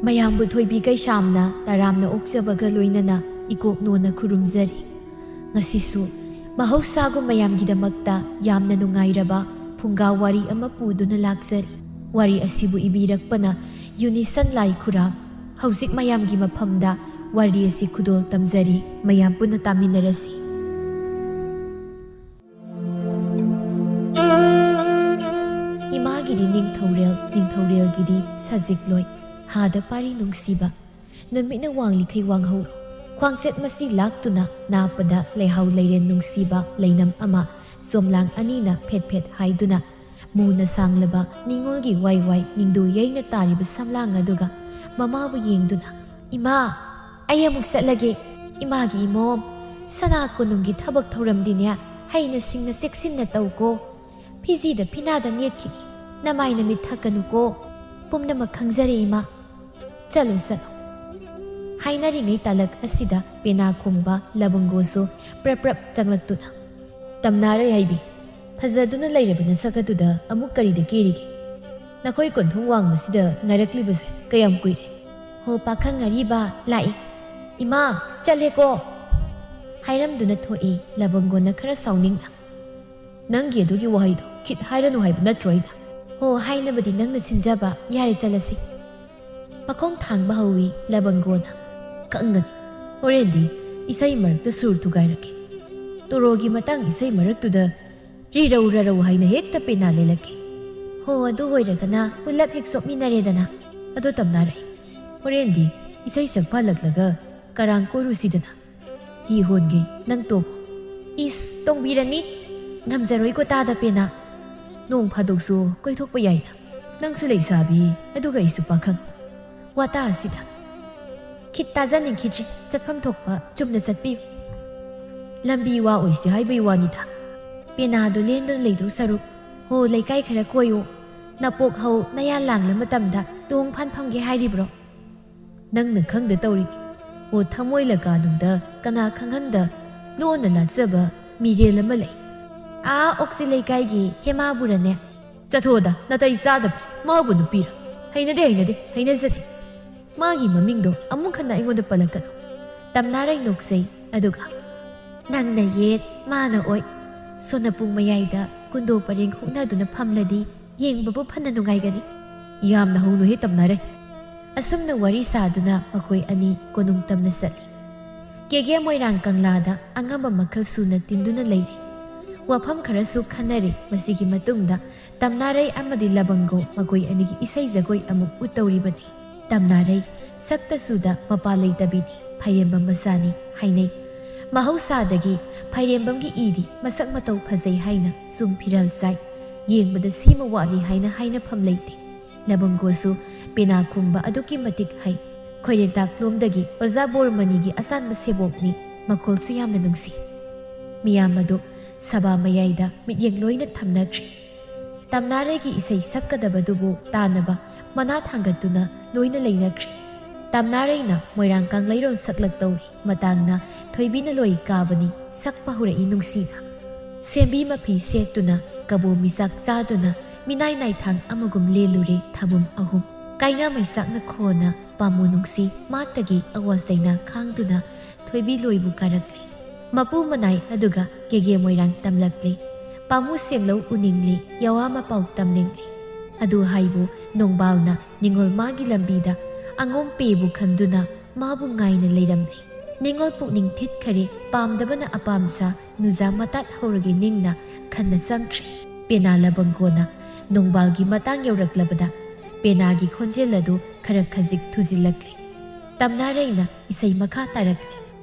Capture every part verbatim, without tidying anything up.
ꯃꯌꯥꯝꯕꯨ ꯊꯣꯏꯕꯤ ꯀꯩꯁꯥꯝꯅ ꯇꯔꯥꯝꯅ ꯑꯣꯛꯆꯕꯒ ꯂꯣꯏꯅꯅ ꯏꯀꯣꯛ ꯅꯣꯟꯅ ꯈꯨꯔꯨꯝꯖꯔꯤ꯫ ꯉꯁꯤꯁꯨ ꯃꯍꯧꯁꯥꯒꯨꯝ ꯃꯌꯥꯝꯒꯤꯗꯃꯛꯇ ꯌꯥꯝꯅ ꯅꯨꯡꯉꯥꯏꯔꯕ ꯐꯨꯡꯒꯥ ꯋꯥꯔꯤ ꯑꯃ ꯄꯨꯗꯨꯅ ꯂꯥꯛꯆꯔꯤ꯫ ꯋꯥꯔꯤ ꯑꯁꯤꯕꯨ ꯏꯕꯤꯔꯛꯄꯅ ꯌꯨꯅꯤꯁꯟ ꯂꯥꯏ ꯈꯨꯔꯥꯝ꯫ ꯍꯧꯖꯤꯛ ꯃꯌꯥꯝꯒꯤ ꯃꯐꯝꯗ ꯋꯥꯔꯤ ꯑꯁꯤ ꯈꯨꯗꯣꯜ ꯇꯝꯖꯔꯤ꯫ ꯃꯌꯥꯝ ꯄꯨꯟꯅ ꯇꯥꯃꯤꯟꯅꯔꯁꯤ꯫ ꯏꯃꯥꯒꯤꯗꯤ ꯅꯤꯡꯊꯧꯔꯦꯜ, ꯅꯤꯡꯊꯧꯔꯦꯜꯒꯤꯗꯤ ꯁꯖꯤꯛꯂꯣꯏ, ꯍꯥꯗ ꯄꯥꯔꯤ ꯅꯨꯡꯁꯤꯕ, ꯅꯨꯃꯤꯠꯅ ꯋꯥꯡꯂꯤꯈꯩ ꯋꯥꯡꯍꯧꯔꯣ꯫ ꯈ꯭ꯋꯥꯡꯆꯦꯠ ꯃꯆꯤ ꯂꯥꯛꯇꯨꯅ ꯅꯥꯞꯄꯗ ꯂꯩꯍꯥꯎ ꯂꯩꯔꯦꯟ ꯅꯨꯡꯁꯤꯕ ꯂꯩꯅꯝ ꯑꯃ, ꯆꯣꯝꯂꯥꯡ ꯑꯅꯤꯅ ꯐꯦꯠ ꯐꯦꯠ ꯍꯥꯏꯗꯨꯅ ꯃꯨꯅ ꯁꯥꯡꯂꯕ ꯅꯤꯉꯣꯜꯒꯤ ꯋꯥꯏ ꯋꯥꯏ ꯅꯤꯡꯗꯨ ꯌꯩꯅ ꯇꯥꯔꯤꯕ ꯁꯝꯂꯥꯡ ꯑꯗꯨꯒ ꯃꯃꯥꯕꯨ ꯌꯦꯡꯗꯨꯅ, "ꯏꯃꯥ, ꯑꯩ ꯑꯃꯨꯛ ꯆꯠꯂꯒꯦ꯫ ꯏꯃꯥꯒꯤ ꯏꯃꯣꯝ, ꯁꯅꯥ ꯀꯣꯅꯨꯡꯒꯤ ꯊꯕꯛ ꯊꯧꯔꯝꯗꯤꯅꯦ ꯍꯩꯅ ꯁꯤꯡꯅ ꯆꯦꯛꯁꯤꯟꯅ ꯇꯧꯀꯣ꯫ ꯐꯤꯖꯤꯗ ꯐꯤꯅꯥꯗ ꯅꯦꯠꯈꯤꯅꯤ꯫ ꯅꯃꯥꯏ ꯅꯃꯤꯠ ꯊꯛꯀꯅꯨꯀꯣ꯫ ꯄꯨꯝꯅꯃꯛ ꯈꯪꯖꯔꯦ ꯏꯃꯥ꯫ ꯆꯠꯂꯨ ꯆꯠꯂꯨ"꯫ ꯍꯥꯏꯅꯔꯤꯉꯩ ꯇꯥꯂꯛ ꯑꯁꯤꯗ ꯄꯦꯅꯥ ꯈꯣꯡꯕ ꯂꯕꯪꯒꯣꯁꯨ ꯄ꯭ꯔꯞ ꯄ꯭ꯔꯞ ꯆꯪꯂꯛꯇꯨꯅ, "ꯇꯝꯅꯥꯔꯩ ꯍꯩꯕꯤ, ꯐꯖꯗꯨꯅ ꯂꯩꯔꯕ ꯅꯁꯛ ꯑꯗꯨꯗ ꯑꯃꯨꯛ ꯀꯔꯤꯗ ꯀꯦꯔꯤꯒꯦ? ꯅꯈꯣꯏ ꯀꯣꯟꯊꯣꯡ ꯋꯥꯡꯃꯁꯤꯗ ꯉꯥꯏꯔꯛꯂꯤꯕꯁꯦ ꯀꯌꯥꯝ ꯀꯨꯏꯔꯦ?" "ꯍꯣ ꯄꯥꯈꯪ ꯑꯔꯤꯕ ꯂꯥꯛꯑꯦ꯫ ꯏꯃꯥ, ꯆꯠꯂꯦꯀꯣ" ꯍꯥꯏꯔꯝꯗꯨꯅ ꯊꯣꯛꯏ ꯂꯕꯪꯒꯣꯅ ꯈꯔ ꯁꯥꯎꯅꯤꯡꯅ꯫ "ꯅꯪꯒꯤ ꯑꯗꯨꯒꯤ ꯋꯥꯍꯩꯗꯣ ꯈꯤꯠ ꯍꯥꯏꯔꯅꯨ ꯍꯥꯏꯕ ꯅꯠꯇ꯭ꯔꯣ ꯑꯩꯅ?" "ꯍꯣ, ꯍꯥꯏꯅꯕꯗꯤ ꯅꯪꯅ ꯁꯤꯟꯖꯕ꯫ ꯌꯥꯔꯦ, ꯆꯠꯂꯁꯤ"꯫ ꯃꯈꯣꯡ ꯊꯥꯡꯕ ꯍꯧꯏ ꯂꯕꯪꯒꯣꯅ꯫ "ꯀꯪꯒꯅꯤ꯫ ꯍꯣꯔꯦꯟꯗꯤ ꯏꯁꯩ ꯃꯔꯛꯇ ꯁꯨꯔ ꯊꯨꯒꯥꯏꯔꯛꯀꯦ꯫ ꯇꯣꯔꯣꯒꯤ ꯃꯇꯥꯡ ꯏꯁꯩ ꯃꯔꯛꯇꯨꯗ ꯔꯤꯔꯧ ꯔꯔꯧ ꯍꯥꯏꯅ ꯍꯦꯛꯇ ꯄꯦꯅꯥ ꯂꯦꯜꯂꯛꯀꯦ"꯫ "ꯍꯣ, ꯑꯗꯨ ꯑꯣꯏꯔꯒꯅ ꯄꯨꯂꯞ ꯍꯦꯛ ꯆꯣꯞꯃꯤꯟꯅꯔꯦꯗꯅ꯫ ꯑꯗꯣ ꯇꯝꯅꯥꯔꯩ, ꯍꯣꯔꯦꯟꯗꯤ ꯏꯁꯩ ꯁꯛꯄ ꯍꯜꯂꯛꯂꯒ ꯀꯔꯥꯡ ꯀꯣꯏꯔꯨꯁꯤꯗꯅ꯫ ꯍꯤ ꯍꯣꯟꯒꯦ, ꯅꯪ ꯇꯣꯡꯉꯨ"꯫ "ꯏꯁ, ꯇꯣꯡꯕꯤꯔꯅꯤ꯫ ꯉꯝꯖꯔꯣꯏꯀꯣ ꯇꯥꯗ ꯄꯦꯅꯥ꯫ ꯅꯣꯡ ꯐꯥꯗꯣꯛꯁꯨ ꯀꯣꯏꯊꯣꯛꯄ ꯌꯥꯏꯅ꯫ ꯅꯪꯁꯨ ꯂꯩꯁꯥꯕꯤ, ꯑꯗꯨꯒ ꯑꯩꯁꯨ ꯄꯥꯈꯪ꯫ ꯋꯥꯇꯥ ꯑꯁꯤꯗ ꯈꯤꯠ ꯇꯥꯖꯅꯤꯡꯈꯤꯗ꯭ꯔꯤ꯫ ꯆꯠꯐꯝ ꯊꯣꯛꯄ ꯆꯨꯝꯅ ꯆꯠꯄꯤꯌꯨ꯫ ꯂꯝꯕꯤ ꯋꯥ ꯑꯣꯏꯁꯤ ꯍꯥꯏꯕꯒꯤ ꯋꯥꯅꯤꯗ꯫ ꯄꯦꯅꯥꯗꯨ ꯂꯦꯟꯗꯨꯅ ꯂꯩꯗꯧ ꯁꯔꯨꯛ, ꯍꯣ, ꯂꯩꯀꯥꯏ ꯈꯔ ꯀꯣꯏꯌꯨ꯫ ꯅꯄꯣꯛ ꯍꯧ ꯅꯌꯥ ꯂꯥꯡꯂ ꯃꯇꯝꯗ ꯇꯣꯡ ꯐꯥꯟ ꯐꯝꯒꯦ ꯍꯥꯏꯔꯤꯕ꯭ꯔꯣ? ꯅꯪꯅ ꯈꯪꯗ ꯇꯧꯔꯤꯅꯤ꯫ ꯑꯣ, ꯊꯃꯣꯏ ꯂꯀꯥꯅꯨꯡꯗ ꯀꯅꯥ ꯈꯪꯍꯟꯗ ꯂꯣꯟꯅ ꯂꯥꯖꯕ ꯃꯤꯔꯦꯜ ꯑꯃ ꯂꯩ꯫ ꯑꯥ ꯑꯣꯛꯆꯤ ꯂꯩꯀꯥꯏꯒꯤ ꯍꯦꯃꯥꯕꯨꯔꯅꯦ꯫ "ꯆꯠꯊꯣꯛꯑꯗ, ꯅꯥꯇꯩ ꯆꯥꯗꯕ, ꯃꯥꯕꯨ ꯅꯨꯄꯤꯔ? ꯍꯩꯅꯗꯦ, ꯍꯩꯅꯗꯦ, ꯍꯩꯅꯖꯗꯦ꯫ ꯃꯥꯒꯤ ꯃꯃꯤꯡꯗꯣ ꯑꯃꯨꯛ ꯍꯟꯅ ꯑꯩꯉꯣꯟꯗ ꯄꯜꯂꯛꯀꯅꯨ"꯫ ꯇꯝꯅꯥꯔꯩ ꯅꯣꯛꯆꯩ, ꯑꯗꯨꯒ, "ꯅꯪꯅ ꯌꯦꯠ, ꯃꯥꯅ ꯑꯣꯏ꯫ ꯁꯣꯅꯄꯨꯡ ꯃꯌꯥꯏꯗ ꯀꯨꯟꯗꯣ ꯄꯔꯦꯡ ꯍꯨꯛꯅꯗꯨꯅ ꯐꯝꯂꯗꯤ ꯌꯦꯡꯕꯕꯨ ꯐꯅ ꯅꯨꯡꯉꯥꯏꯒꯅꯤ"꯫ "ꯌꯥꯝꯅ ꯍꯧꯅꯨꯍꯦ ꯇꯝꯅꯥꯔꯩ"꯫ ꯑꯁꯨꯝꯅ ꯋꯥꯔꯤ ꯁꯥꯗꯨꯅ ꯃꯈꯣꯏ ꯑꯅꯤ ꯀꯣꯅꯨꯡ ꯇꯝꯅ ꯆꯠꯂꯤ꯫ ꯀꯦꯒꯦ ꯃꯣꯏꯔꯥꯡ ꯀꯪꯂꯥꯗ ꯑꯉꯝꯕ ꯃꯈꯜ ꯁꯨꯅ ꯇꯤꯟꯗꯨꯅ ꯂꯩꯔꯤ꯫ ꯋꯥꯐꯝ ꯈꯔꯁꯨ ꯈꯟꯅꯔꯦ꯫ ꯃꯁꯤꯒꯤ ꯃꯇꯨꯡꯗ ꯇꯝꯅꯥꯔꯩ ꯑꯃꯗꯤ ꯂꯕꯪꯒꯣ ꯃꯈꯣꯏ ꯑꯅꯤꯒꯤ ꯏꯁꯩ ꯖꯒꯣꯏ ꯑꯃꯨꯛ ꯎꯠꯇꯧꯔꯤꯕꯅꯤ꯫ ꯇꯝꯅꯥꯔꯩ ꯁꯛꯇ ꯆꯨꯗ ꯃꯄꯥ ꯂꯩꯇꯕꯤꯅꯤ, ꯐꯥꯏꯔꯦꯝꯕꯝ ꯃꯆꯥꯅꯤ ꯍꯥꯏꯅꯩ꯫ ꯃꯍꯧꯁꯥꯗꯒꯤ ꯐꯥꯏꯔꯦꯝꯕꯝꯒꯤ ꯏꯗꯤ ꯃꯁꯛ ꯃꯇꯧ ꯐꯖꯩ ꯍꯥꯏꯅ ꯆꯨꯝ ꯐꯤꯔꯥꯜ ꯆꯥꯏ꯫ ꯌꯦꯡꯕꯗ ꯁꯤꯃ ꯋꯥꯠꯂꯤ ꯍꯥꯏꯅ ꯍꯥꯏꯅꯐꯝ ꯂꯩꯇꯦ꯫ ꯂꯕꯪꯒꯣꯁꯨ ꯄꯦꯅꯥ ꯈꯣꯡꯕ ꯑꯗꯨꯛꯀꯤ ꯃꯇꯤꯛ ꯍꯩ꯫ ꯈꯣꯏꯔꯦꯟꯇꯥꯛꯂꯣꯝꯗꯒꯤ ꯑꯣꯖꯥ ꯕꯣꯔꯃꯅꯤꯒꯤ ꯑꯆꯥꯟꯕ ꯁꯦꯕꯣꯛꯅꯤ꯫ ꯃꯈꯣꯜꯁꯨ ꯌꯥꯝꯅ ꯅꯨꯡꯁꯤ꯫ ꯃꯤꯌꯥꯝ ꯑꯗꯨ ꯁꯚꯥ ꯃꯌꯥꯏꯗ ꯃꯤꯠꯌꯦꯡ ꯂꯣꯏꯅ ꯊꯝꯅꯈ꯭ꯔꯦ꯫ ꯇꯝꯅꯥꯔꯩꯒꯤ ꯏꯁꯩ ꯁꯛꯀꯗꯕꯗꯨꯕꯨ ꯇꯥꯅꯕ ꯃꯅꯥ ꯊꯥꯡꯒꯠꯇꯨꯅ ꯂꯣꯏꯅ ꯂꯩꯅꯈ꯭ꯔꯦ꯫ ꯇꯝꯅꯥꯔꯩꯅ ꯃꯣꯏꯔꯥꯡ ꯀꯪꯂꯩꯔꯣꯜ ꯁꯛꯂꯛꯇꯧꯔꯤ꯫ ꯃꯇꯥꯡꯅ ꯊꯣꯏꯕꯤꯅ ꯂꯣꯏ ꯀꯥꯕꯅꯤ, ꯁꯛꯄ ꯍꯧꯔꯛꯏ ꯅꯨꯡꯁꯤꯅ꯫ ꯁꯦꯝꯕꯤ ꯃꯐꯤ ꯁꯦꯠꯇꯨꯅ, ꯀꯕꯣ ꯃꯤꯆꯥꯛ ꯆꯥꯗꯨꯅ, ꯃꯤꯅꯥꯏ ꯅꯥꯏꯊꯥꯡ ꯑꯃꯒꯨꯝ ꯂꯦꯜꯂꯨꯔꯦ ꯊꯥꯕꯨꯝ ꯑꯍꯨꯝ꯫ ꯀꯥꯏꯅꯥ ꯃꯩꯆꯥꯛꯅ ꯈꯣꯟꯅ ꯄꯥꯝꯃꯨ ꯅꯨꯡꯁꯤ ꯃꯥꯇꯒꯤ ꯑꯋꯥ ꯆꯩꯅꯥ ꯈꯥꯡꯗꯨꯅ ꯊꯣꯏꯕꯤ ꯂꯣꯏꯕꯨ ꯀꯥꯔꯛꯂꯦ꯫ ꯃꯄꯨ ꯃꯅꯥꯏ ꯑꯗꯨꯒ ꯀꯦꯒꯦ ꯃꯣꯏꯔꯥꯡ ꯇꯝꯂꯛꯂꯦ꯫ ꯄꯥꯝꯃꯨ ꯁꯦꯡꯂꯧ ꯎꯅꯤꯡꯂꯦ, ꯌꯋꯥ ꯃꯄꯥꯎ ꯇꯝꯅꯤꯡꯂꯦ꯫ ꯑꯗꯨ ꯍꯥꯏꯕꯨ ꯅꯣꯡꯕꯥꯜꯅ ꯅꯤꯉꯣꯜ ꯃꯥꯒꯤ ꯂꯝꯕꯤꯗ ꯑꯉꯣꯝ ꯄꯦꯕꯨ ꯈꯟꯗꯨꯅ ꯃꯥꯕꯨ ꯉꯥꯏꯅ ꯂꯩꯔꯝꯂꯦ꯫ ꯅꯤꯉꯣꯜ ꯄꯨꯛꯅꯤꯡ ꯊꯤꯠꯈꯔꯦ, ꯄꯥꯝꯗꯕꯅ ꯑꯄꯥꯝꯁꯥ ꯅꯨꯖꯥ ꯃꯇꯥꯠ ꯍꯧꯔꯒꯦ ꯅꯤꯡꯅ ꯈꯟꯅ ꯆꯪꯈ꯭ꯔꯦ꯫ ꯄꯦꯅꯥ ꯂꯕꯪꯒꯣꯅ ꯅꯣꯡꯕꯥꯜꯒꯤ ꯃꯇꯥꯡ ꯌꯧꯔꯛꯂꯕꯗ ꯄꯦꯅꯥꯒꯤ ꯈꯣꯟꯖꯦꯜ ꯑꯗꯨ ꯈꯔ ꯈꯖꯤꯛ ꯊꯨꯖꯤꯜꯂꯛꯂꯦ꯫ ꯇꯝꯅꯥꯔꯩꯅ ꯏꯁꯩ ꯃꯈꯥ ꯇꯥꯔꯛꯂꯤ꯫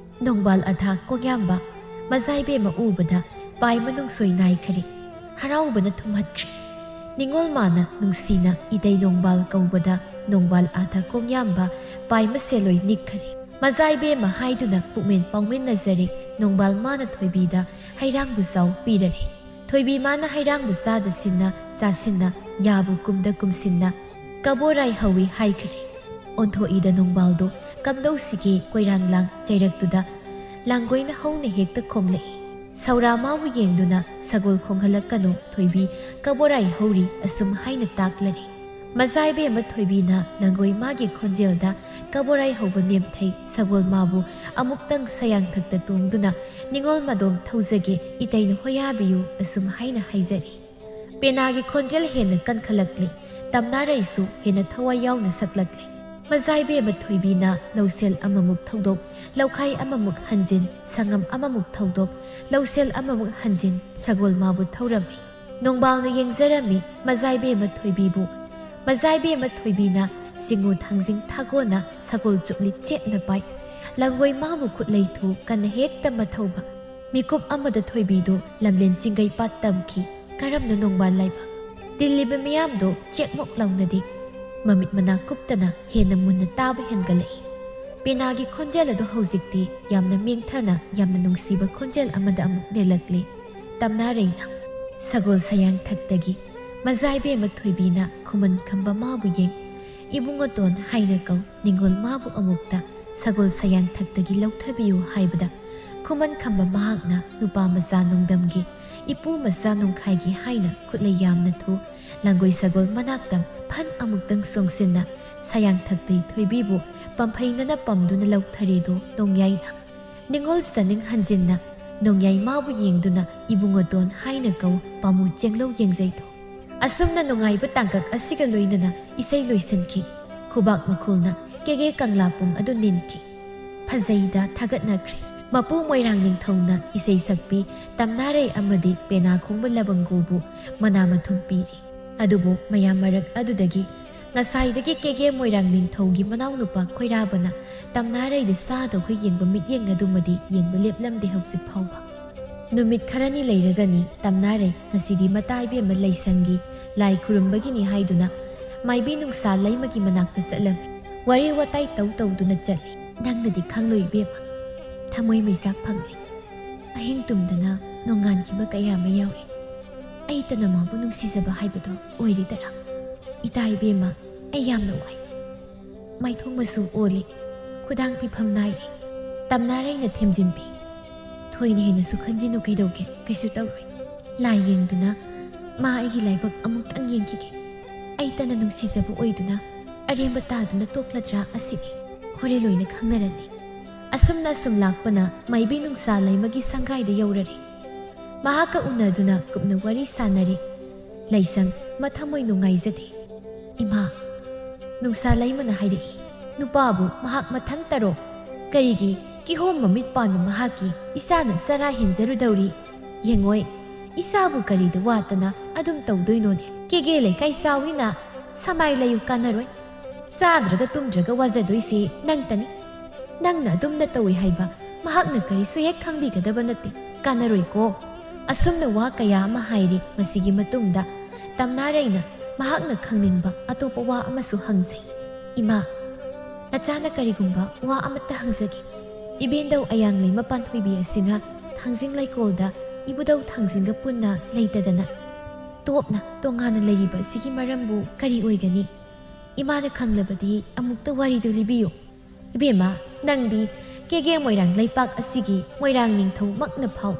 ꯅꯣꯡꯕꯥꯜ ꯑꯊꯥ ꯀꯣꯡꯌꯥꯝꯕ ꯃꯖꯥꯏꯕꯦꯝꯃ ꯎꯕꯗ ꯄꯥꯏ ꯃꯅꯨꯡ ꯁꯣꯏ ꯅꯥꯏꯈꯔꯦ꯫ ꯍꯔꯥꯎꯕꯅ ꯊꯨꯝꯍꯠꯈ꯭ꯔꯦ꯫ ꯅꯤꯉꯣꯜ ꯃꯥꯅ ꯅꯨꯡꯁꯤꯅ ꯏꯇꯩ ꯅꯣꯡꯕꯥꯜ ꯀꯧꯕꯗ ꯅꯣꯡꯕꯥꯜ ꯑꯥꯊ ꯀꯣꯡꯌꯥꯝꯕ ꯄꯥꯏ ꯃꯁꯦꯜꯂꯣꯏ ꯅꯤꯛꯈꯔꯦ꯫ ꯃꯖꯥꯏꯕꯦꯝꯃ ꯍꯥꯏꯗꯨꯅ ꯄꯨꯛꯃꯦꯟ ꯄꯥꯎꯃꯤꯟꯅꯖꯔꯦ꯫ ꯅꯣꯡꯕꯥꯜ ꯃꯥꯅ ꯊꯣꯏꯕꯤꯗ ꯍꯩꯔꯥꯡꯕꯨ ꯆꯥꯎ ꯄꯤꯔꯔꯦ꯫ ꯊꯣꯏꯕꯤ ꯃꯥꯅ ꯍꯩꯔꯥꯡꯕꯨ ꯆꯥꯗꯁꯤꯟꯅ ꯆꯥꯁꯤꯟꯅ ꯌꯥꯕꯨ ꯀꯨꯝꯗ ꯀꯨꯝꯁꯤꯟꯅ ꯀꯕꯣꯔꯥꯏ ꯍꯧꯏ ꯍꯥꯏꯈꯔꯦ꯫ ꯑꯣꯟꯊꯣꯛꯏꯗ ꯅꯣꯡꯕꯥꯜꯗꯣ ꯀꯝꯗꯧꯁꯤꯒꯦ ꯀꯣꯏꯔꯥꯡ ꯂꯥꯡ ꯆꯩꯔꯛꯇꯨꯗ꯫ ꯂꯥꯡꯒꯣꯏꯅ ꯍꯧꯅ ꯍꯦꯛꯇ ꯈꯣꯡꯂꯛꯏ꯫ ꯁꯧꯔꯥ ꯃꯥꯕꯨ ꯌꯦꯡꯗꯨꯅ, "ꯁꯒꯣꯜ ꯈꯣꯡꯍꯜꯂꯛꯀꯅꯨ ꯊꯣꯏꯕꯤ, ꯀꯕꯣꯔꯥꯏ ꯍꯧꯔꯤ" ꯑꯁꯨꯝ ꯍꯥꯏꯅ ꯇꯥꯛꯂꯔꯦ꯫ ꯃꯖꯥꯏꯕꯦꯝꯃ ꯊꯣꯏꯕꯤꯅ ꯂꯥꯡꯒꯣꯏ ꯃꯥꯒꯤ ꯈꯣꯟꯖꯦꯜꯗ ꯀꯕꯣꯔꯥꯏ ꯍꯧꯕ ꯅꯦꯝꯊꯩ꯫ ꯁꯒꯣꯜ ꯃꯥꯕꯨ ꯑꯃꯨꯛꯇꯪ ꯁꯌꯥꯡꯊꯛꯇ ꯇꯣꯡꯗꯨꯅ, "ꯅꯤꯉꯣꯜ ꯃꯥꯗꯣꯝ ꯊꯧꯖꯒꯦ, ꯏꯇꯩꯅ ꯍꯣꯌꯥꯕꯤꯌꯨ" ꯑꯁꯨꯝ ꯍꯥꯏꯅ ꯍꯥꯏꯖꯔꯤ꯫ ꯄꯦꯅꯥꯒꯤ ꯈꯣꯟꯖꯦꯜ ꯍꯦꯟꯅ ꯀꯟꯈꯠꯂꯛꯂꯦ꯫ ꯇꯝꯅꯥꯔꯩꯁꯨ ꯍꯦꯟꯅ ꯊꯋꯥꯏ ꯌꯥꯎꯅ ꯁꯛꯂꯛꯂꯦ꯫ ꯃꯖꯥꯏꯕꯦꯝꯃ ꯊꯣꯏꯕꯤꯅ ꯂꯧꯁꯦꯜ ꯑꯃꯃꯨꯛ ꯊꯧꯗꯣꯛ, ꯂꯧꯈꯥꯏ ꯑꯃꯃꯨꯛ ꯍꯟꯖꯤꯟ, ꯁꯪꯉꯝ ꯑꯃꯃꯨꯛ ꯊꯧꯗꯣꯛ, ꯂꯧꯁꯦꯜ ꯑꯃꯃꯨꯛ ꯍꯟꯖꯤꯟ, ꯁꯒꯣꯜ ꯃꯥꯕꯨ ꯊꯧꯔꯝꯃꯤ꯫ ꯅꯣꯡꯕꯥꯜꯅ ꯌꯦꯡꯖꯔꯝꯃꯤ ꯃꯖꯥꯏꯕꯦꯝꯃ ꯊꯣꯏꯕꯤꯕꯨ꯫ ꯃꯖꯥꯏꯕꯦꯝꯃ ꯊꯣꯏꯕꯤꯅ ꯆꯤꯡꯉꯨ ꯊꯥꯡꯖꯤꯡ ꯊꯥꯒꯣꯟꯅ ꯁꯒꯣꯜ ꯆꯨꯞꯂꯤ ꯆꯦꯠꯅ ꯄꯥꯏ꯫ ꯂꯪꯒꯣꯏ ꯃꯥꯕꯨ ꯈꯨꯠꯂꯩ ꯊꯨ ꯀꯟꯅ ꯍꯦꯛꯇ ꯃꯊꯧꯕ꯫ ꯃꯤꯀꯨꯞ ꯑꯃꯗ ꯊꯣꯏꯕꯤꯗꯨ ꯂꯝꯂꯦꯟ ꯆꯤꯡꯒꯩ ꯄꯥꯠ ꯇꯝꯈꯤ꯫ ꯀꯔꯝꯅ ꯅꯣꯡꯕꯥꯜ ꯂꯥꯏꯕꯛ? ꯇꯤꯜꯂꯤꯕ ꯃꯤꯌꯥꯝꯗꯨ ꯆꯦꯛꯃꯣꯛ ꯂꯥꯎꯅꯗꯦ꯫ ꯃꯃꯤꯠ ꯃꯅꯥ ꯀꯨꯞꯇꯅ ꯍꯦꯟꯅ ꯃꯨꯟꯅ ꯇꯥꯕ ꯍꯦꯟꯒꯠꯂꯛꯏ꯫ ꯄꯦꯅꯥꯒꯤ ꯈꯣꯟꯖꯦꯜ ꯑꯗꯨ ꯍꯧꯖꯤꯛꯇꯤ ꯌꯥꯝꯅ ꯃꯦꯡꯊꯅ, ꯌꯥꯝꯅ ꯅꯨꯡꯁꯤꯕ ꯈꯣꯟꯖꯦꯜ ꯑꯃꯗ ꯑꯃꯨꯛ ꯅꯦꯜꯂꯛꯂꯦ꯫ ꯇꯝꯅꯥꯔꯩꯅ ꯁꯒꯣꯜ ꯁꯌꯥꯡꯊꯛꯇꯒꯤ ꯃꯖꯥꯏꯕꯦꯝꯃ ꯊꯣꯏꯕꯤꯅ ꯈꯨꯃꯟ ꯈꯝꯕ ꯃꯥꯕꯨ ꯌꯦꯡ, "ꯏꯕꯨꯡꯉꯣꯇꯣꯟ" ꯍꯥꯏꯅ ꯀꯧ, "ꯅꯤꯡꯉꯣꯜ ꯃꯥꯕꯨ ꯑꯃꯨꯛꯇ ꯁꯒꯣꯜ ꯁꯌꯥꯡꯊꯛꯇꯒꯤ ꯂꯧꯊꯕꯤꯌꯨ" ꯍꯥꯏꯕꯗ, ꯈꯨꯃꯟ ꯈꯝꯕ ꯃꯍꯥꯛꯅ ꯅꯨꯄꯥ ꯃꯆꯥ ꯅꯣꯡꯗꯝꯒꯤ, ꯏꯄꯨ ꯃꯆꯥ ꯅꯣꯡꯈꯥꯏꯒꯤ ꯍꯥꯏꯅ ꯈꯨꯠꯂꯩ ꯌꯥꯝꯅ ꯊꯨ, ꯂꯥꯡꯒꯣꯏ ꯁꯒꯣꯜ ꯃꯅꯥꯛꯇ ꯐꯟ ꯑꯃꯨꯛꯇꯪ ꯆꯣꯡꯁꯤꯟꯅ ꯁꯌꯥꯡꯊꯛꯇꯩ ꯊꯣꯏꯕꯤꯕꯨ ꯄꯝꯐꯩꯅꯅ ꯄꯝꯗꯨꯅ ꯂꯧꯊꯔꯦꯗꯣ ꯅꯣꯡꯌꯥꯏꯅ꯫ ꯅꯤꯡꯉꯣꯜ ꯆꯅꯤꯡ ꯍꯟꯖꯤꯟꯅ ꯅꯣꯡꯌꯥꯏ ꯃꯥꯕꯨ ꯌꯦꯡꯗꯨꯅ "ꯏꯕꯨꯡꯉꯣꯇꯣꯟ" ꯍꯥꯏꯅ ꯀꯧ, ꯄꯥꯝꯃꯨ ꯆꯦꯡꯂꯧ ꯌꯦꯡꯖꯩꯗꯣ꯫ ꯑꯁꯨꯝꯅ ꯅꯨꯡꯉꯥꯏꯕ ꯇꯥꯡꯀꯛ ꯑꯁꯤꯒ ꯂꯣꯏꯅꯅ ꯏꯁꯩ ꯂꯣꯏꯁꯤꯟꯈꯤ꯫ ꯈꯨꯕꯥꯛ ꯃꯈꯣꯜꯅ ꯀꯦꯒꯦ ꯀꯪꯂꯥ ꯄꯨꯝ ꯑꯗꯨ ꯅꯤꯟꯈꯤ꯫ ꯐꯖꯩꯗ ꯊꯥꯒꯠꯅꯈ꯭ꯔꯦ꯫ ꯃꯄꯨ ꯃꯣꯏꯔꯥꯡ ꯅꯤꯡꯊꯧꯅ ꯏꯁꯩ ꯁꯛꯄꯤ ꯇꯝꯅꯥꯔꯩ ꯑꯃꯗꯤ ꯄꯦꯅꯥ ꯈꯣꯡꯕ ꯂꯕꯪꯒꯨꯕꯨ ꯃꯅꯥ ꯃꯊꯨꯝ ꯄꯤꯔꯤ꯫ ꯑꯗꯨꯕꯨ ꯃꯌꯥꯝ ꯃꯔꯛ ꯑꯗꯨꯗꯒꯤ ꯉꯁꯥꯏꯗꯒꯤ ꯀꯦꯒꯦ ꯃꯣꯏꯔꯥꯡ ꯅꯤꯡꯊꯧꯒꯤ ꯃꯅꯥꯎꯅꯨꯄꯥ ꯈꯣꯏꯔꯥꯕꯅ ꯇꯝꯅꯥꯔꯩꯗ ꯆꯥꯗꯧꯈꯩ ꯌꯦꯡꯕ ꯃꯤꯠꯌꯦꯡ ꯑꯗꯨꯃꯗꯤ ꯌꯦꯡꯕ ꯂꯦꯞꯂꯝꯗꯦ ꯍꯧꯖꯤꯛ ꯐꯥꯎꯕ꯫ ꯅꯨꯃꯤꯠ ꯈꯔꯅꯤ ꯂꯩꯔꯒꯅꯤ ꯇꯝꯅꯥꯔꯩ꯫ ꯉꯁꯤꯗꯤ ꯃꯇꯥ ꯏꯕꯦꯝꯃ ꯂꯥꯏꯁꯪꯒꯤ ꯂꯥꯏ ꯈꯨꯔꯨꯝꯕꯒꯤꯅꯤ ꯍꯥꯏꯗꯨꯅ ꯃꯥꯏꯕꯤ ꯅꯨꯡꯁꯥ ꯂꯩꯃꯒꯤ ꯃꯅꯥꯛꯇ ꯆꯠꯂꯝꯃꯤ꯫ ꯋꯥꯔꯤ ꯋꯥꯇꯥꯏ ꯇꯧ ꯇꯧꯗꯨꯅ ꯆꯠꯂꯤ꯫ ꯅꯪꯅꯗꯤ ꯈꯪꯂꯣꯏ ꯏꯕꯦꯝꯃ, ꯊꯃꯣꯏ ꯃꯩꯆꯥꯛ ꯐꯪꯂꯦ꯫ ꯑꯍꯤꯡ ꯇꯨꯝꯗꯅ ꯅꯣꯡꯉꯥꯟꯈꯤꯕ ꯀꯌꯥ ꯑꯃ ꯌꯥꯎꯔꯦ꯫ ꯑꯩꯇꯅ ꯃꯥꯕꯨ ꯅꯨꯡꯁꯤꯖꯕ ꯍꯥꯏꯕꯗꯣ ꯑꯣꯏꯔꯤꯗꯔꯥ? ꯏꯇꯥ ꯏꯕꯦꯝꯃ, ꯑꯩ ꯌꯥꯝꯅ ꯋꯥꯏ꯫ ꯃꯥꯏꯊꯣꯡ ꯃꯆꯨ ꯑꯣꯜꯂꯤ, ꯈꯨꯗꯥꯡ ꯐꯤꯐꯝ ꯅꯥꯏꯔꯦ꯫ ꯇꯝꯅꯥꯔꯩꯅ ꯊꯦꯝꯖꯤꯟꯕꯤ꯫ "ꯊꯣꯏꯅ ꯍꯦꯟꯅꯁꯨ ꯈꯟꯖꯤꯟꯅꯨ, ꯀꯩꯗꯧꯒꯦ? ꯀꯩꯁꯨ ꯇꯧꯔꯣꯏ꯫ ꯂꯥꯏ ꯌꯦꯡꯗꯨꯅ ꯃꯥ ꯑꯩꯒꯤ ꯂꯥꯏꯕꯛ ꯑꯃꯨꯛꯇꯪ ꯌꯦꯡꯈꯤꯒꯦ꯫ ꯑꯩ ꯇꯅ ꯅꯨꯡꯁꯤꯖꯕ ꯑꯣꯏꯗꯨꯅ ꯑꯔꯦꯝꯕ ꯇꯥꯗꯨꯅ ꯇꯣꯛꯂꯗ꯭ꯔꯥ ꯑꯁꯤꯅꯤ꯫ ꯍꯣꯔꯦꯟ ꯂꯣꯏꯅ ꯈꯪꯅꯔꯅꯤ"꯫ ꯑꯁꯨꯝꯅ ꯑꯁꯨꯝ ꯂꯥꯛꯄꯅ ꯃꯥꯏꯕꯤ ꯅꯨꯡꯁꯥ ꯂꯩꯃꯒꯤ ꯁꯪꯒꯥꯏꯗ ꯌꯧꯔꯔꯦ꯫ ꯃꯍꯥꯛꯀ ꯎꯅꯗꯨꯅ ꯀꯨꯞꯅ ꯋꯥꯔꯤ ꯁꯥꯟꯅꯔꯦ꯫ ꯂꯩꯁꯪ ꯃꯊꯃꯣꯏ ꯅꯨꯡꯉꯥꯏꯖꯗꯦ꯫ "ꯏꯃꯥ"꯫ ꯅꯨꯡꯁꯥ ꯂꯩꯃꯅ ꯍꯥꯏꯔꯛꯏ, "ꯅꯨꯄꯥꯕꯨ ꯃꯍꯥꯛ ꯃꯊꯟꯇꯔꯣ? ꯀꯔꯤꯒꯤ ꯀꯤꯍꯣꯝ ꯃꯃꯤꯠ ꯄꯥꯟꯕ ꯃꯍꯥꯛꯀꯤ ꯏꯆꯥꯅ ꯆꯔꯥ ꯍꯦꯟꯖꯔꯨꯗꯧꯔꯤ? ꯌꯦꯡꯉꯣꯏ, ꯏꯆꯥꯕꯨ ꯀꯔꯤꯗ ꯋꯥꯠꯇꯅ ꯑꯗꯨꯝ ꯇꯧꯗꯣꯏꯅꯣꯅꯦ? ꯀꯦꯒꯦ ꯂꯩꯀꯥꯏ ꯆꯥꯎꯏꯅ ꯁꯃꯥꯏ ꯂꯩꯌꯨ, ꯀꯥꯟꯅꯔꯣꯏ꯫ ꯆꯥꯗ꯭ꯔꯒ ꯇꯨꯝꯗ꯭ꯔꯒ ꯋꯥꯖꯗꯣꯏꯁꯤ ꯅꯪꯇꯅꯤ꯫ ꯅꯪꯅ ꯑꯗꯨꯝꯅ ꯇꯧꯏ ꯍꯥꯏꯕ ꯃꯍꯥꯛꯅ ꯀꯔꯤꯁꯨ ꯍꯦꯛ ꯈꯪꯕꯤꯒꯗꯕ ꯅꯠꯇꯦ꯫ ꯀꯥꯟꯅꯔꯣꯏꯀꯣ"꯫ ꯑꯁꯨꯝꯅ ꯋꯥ ꯀꯌꯥ ꯑꯃ ꯍꯥꯏꯔꯦ꯫ ꯃꯁꯤꯒꯤ ꯃꯇꯨꯡꯗ ꯇꯝꯅꯥꯔꯩꯅ ꯃꯍꯥꯛꯅ ꯈꯪꯅꯤꯡꯕ ꯑꯇꯣꯞꯄ ꯋꯥ ꯑꯃꯁꯨ ꯍꯪꯖꯩ꯫ "ꯏꯃꯥ, ꯅꯆꯥꯅ ꯀꯔꯤꯒꯨꯝꯕ ꯋꯥ ꯑꯃꯠꯇ ꯍꯪꯖꯒꯦ꯫ ꯏꯕꯦꯟꯗꯧ ꯑꯌꯥꯡꯂꯩꯃ ꯄꯥꯟꯊꯣꯏꯕꯤ ꯑꯁꯤꯅ ꯊꯥꯡꯖꯤꯡ ꯂꯩꯀꯣꯜꯗ ꯏꯕꯨꯙꯧ ꯊꯥꯡꯖꯤꯡꯒ ꯄꯨꯟꯅ ꯂꯩꯇꯗꯅ ꯇꯣꯞꯅ ꯇꯣꯉꯥꯟꯅ ꯂꯩꯔꯤꯕ ꯑꯁꯤꯒꯤ ꯃꯔꯝꯕꯨ ꯀꯔꯤ ꯑꯣꯏꯒꯅꯤ? ꯏꯃꯥꯅ ꯈꯪꯂꯕꯗꯤ ꯑꯃꯨꯛꯇ ꯋꯥꯔꯤꯗꯨ ꯂꯤꯕꯤꯌꯨ"꯫ "ꯏꯕꯦꯝꯃ, ꯅꯪꯗꯤ ꯀꯦꯒꯦ ꯃꯣꯏꯔꯥꯡ ꯂꯩꯄꯥꯛ ꯑꯁꯤꯒꯤ ꯃꯣꯏꯔꯥꯡ ꯅꯤꯡꯊꯧꯃꯛꯅ ꯐꯥꯎ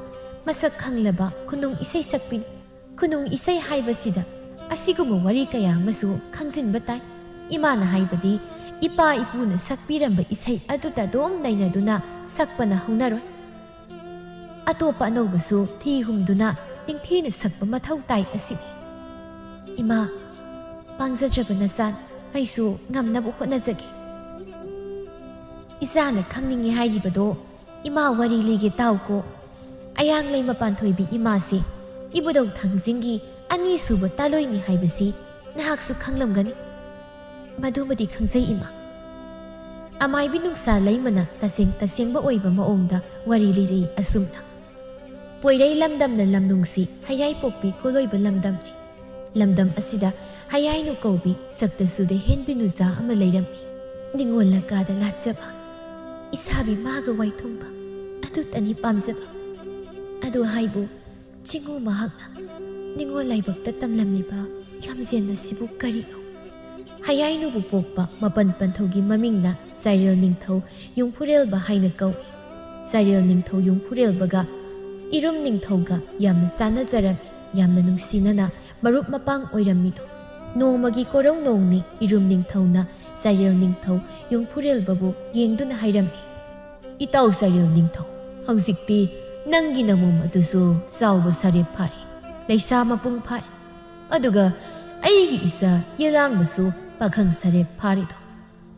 ꯃꯁꯛ ꯈꯪꯂꯕ ꯈꯨꯅꯨꯡ ꯏꯁꯩ ꯁꯛꯄꯤꯅꯤ꯫ ꯈꯨꯅꯨꯡ ꯏꯁꯩ ꯍꯥꯏꯕꯁꯤꯗ ꯑꯁꯤꯒꯨꯝꯕ ꯋꯥꯔꯤ ꯀꯌꯥ ꯑꯃꯁꯨ ꯈꯪꯖꯤꯟꯕ ꯇꯥꯏ꯫ ꯏꯃꯥꯅ ꯍꯥꯏꯕꯗꯤ ꯏꯄꯥ ꯏꯄꯨꯅ ꯁꯛꯄꯤꯔꯝꯕ ꯏꯁꯩ ꯑꯗꯨꯗ ꯑꯗꯨꯝ ꯅꯩꯅꯗꯨꯅ ꯁꯛꯄꯅ ꯍꯧꯅꯔꯣꯏ꯫ ꯑꯇꯣꯞꯄ ꯑꯅꯧꯕꯁꯨ ꯊꯤ ꯍꯨꯝꯗꯨꯅ ꯅꯤꯡꯊꯤꯅ ꯁꯛꯄ ꯃꯊꯧ ꯇꯥꯏ ꯑꯁꯤꯅꯤ"꯫ "ꯏꯃꯥ, ꯄꯥꯡꯖꯗ꯭ꯔꯕ ꯅꯆꯥꯅꯤ, ꯑꯩꯁꯨ ꯉꯝꯅꯕ ꯍꯣꯠꯅꯖꯒꯦ"꯫ "ꯏꯆꯥꯅ ꯈꯪꯅꯤꯡꯉꯤ ꯍꯥꯏꯔꯤꯕꯗꯣ ꯏꯃꯥ ꯋꯥꯔꯤ ꯂꯤꯒꯦ ꯇꯥꯎꯀꯣ꯫ ꯑꯌꯥꯡꯂꯩꯃ ꯄꯥꯟꯊꯣꯏꯕꯤ ꯏꯃꯥꯁꯤ ꯏꯕꯨꯙꯧ ꯊꯥꯡꯖꯤꯡꯒꯤ ꯑꯅꯤꯁꯨꯕ ꯇꯥꯂꯣꯏꯅꯤ ꯍꯥꯏꯕꯁꯤ ꯅꯍꯥꯛꯁꯨ ꯈꯪꯂꯝꯒꯅꯤ"꯫ "ꯃꯗꯨꯃꯗꯤ ꯈꯪꯖꯩ ꯏꯃꯥ"꯫ ꯑꯃꯥꯏꯕꯤ ꯅꯨꯡꯁꯥ ꯂꯩꯃꯅ ꯇꯁꯦꯡ ꯇꯁꯦꯡꯕ ꯑꯣꯏꯕ ꯃꯑꯣꯡꯗ ꯋꯥꯔꯤ ꯂꯤꯔꯛꯏ ꯑꯁꯨꯝꯅ: ꯄꯣꯏꯔꯩ ꯂꯝꯗꯝꯅ ꯂꯝꯅꯨꯡꯁꯤ ꯍꯌꯥꯏꯄꯣꯛꯄꯤ ꯀꯣꯂꯣꯏꯕ ꯂꯝꯗꯝꯅꯤ꯫ ꯂꯝꯗꯝ ꯑꯁꯤꯗ ꯍꯌꯥꯏꯅꯨ ꯀꯧꯕꯤ ꯁꯛꯇ ꯁꯨꯗ ꯍꯦꯟꯕꯤ ꯅꯨꯖꯥ ꯑꯃ ꯂꯩꯔꯝꯃꯤ꯫ ꯅꯤꯉꯣꯜ ꯂꯀꯥꯗ ꯂꯥꯠꯆꯕ, ꯏꯁꯥꯕꯤ ꯃꯥꯒ ꯋꯥꯏꯊꯨꯡꯕ, ꯑꯗꯨꯇꯅꯤ ꯄꯥꯝꯖꯕ꯫ ꯑꯗꯨ ꯍꯥꯏꯕꯨ ꯆꯤꯡꯉꯨ ꯃꯍꯥꯛꯅ ꯅꯤꯉꯣꯜ ꯂꯥꯏꯕꯛꯇ ꯇꯝꯂꯝꯂꯤꯕ ꯂꯝꯖꯦꯟ ꯑꯁꯤꯕꯨ ꯀꯔꯤꯅꯣ? ꯍꯌꯥꯏꯅꯨꯕꯨ ꯄꯣꯛꯄ ꯃꯄꯟ ꯄꯟꯊꯧꯒꯤ ꯃꯃꯤꯡꯅ ꯆꯥꯏꯔꯦꯜ ꯅꯤꯡꯊꯧ ꯌꯨꯝꯐꯨꯔꯦꯜꯕ ꯍꯥꯏꯅ ꯀꯧꯏ꯫ ꯆꯥꯏꯔꯦꯜ ꯅꯤꯡꯊꯧ ꯌꯨꯝꯐꯨꯔꯦꯜꯕꯒ ꯏꯔꯨꯝ ꯅꯤꯡꯊꯧꯒ ꯌꯥꯝꯅ ꯆꯥꯟꯅꯖꯔꯝꯃꯤ, ꯌꯥꯝꯅ ꯅꯨꯡꯁꯤꯅꯅ ꯃꯔꯨꯞ ꯃꯄꯥꯡ ꯑꯣꯏꯔꯝꯃꯤꯗꯣ꯫ ꯅꯣꯡꯃꯒꯤ ꯀꯣꯔꯧ ꯅꯣꯡꯅꯤ ꯏꯔꯨꯝ ꯅꯤꯡꯊꯧꯅ ꯆꯥꯏꯔꯦꯜ ꯅꯤꯡꯊꯧ ꯌꯨꯝꯐꯨꯔꯦꯜꯕꯕꯨ ꯌꯦꯡꯗꯨꯅ ꯍꯥꯏꯔꯝꯃꯤ, "ꯏꯇꯥꯎ ꯆꯥꯏꯔꯦꯜ ꯅꯤꯡꯊꯧ, ꯍꯧꯖꯤꯛꯇꯤ ꯅꯪꯒꯤ ꯅꯃꯣꯝ ꯑꯗꯨꯁꯨ ꯆꯥꯎꯕ ꯁꯥꯔꯦꯞ ꯐꯥꯔꯦ, ꯂꯩꯁꯥ ꯃꯄꯨꯡ ꯐꯥꯔꯦ꯫ ꯑꯗꯨꯒ ꯑꯩꯒꯤ ꯏꯆꯥ ꯌꯦꯂꯥꯡꯕꯁꯨ ꯄꯥꯈꯪ ꯁꯥꯔꯦꯞ ꯐꯥꯔꯦꯗꯣ꯫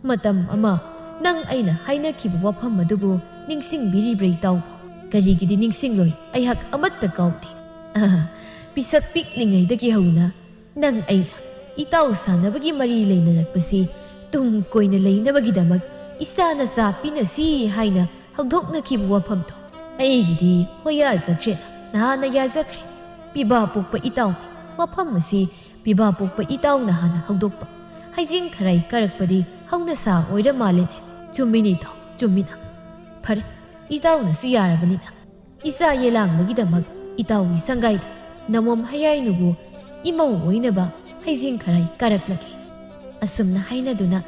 ꯃꯇꯝ ꯑꯃ ꯅꯪ ꯑꯩꯅ ꯍꯥꯏꯅꯈꯤꯕ ꯋꯥꯐꯝ ꯑꯗꯨꯕꯨ ꯅꯤꯡꯁꯤꯡꯕꯤꯔꯤꯕ꯭ꯔꯥ ꯏꯇꯥꯎ?" "ꯀꯔꯤꯒꯤꯗꯤ ꯅꯤꯡꯁꯤꯡꯂꯣꯏ? ꯑꯩꯍꯥꯛ ꯑꯃꯠꯇ ꯀꯥꯎꯗꯦ꯫ ꯑꯍ, ꯄꯤꯁꯛ ꯄꯤꯛꯂꯤꯉꯩꯗꯒꯤ ꯍꯧꯅ ꯅꯪ ꯑꯩꯅ ꯏꯇꯥꯎ ꯁꯥꯟꯅꯕꯒꯤ ꯃꯔꯤ ꯂꯩꯅꯔꯛꯄꯁꯤ ꯇꯨꯡ ꯀꯣꯏꯅ ꯂꯩꯅꯕꯒꯤꯗꯃꯛ ꯏꯆꯥ ꯅꯆꯥ ꯄꯤꯅꯁꯤ ꯍꯥꯏꯅ ꯍꯧꯗꯣꯛꯅꯈꯤꯕ ꯋꯥꯐꯝꯗꯣ ꯑꯩꯒꯤꯗꯤ ꯍꯣꯌꯥꯖꯈ꯭ꯔꯦ, ꯅꯍꯥꯟꯅ ꯌꯥꯖꯈ꯭ꯔꯦ꯫ ꯄꯤꯕꯥ ꯄꯣꯛꯄ ꯏꯇꯥꯎꯅꯤ꯫ ꯋꯥꯐꯝ ꯑꯁꯤ ꯄꯤꯕꯥ ꯄꯣꯛꯄ ꯏꯇꯥꯎꯅ ꯍꯥꯟꯅ ꯍꯧꯗꯣꯛꯄ꯫ ꯍꯩꯖꯤꯡ ꯈꯔꯥꯏ ꯀꯥꯔꯛꯄꯗꯤ ꯍꯧꯅꯁꯥ ꯑꯣꯏꯔ ꯃꯥꯜꯂꯦꯅꯦ꯫ ꯆꯨꯝꯃꯤꯅꯦ ꯏꯇꯥꯎ, ꯆꯨꯝꯃꯤꯅ꯫ ꯐꯔꯦ, ꯏꯇꯥꯎꯅꯁꯨ ꯌꯥꯔꯕꯅꯤꯅ ꯏꯆꯥ ꯌꯦꯂꯥꯡꯕꯒꯤꯗꯃꯛ ꯏꯇꯥꯎꯒꯤ ꯁꯪꯒꯥꯏꯗ ꯅꯃꯣꯝ ꯍꯌꯥꯏꯅꯨꯕꯨ ꯏꯃꯧ ꯑꯣꯏꯅꯕ ꯍꯩꯖꯤꯡ ꯈꯔꯥꯏ ꯀꯥꯔꯛꯂꯒꯦ꯫" ꯑꯁꯨꯝꯅ ꯍꯥꯏꯅꯗꯨꯅ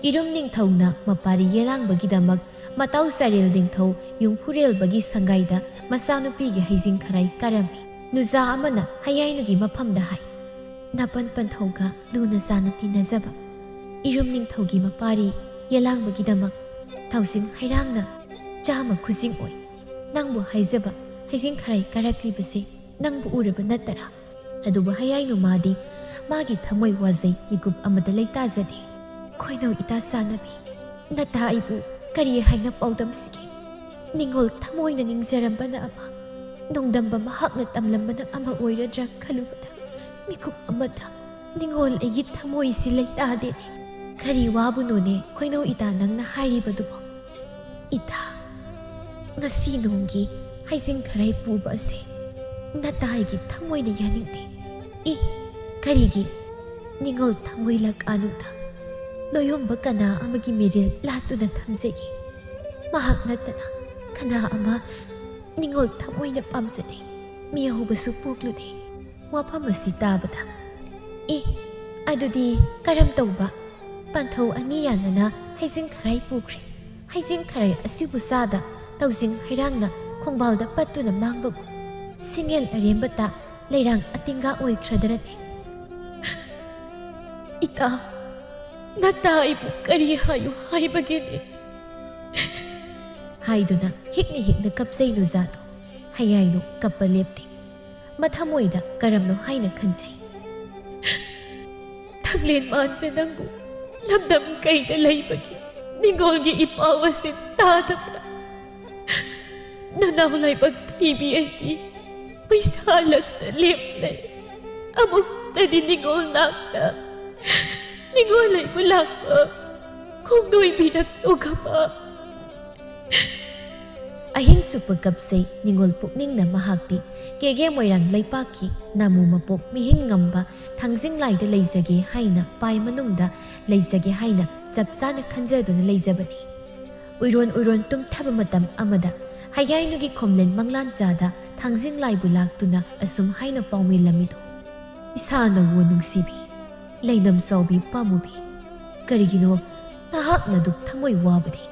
ꯏꯔꯨꯝ ꯅꯤꯡꯊꯧꯅ ꯃꯄꯥꯔꯤ ꯌꯦꯂꯥꯡꯕꯒꯤꯗꯃꯛ ꯃꯇꯥꯎ ꯆꯥꯏꯔꯦꯜ ꯅꯤꯡꯊꯧ ꯌꯨꯝꯐꯨꯔꯦꯜꯕꯒꯤ ꯁꯪꯒꯥꯏꯗ ꯃꯆꯥꯅꯨꯄꯤꯒꯤ ꯍꯩꯖꯤꯡ ꯈꯔꯥꯏ ꯀꯥꯔꯝꯃꯤ꯫ ꯅꯨꯖꯥ ꯑꯃꯅ ꯍꯌꯥꯏꯅꯨꯒꯤ ꯃꯐꯝꯗ ꯍꯥꯏ, "ꯅꯄꯟ ꯄꯟꯊꯧꯒ ꯂꯨꯅ ꯆꯥꯟꯅ ꯇꯤꯟꯅꯖꯕ ꯏꯔꯨꯝ ꯅꯤꯡꯊꯧꯒꯤ ꯃꯄꯥꯔꯤ ꯌꯦꯂꯥꯡꯕꯒꯤꯗꯃꯛ ꯊꯥꯎꯖꯤꯟ ꯍꯩꯔꯥꯡꯅ ꯆꯥꯝꯃ ꯈꯨꯖꯤꯡ ꯑꯣꯏ꯫ ꯅꯪꯕꯨ ꯍꯥꯏꯖꯕ ꯍꯩꯖꯤꯡ ꯈꯔꯥꯏ ꯀꯥꯔꯛꯂꯤꯕꯁꯦ ꯅꯪꯕꯨ ꯎꯔꯕ ꯅꯠꯇꯔꯥ?" ꯑꯗꯨꯕꯨ ꯍꯌꯥꯏꯅꯨ ꯃꯥꯗꯤ ꯃꯥꯒꯤ ꯊꯃꯣꯏ ꯋꯥꯖꯩ ꯃꯤꯀꯨꯞ ꯑꯃꯗ ꯂꯩꯇꯥꯖꯗꯦ꯫ "ꯈꯣꯏꯅꯧ ꯏꯇꯥ ꯆꯥꯟꯅꯕꯤ, ꯅꯇꯥ ꯑꯩꯕꯨ ꯀꯔꯤ ꯍꯥꯏꯅ ꯄꯥꯎꯗꯝꯁꯤꯒꯦ? ꯅꯤꯡꯉꯣꯜ ꯊꯃꯣꯏꯅ ꯅꯤꯡꯖꯔꯝꯕꯅ ꯑꯃ, ꯅꯣꯡꯗꯝꯕ ꯃꯍꯥꯛꯅ ꯇꯝꯂꯝꯕꯅ ꯑꯃ ꯑꯣꯏꯔꯗ꯭ꯔꯥ ꯈꯜꯂꯨꯕꯗ ꯃꯤꯀꯨꯞ ꯑꯃꯗ ꯅꯤꯡꯉꯣꯜ ꯑꯩꯒꯤ ꯊꯃꯣꯏꯁꯤ ꯂꯩꯇꯥꯗꯦꯅꯦ꯫ ꯀꯔꯤ ꯋꯥꯕꯨꯅꯣꯅꯦ ꯈꯣꯏꯅꯧ ꯏꯇꯥ ꯅꯪꯅ ꯍꯥꯏꯔꯤꯕꯗꯨꯕꯣ?" "ꯏꯇꯥ, ꯉꯁꯤ ꯅꯣꯡꯒꯤ ꯍꯩꯖꯤꯡ ꯈꯔꯥꯏ ꯄꯨꯕ ꯑꯁꯦ ꯅꯇꯥ ꯑꯩꯒꯤ ꯊꯃꯣꯏꯅ ꯌꯥꯅꯤꯡꯗꯦ꯫" "ꯏ, ꯀꯔꯤꯒꯤ? ꯅꯤꯡꯉꯣꯜ ꯊꯃꯣꯏ ꯂꯛ ꯑꯥꯅꯨꯗ ꯂꯣꯌꯣꯝꯕ ꯀꯅꯥ ꯑꯃꯒꯤ ꯃꯤꯔꯦꯜ ꯂꯥꯠꯇꯨꯅ ꯊꯝꯖꯒꯦ꯫ ꯃꯍꯥꯛ ꯅꯠꯇꯅ ꯀꯅꯥ ꯑꯃ ꯅꯤꯡꯉꯣꯜ ꯊꯃꯣꯏꯅ ꯄꯥꯝꯖꯗꯦ꯫ ꯃꯤ ꯑꯍꯧꯕꯁꯨ ꯄꯣꯛꯂꯨꯗꯦ꯫" ꯋꯥꯐꯝ ꯑꯁꯤ ꯇꯥꯕꯗ, "ꯑꯦ, ꯑꯗꯨꯗꯤ ꯀꯔꯝ ꯇꯧꯕ? ꯄꯟꯊꯧ ꯑꯅꯤ ꯌꯥꯅꯅ ꯍꯩꯖꯤꯡ ꯈꯔꯥꯏ ꯄꯨꯈ꯭ꯔꯦ꯫ ꯍꯩꯖꯤꯡ ꯈꯔꯥꯏ ꯑꯁꯤꯕꯨ ꯆꯥꯗ ꯇꯧꯖꯤꯡ ꯍꯩꯔꯥꯡꯅ ꯈꯣꯡꯕꯥꯜꯗ ꯄꯠꯇꯨꯅ ꯃꯥꯡꯕꯒꯨꯝ ꯁꯤꯡꯉꯦꯜ ꯑꯔꯦꯝꯕꯇ ꯂꯩꯔꯥꯡ ꯑꯇꯤꯡꯒ ꯑꯣꯏꯈ꯭ꯔꯗꯔꯅꯦ꯫ "ꯏꯇꯥ, ꯅꯇꯥ ꯑꯩꯕꯨ ꯀꯔꯤ ꯍꯥꯏꯌꯨ ꯍꯥꯏꯕꯒꯦꯅꯦ?" ꯍꯥꯏꯗꯨꯅ ꯍꯤꯛꯅ ꯍꯤꯛꯅ ꯀꯞꯆꯩ ꯅꯨꯖꯥꯗꯣ꯫ ꯍꯌꯥꯏꯅꯨ ꯀꯞꯄ ꯂꯦꯞꯇꯦ꯫ ꯃꯊꯃꯣꯏꯗ ꯀꯔꯝꯅꯣ ꯍꯥꯏꯅ ꯈꯟꯖꯩ꯫ "ꯊꯥꯡꯂꯦꯟ ꯃꯥꯟꯁꯦ ꯅꯪꯕꯨ ꯂꯝꯗꯝ ꯀꯩꯗ ꯂꯩꯕꯒꯦ? ꯅꯤꯡꯉꯣꯜꯒꯤ ꯏꯄꯥꯎ ꯑꯁꯤ ꯇꯥꯗꯕ꯭ꯔꯥ? ꯅꯅꯥꯎ ꯂꯥꯏꯕꯛ ꯊꯤꯕꯤ ꯑꯩꯗꯤ ꯃꯩꯁꯥ ꯂꯛꯇ ꯂꯦꯞꯂꯦ꯫ ꯑꯃꯨꯛꯇꯗꯤ ꯅꯤꯡꯉꯣꯜ ꯅꯥꯛꯇ ꯅꯤꯡꯉꯣꯜ ꯑꯩꯕꯨ ꯂꯥꯛꯄ ꯈꯣꯡꯗꯣꯏꯕꯤꯔꯛꯂꯨꯒꯕ꯫" ꯑꯍꯤꯡ ꯆꯨꯞꯄ ꯀꯞꯆꯩ ꯅꯤꯡꯉꯣꯜ ꯄꯨꯛꯅꯤꯡꯅ꯫ ꯃꯍꯥꯛꯇꯤ ꯀꯦꯒꯦ ꯃꯣꯏꯔꯥꯡ ꯂꯩꯄꯥꯛꯀꯤ ꯅꯥꯃꯨ ꯃꯄꯣꯛ ꯃꯤꯍꯤꯡ ꯉꯝꯕ ꯊꯥꯡꯖꯤꯡ ꯂꯥꯏꯗ ꯂꯩꯖꯒꯦ ꯍꯥꯏꯅ, ꯄꯥꯏ ꯃꯅꯨꯡꯗ ꯂꯩꯖꯒꯦ ꯍꯥꯏꯅ ꯆꯞ ꯆꯥꯅ ꯈꯟꯖꯗꯨꯅ ꯂꯩꯖꯕꯅꯤ꯫ ꯎꯏꯔꯣꯟ ꯎꯏꯔꯣꯟ ꯇꯨꯝꯊꯕ ꯃꯇꯝ ꯑꯃꯗ ꯍꯌꯥꯏꯅꯨꯒꯤ ꯈꯣꯝꯂꯦꯟ ꯃꯪꯂꯥꯟ ꯆꯥꯗ ꯊꯥꯡꯖꯤꯡ ꯂꯥꯏꯕꯨ ꯂꯥꯛꯇꯨꯅ ꯑꯁꯨꯝ ꯍꯥꯏꯅ ꯄꯥꯎꯃꯤꯜꯂꯝꯃꯤꯗꯣ: "ꯏꯁꯥꯅ ꯋꯣ ꯅꯨꯡꯁꯤꯕꯤ, ꯂꯩꯅꯝ ꯆꯥꯎꯕꯤ ꯄꯥꯝꯃꯨꯕꯤ, ꯀꯔꯤꯒꯤꯅꯣ ꯅꯍꯥꯛꯅ ꯑꯗꯨꯛ ꯊꯃꯣꯏ ꯋꯥꯕꯗꯤ?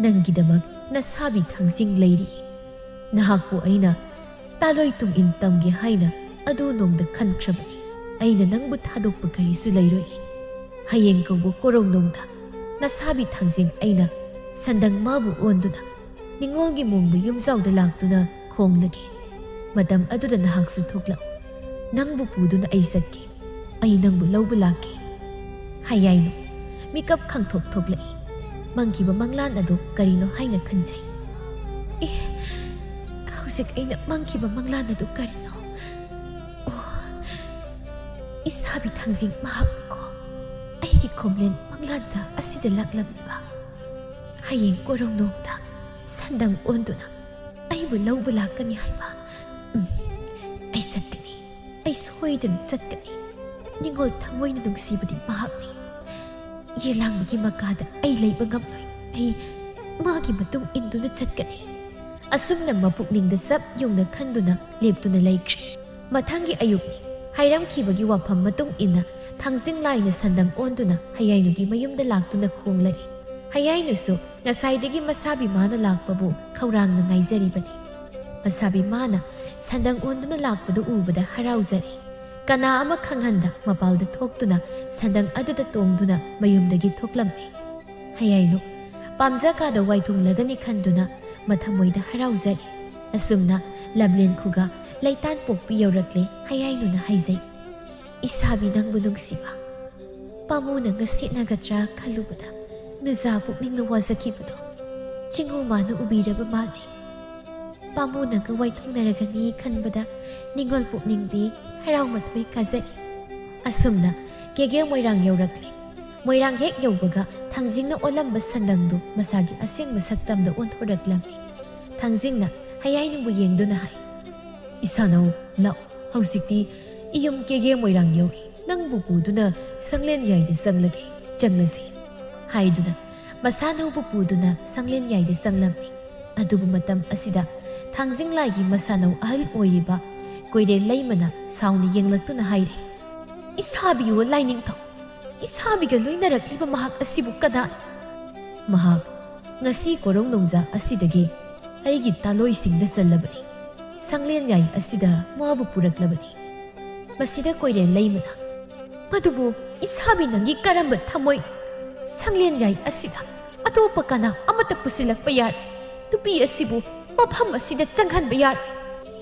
ꯅꯪꯒꯤꯗꯃꯛ ꯅꯁꯥꯕꯤ ꯊꯥꯡꯖꯤꯡ ꯂꯩꯔꯤ꯫ ꯅꯍꯥꯛꯄꯨ ꯑꯩꯅ ꯇꯥꯂꯣꯏ ꯇꯨꯡ ꯏꯟ ꯇꯝꯒꯦ ꯍꯥꯏꯅ ꯑꯗꯨ ꯅꯣꯡꯗ ꯈꯟꯈ꯭ꯔꯕꯅꯤ꯫ ꯑꯩꯅ ꯅꯪꯕꯨ ꯊꯥꯗꯣꯛꯄ ꯀꯔꯤꯁꯨ ꯂꯩꯔꯣꯏ꯫ ꯍꯌꯦꯡ ꯀꯧꯕ ꯀꯣꯔꯧꯅꯣꯡꯗ ꯅꯁꯥꯕꯤ ꯊꯥꯡꯖꯤꯡ ꯑꯩꯅ ꯁꯟꯗꯪ ꯃꯥꯕꯨ ꯑꯣꯟꯗꯨꯅ ꯅꯤꯡꯉꯣꯜꯒꯤ ꯃꯣꯡꯕ ꯌꯨꯝꯖꯥꯎꯗ ꯂꯥꯛꯇꯨꯅ ꯈꯣꯡꯂꯒꯦ꯫ ꯃꯇꯝ ꯑꯗꯨꯗ ꯅꯍꯥꯛꯁꯨ ꯊꯣꯛꯂꯛꯎ꯫ ꯅꯪꯕꯨ ꯄꯨꯗꯨꯅ ꯑꯩ ꯆꯠꯀꯦ꯫ ꯑꯩ ꯅꯪꯕꯨ ꯂꯧꯕ ꯂꯥꯛꯀꯦ꯫" ꯍꯌꯥꯏꯅꯨ ꯃꯤꯀꯞ ꯈꯪꯊꯣꯛ ꯊꯣꯛꯂꯛꯏ꯫ ꯃꯪꯈꯤꯕ ꯃꯪꯂꯥꯟ ꯑꯗꯨ ꯀꯔꯤꯅꯣ ꯍꯥꯏꯅ ꯈꯟꯖꯩ꯫ "ꯑꯦ, ꯍꯧꯖꯤꯛ ꯑꯩꯅ ꯃꯪꯈꯤꯕ ꯃꯪꯂꯥꯟ ꯑꯗꯨ ꯀꯔꯤꯅꯣ? ꯑꯣ, ꯏꯁꯥꯕꯤ ꯊꯥꯡꯖꯤꯡ ꯃꯍꯥꯛꯅꯤꯀꯣ꯫ ꯑꯩꯒꯤ ꯈꯣꯝꯂꯦꯟ ꯃꯪꯂꯥꯟꯖꯥ ꯑꯁꯤꯗ ꯂꯥꯛꯂꯝꯂꯤꯕ꯫ ꯍꯌꯦꯡ ꯀꯣꯔꯧꯅꯣꯡꯗ ꯁꯟꯗꯪ ꯑꯣꯟꯗꯨꯅ ꯑꯩꯕꯨ ꯂꯧꯕ ꯂꯥꯛꯀꯅꯤ ꯍꯥꯏꯕ꯫ ꯎꯝ, ꯑꯩ ꯆꯠꯀꯅꯤ꯫ ꯑꯩ ꯁꯣꯏꯗꯅ ꯆꯠꯀꯅꯤ꯫ ꯅꯤꯡꯉꯣꯜ ꯊꯃꯣꯏꯅ ꯅꯨꯡꯁꯤꯕꯗꯤ ꯃꯍꯥꯛꯅꯤ꯫ ꯌꯦꯂꯥꯡꯕꯒꯤ ꯃꯀꯥꯗ ꯑꯩ ꯂꯩꯕ ꯉꯝꯂꯣꯏ꯫ ꯑꯩ ꯃꯥꯒꯤ ꯃꯇꯨꯡ ꯏꯟꯗꯨꯅ ꯆꯠꯀꯅꯤ꯫" ꯑꯁꯨꯝꯅ ꯃꯄꯨꯛꯅꯤꯡꯗ ꯆꯞ ꯌꯨꯡꯅ ꯈꯟꯗꯨꯅ ꯂꯦꯞꯇꯨꯅ ꯂꯩꯈ꯭ꯔꯦ꯫ ꯃꯊꯪꯒꯤ ꯑꯌꯨꯛꯅꯤ꯫ ꯍꯥꯏꯔꯝꯈꯤꯕꯒꯤ ꯋꯥꯐꯝ ꯃꯇꯨꯡ ꯏꯟꯅ ꯊꯥꯡꯖꯤꯡ ꯂꯥꯏꯅ ꯁꯟꯗꯪ ꯑꯣꯟꯗꯨꯅ ꯍꯌꯥꯏꯅꯨꯒꯤ ꯃꯌꯨꯝꯗ ꯂꯥꯛꯇꯨꯅ ꯈꯣꯡꯂꯔꯦ꯫ ꯍꯌꯥꯏꯅꯨꯁꯨ ꯉꯁꯥꯏꯗꯒꯤ ꯃꯁꯥꯕꯤ ꯃꯥꯅ ꯂꯥꯛꯄꯕꯨ ꯈꯧꯔꯥꯡꯅ ꯉꯥꯏꯖꯔꯤꯕꯅꯤ꯫ ꯃꯁꯥꯕꯤ ꯃꯥꯅ ꯁꯟꯗꯪ ꯑꯣꯟꯗꯨꯅ ꯂꯥꯛꯄꯗꯨ ꯎꯕꯗ ꯍꯔꯥꯎꯖꯔꯦ꯫ ꯀꯅꯥ ꯑꯃ ꯈꯪꯍꯟꯗ ꯃꯄꯥꯜꯗ ꯊꯣꯛꯇꯨꯅ ꯁꯟꯗꯪ ꯑꯗꯨꯗ ꯇꯣꯡꯗꯨꯅ ꯃꯌꯨꯝꯗꯒꯤ ꯊꯣꯛꯂꯝꯃꯦ꯫ ꯍꯌꯥꯏꯅꯨ ꯄꯥꯝꯖ ꯀꯥꯗ ꯋꯥꯏꯊꯨꯡꯂꯒꯅꯤ ꯈꯟꯗꯨꯅ ꯃꯊꯃꯣꯏꯗ ꯍꯔꯥꯎꯖꯔꯦ꯫ ꯑꯁꯨꯝꯅ ꯂꯝꯂꯦꯟ ꯈꯨꯒꯥ ꯂꯩꯇꯥꯟ ꯄꯣꯛꯄꯤ ꯌꯧꯔꯛꯂꯦ꯫ ꯍꯌꯥꯏꯅꯨꯅ ꯍꯥꯏꯖꯩ, "ꯏꯁꯥꯕꯤ ꯅꯪꯕꯨ ꯅꯨꯡꯁꯤꯕ, ꯄꯥꯃꯨꯅ ꯉꯁꯤꯠꯅꯒꯗ꯭ꯔꯥ ꯈꯜꯂꯨꯕꯗ ꯅꯨꯖꯥ ꯄꯨꯛꯅꯤꯡꯅ ꯋꯥꯖꯈꯤꯕꯗꯣ ꯆꯤꯡꯉꯨ ꯃꯥꯅ ꯎꯕꯤꯔꯕ ꯃꯥꯜꯂꯦ꯫ ꯄꯥꯃꯨꯅꯒ ꯋꯥꯏꯊꯨꯡꯅꯔꯒꯅꯤ ꯈꯟꯕꯗ ꯅꯤꯡꯉꯣꯜ ꯄꯨꯛꯅꯤꯡꯗꯤ ꯍꯔꯥꯎ ꯃꯊꯣꯏ ꯀꯥꯖꯩ꯫" ꯑꯁꯨꯝꯅ ꯀꯦꯒꯦ ꯃꯣꯏꯔꯥꯡ ꯌꯧꯔꯛꯂꯦ꯫ ꯃꯣꯏꯔꯥꯡ ꯍꯦꯛ ꯌꯧꯕꯒ ꯊꯥꯡꯖꯤꯡꯅ ꯑꯣꯜꯂꯝꯕ ꯁꯟꯗꯪꯗꯨ ꯃꯁꯥꯒꯤ ꯑꯁꯦꯡꯕ ꯁꯛꯇꯝꯗ ꯑꯣꯟꯊꯣꯔꯛꯂꯝꯃꯤ꯫ ꯊꯥꯡꯖꯤꯡꯅ ꯍꯌꯥꯏꯅꯨꯕꯨ ꯌꯦꯡꯗꯨꯅ ꯍꯥꯏ, "ꯏꯁꯥꯅꯧ, ꯂꯥꯛꯑꯣ, ꯍꯧꯖꯤꯛꯇꯤ ꯏꯌꯨꯝ ꯀꯦꯒꯦ ꯃꯣꯏꯔꯥꯡ ꯌꯧꯔꯦ, ꯅꯪꯕꯨ ꯄꯨꯗꯨꯅ ꯁꯪꯂꯦꯟ ꯌꯥꯏꯗ ꯆꯪꯂꯒꯦ, ꯆꯪꯂꯁꯤ" ꯍꯥꯏꯗꯨꯅ ꯃꯁꯥꯅꯧꯕꯨ ꯄꯨꯗꯨꯅ ꯁꯪꯂꯦꯟ ꯌꯥꯏꯗ ꯆꯪꯂꯝꯃꯤ꯫ ꯑꯗꯨꯕꯨ ꯃꯇꯝ ꯑꯁꯤꯗ ꯊꯥꯡꯖꯤꯡ ꯂꯥꯏꯒꯤ ꯃꯁꯥꯅꯧ ꯑꯍꯜ ꯑꯣꯏꯔꯤꯕ ꯀꯣꯏꯔꯦꯜ ꯂꯩꯃꯅ ꯁꯥꯎꯅ ꯌꯦꯡꯂꯛꯇꯨꯅ ꯍꯥꯏꯔꯤ, "ꯏꯁꯥꯕꯤꯌꯣ ꯂꯥꯏꯅꯤꯡꯊꯧ, ꯏꯁꯥꯕꯤꯒ ꯂꯣꯏꯅꯔꯛꯂꯤꯕ ꯃꯍꯥꯛ ꯑꯁꯤꯕꯨ ꯀꯅꯥꯅꯣ?" "ꯃꯍꯥꯛ ꯉꯁꯤ ꯀꯣꯔꯧ ꯅꯣꯡꯖꯥ ꯑꯁꯤꯗꯒꯤ ꯑꯩꯒꯤ ꯇꯥꯂꯣꯏꯁꯤꯡꯗ ꯆꯜꯂꯕꯅꯤ, ꯁꯪꯂꯦꯟ ꯌꯥꯏ ꯑꯁꯤꯗ ꯃꯥꯕꯨ ꯄꯨꯔꯛꯂꯕꯅꯤ꯫" ꯃꯁꯤꯗ ꯀꯣꯏꯔꯦꯜ ꯂꯩꯃꯅ, "ꯃꯗꯨꯕꯨ ꯏꯁꯥꯕꯤ ꯅꯪꯒꯤ ꯀꯔꯝꯕ ꯊꯃꯣꯏ? ꯁꯪꯂꯦꯟ ꯌꯥꯏ ꯑꯁꯤꯗ ꯑꯇꯣꯞꯄ ꯀꯅꯥ ꯑꯃꯠꯇ ꯄꯨꯁꯤꯜꯂꯛꯄ ꯌꯥꯔꯣꯏ꯫ ꯅꯨꯄꯤ ꯑꯁꯤꯕꯨ ꯃꯐꯝ ꯑꯁꯤꯗ ꯆꯪꯍꯟꯕ ꯌꯥꯔꯣꯏ꯫"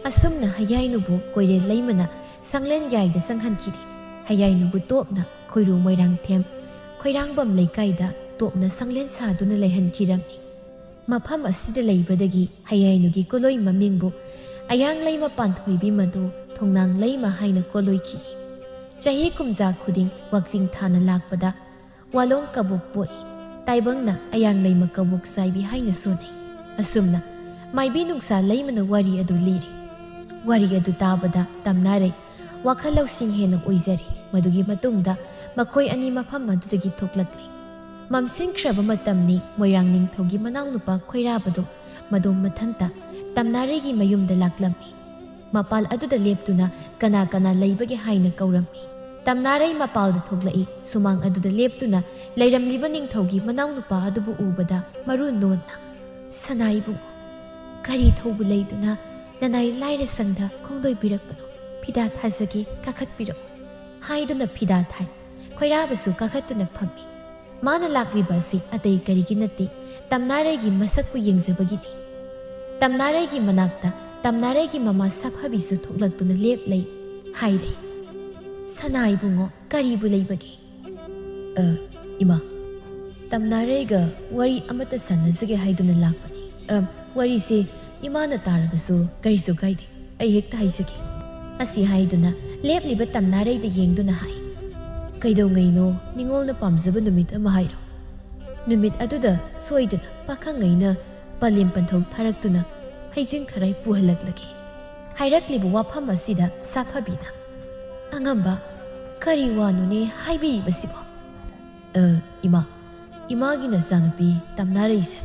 ꯑꯁꯨꯝꯅ ꯍꯌꯥꯏꯅꯨꯕꯨ ꯀꯣꯏꯔꯦꯜ ꯂꯩꯃꯅ ꯁꯪꯂꯦꯟ ꯌꯥꯏꯗ ꯆꯪꯍꯟꯈꯤꯔꯦ꯫ ꯍꯌꯥꯏꯅꯨꯕꯨ ꯇꯣꯞꯅ ꯈꯣꯏꯔꯨ ꯃꯣꯏꯔꯥꯡꯊꯦꯝ ꯈꯣꯏꯔꯥꯡꯕꯝ ꯂꯩꯀꯥꯏꯗ ꯇꯣꯞꯅ ꯁꯪꯂꯦꯟ ꯁꯥꯗꯨꯅ ꯂꯩꯍꯟꯈꯤꯔꯝꯃꯤ꯫ ꯃꯐꯝ ꯑꯁꯤꯗ ꯂꯩꯕꯗꯒꯤ ꯍꯌꯥꯏꯅꯨꯒꯤ ꯀꯣꯂꯣꯏ ꯃꯃꯤꯡꯕꯨ ꯑꯌꯥꯡ ꯂꯩꯃ ꯄꯥꯟꯊꯣꯏꯕꯤ ꯃꯗꯨ ꯊꯣꯡꯅꯥꯡ ꯂꯩꯃ ꯍꯥꯏꯅ ꯀꯣꯂꯣꯏꯈꯤ꯫ ꯆꯍꯤ ꯀꯨꯝꯖꯥ ꯈꯨꯗꯤꯡ ꯋꯥꯛꯆꯤꯡ ꯊꯥꯅ ꯂꯥꯛꯄꯗ ꯋꯥꯂꯣꯡ ꯀꯕꯣꯛ ꯄꯣꯛꯏ꯫ ꯇꯥꯏꯕꯪꯅ ꯑꯌꯥꯡ ꯂꯩꯃ ꯀꯕꯣꯛ ꯆꯥꯏꯕꯤ ꯍꯥꯏꯅꯁꯨ ꯅꯩ꯫ ꯑꯁꯨꯝꯅ ꯃꯥꯏꯕꯤ ꯅꯨꯡꯁꯥ ꯂꯩꯃꯅ ꯋꯥꯔꯤ ꯑꯗꯨ ꯂꯤꯔꯤ꯫ ꯋꯥꯔꯤ ꯑꯗꯨ ꯇꯥꯕꯗ ꯇꯝꯅꯔꯩ ꯋꯥꯈꯜ ꯂꯧꯁꯤꯡ ꯍꯦꯟꯅ ꯑꯣꯏꯖꯔꯦ꯫ ꯃꯗꯨꯒꯤ ꯃꯇꯨꯡꯗ ꯃꯈꯣꯏ ꯑꯅꯤ ꯃꯐꯝ ꯑꯗꯨꯗꯒꯤ ꯊꯣꯛꯂꯛꯂꯦ꯫ ꯃꯝꯁꯤꯟꯈ꯭ꯔꯕ ꯃꯇꯝꯅꯤ꯫ ꯃꯣꯏꯔꯥꯡ ꯅꯤꯡꯊꯧꯒꯤ ꯃꯅꯥꯎꯅꯨꯄꯥ ꯈꯣꯏꯔꯥꯕꯗꯣ ꯃꯗꯣꯝ ꯃꯊꯟꯇ ꯇꯝꯅꯥꯔꯩꯒꯤ ꯃꯌꯨꯝꯗ ꯂꯥꯛꯂꯝꯃꯤ꯫ ꯃꯄꯥꯜ ꯑꯗꯨꯗ ꯂꯦꯞꯇꯨꯅ ꯀꯅꯥ ꯀꯅꯥ ꯂꯩꯕꯒꯦ ꯍꯥꯏꯅ ꯀꯧꯔꯝꯃꯤ꯫ ꯇꯝꯅꯥꯔꯩ ꯃꯄꯥꯜꯗ ꯊꯣꯛꯂꯛꯏ꯫ ꯁꯨꯃꯥꯡ ꯑꯗꯨꯗ ꯂꯦꯞꯇꯨꯅ ꯂꯩꯔꯝꯂꯤꯕ ꯅꯤꯡꯊꯧꯒꯤ ꯃꯅꯥꯎꯅꯨꯄꯥ ꯑꯗꯨꯕꯨ ꯎꯕꯗ ꯃꯔꯨ ꯅꯣꯟꯅ, "ꯁꯅꯥ ꯏꯕꯨꯡꯉꯣ, ꯀꯔꯤ ꯊꯧꯕ ꯂꯩꯗꯨꯅ ꯅꯅꯥꯏ ꯂꯥꯏꯔ ꯁꯪꯗ ꯈꯣꯡꯗꯣꯏꯕꯤꯔꯛꯄꯅꯣ? ꯐꯤꯗꯥ ꯊꯥꯖꯒꯦ, ꯀꯥꯈꯠꯄꯤꯔꯛꯎ" ꯍꯥꯏꯗꯨꯅ ꯐꯤꯗꯥ ꯊꯥꯏ꯫ ꯈꯣꯏꯔꯥꯕꯁꯨ ꯀꯥꯈꯠꯇꯨꯅ ꯐꯝꯃꯤ꯫ ꯃꯥꯅ ꯂꯥꯛꯂꯤꯕ ꯑꯁꯤ ꯑꯇꯩ ꯀꯔꯤꯒꯤ ꯅꯠꯇꯦ, ꯇꯝꯅꯥꯔꯩꯒꯤ ꯃꯁꯛꯄꯨ ꯌꯦꯡꯖꯕꯒꯤꯅꯤ꯫ ꯇꯝꯅꯥꯔꯩꯒꯤ ꯃꯅꯥꯛꯇ ꯇꯝꯅꯥꯔꯩꯒꯤ ꯃꯃꯥ ꯁꯥꯐꯕꯤꯁꯨ ꯊꯣꯛꯂꯛꯇꯨꯅ ꯂꯦꯞꯂꯩ ꯍꯥꯏꯔꯦ꯫ "ꯁꯅꯥ ꯏꯕꯨꯡꯉꯣ, ꯀꯔꯤꯕꯨ ꯂꯩꯕꯒꯦ?" "ꯑ, ꯏꯃꯥ, ꯇꯝꯅꯥꯔꯩꯒ ꯋꯥꯔꯤ ꯑꯃꯠꯇ ꯁꯥꯟꯅꯖꯒꯦ ꯍꯥꯏꯗꯨꯅ ꯂꯥꯛꯄꯅꯤ꯫ ꯑ, ꯋꯥꯔꯤꯁꯦ ꯏꯃꯥꯅ ꯇꯥꯔꯕꯁꯨ ꯀꯔꯤꯁꯨ ꯀꯥꯏꯗꯦ, ꯑꯩ ꯍꯦꯛꯇ ꯍꯥꯏꯖꯒꯦ" ꯑꯁꯤ ꯍꯥꯏꯗꯨꯅ ꯂꯦꯞꯂꯤꯕ ꯇꯝꯅꯥꯔꯩꯗ ꯌꯦꯡꯗꯨꯅ ꯍꯥꯏ꯫ "ꯀꯩꯗꯧꯉꯩꯅꯣ ꯅꯤꯉꯣꯜꯅ ꯄꯥꯝꯖꯕ ꯅꯨꯃꯤꯠ ꯑꯃ ꯍꯥꯏꯔꯣ꯫ ꯅꯨꯃꯤꯠ ꯑꯗꯨꯗ ꯁꯣꯏꯗꯅ ꯄꯥꯈꯪꯉꯩꯅ ꯄꯂꯦꯝ ꯄꯟꯊꯧ ꯊꯥꯔꯛꯇꯨꯅ ꯍꯩꯖꯤꯡ ꯈꯔꯥꯏ ꯄꯨꯍꯜꯂꯛꯂꯒꯦ" ꯍꯥꯏꯔꯛꯂꯤꯕ ꯋꯥꯐꯝ ꯑꯁꯤꯗ ꯁꯥꯐꯕꯤꯅ, "ꯑꯉꯝꯕ, ꯀꯔꯤ ꯋꯥꯅꯣꯅꯦ ꯍꯥꯏꯕꯤꯔꯤꯕꯁꯤꯕꯣ?" "ꯑ, ꯏꯃꯥ, ꯏꯃꯥꯒꯤ ꯅꯆꯥꯅꯨꯄꯤ ꯇꯝꯅꯥꯔꯩꯁꯦ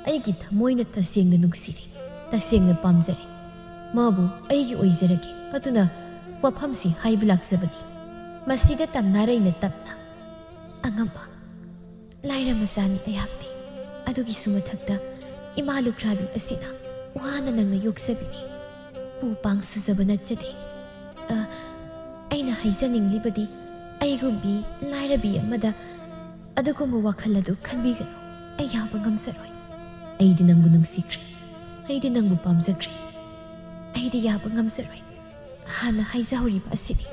ꯑꯩꯒꯤ ꯊꯃꯣꯏꯅ ꯇꯁꯦꯡꯅ ꯅꯨꯡꯁꯤꯔꯤ, ꯇꯁꯦꯡꯅ ꯄꯥꯝꯖꯔꯤ꯫ ꯃꯥꯕꯨ ꯑꯩꯒꯤ ꯑꯣꯏꯖꯔꯒꯦ꯫ ꯑꯗꯨꯅ ꯋꯥꯐꯝꯁꯤ ꯍꯥꯏꯕ ꯂꯥꯛꯆꯕꯅꯤ"꯫ ꯃꯁꯤꯗ ꯇꯝꯅꯥꯔꯩꯅ ꯇꯞꯅ, "ꯑꯉꯝꯕ, ꯂꯥꯏꯔ ꯃꯆꯥꯅꯤ ꯑꯩꯍꯥꯛꯇꯤ꯫ ꯑꯗꯨꯒꯤꯁꯨ ꯃꯊꯛꯇ ꯏꯃꯥ ꯂꯨꯈ꯭ꯔꯥꯕꯤ ꯑꯁꯤꯅ ꯋꯥꯅ ꯅꯪꯅ ꯌꯣꯛꯆꯕꯤꯅꯤ꯫ ꯄꯨ ꯄꯥꯡ ꯁꯨꯖꯕ ꯅꯠꯆꯗꯦ꯫ ꯑ, ꯑꯩꯅ ꯍꯥꯏꯖꯅꯤꯡꯂꯤꯕꯗꯤ, ꯑꯩꯒꯨꯝꯕꯤ ꯂꯥꯏꯔꯕꯤ ꯑꯃꯗ ꯑꯗꯨꯒꯨꯝꯕ ꯋꯥꯈꯜ ꯑꯗꯨ ꯈꯟꯕꯤꯒꯅꯨ꯫ ꯑꯩ ꯌꯥꯕ ꯉꯝꯖꯔꯣꯏ꯫ ꯑꯩꯗꯤ ꯅꯪꯕꯨ ꯅꯨꯡꯁꯤꯈ꯭ꯔꯦ꯫ ꯑꯩꯗꯤ ꯅꯪꯕꯨ ꯄꯥꯝꯖꯈ꯭ꯔꯦ꯫ ꯑꯩꯗꯤ ꯌꯥꯕ ꯉꯝꯖꯔꯣꯏ꯫ ꯍꯥꯟꯅ ꯍꯥꯏꯖꯍꯧꯔꯤꯕ ꯑꯁꯤꯅꯤ꯫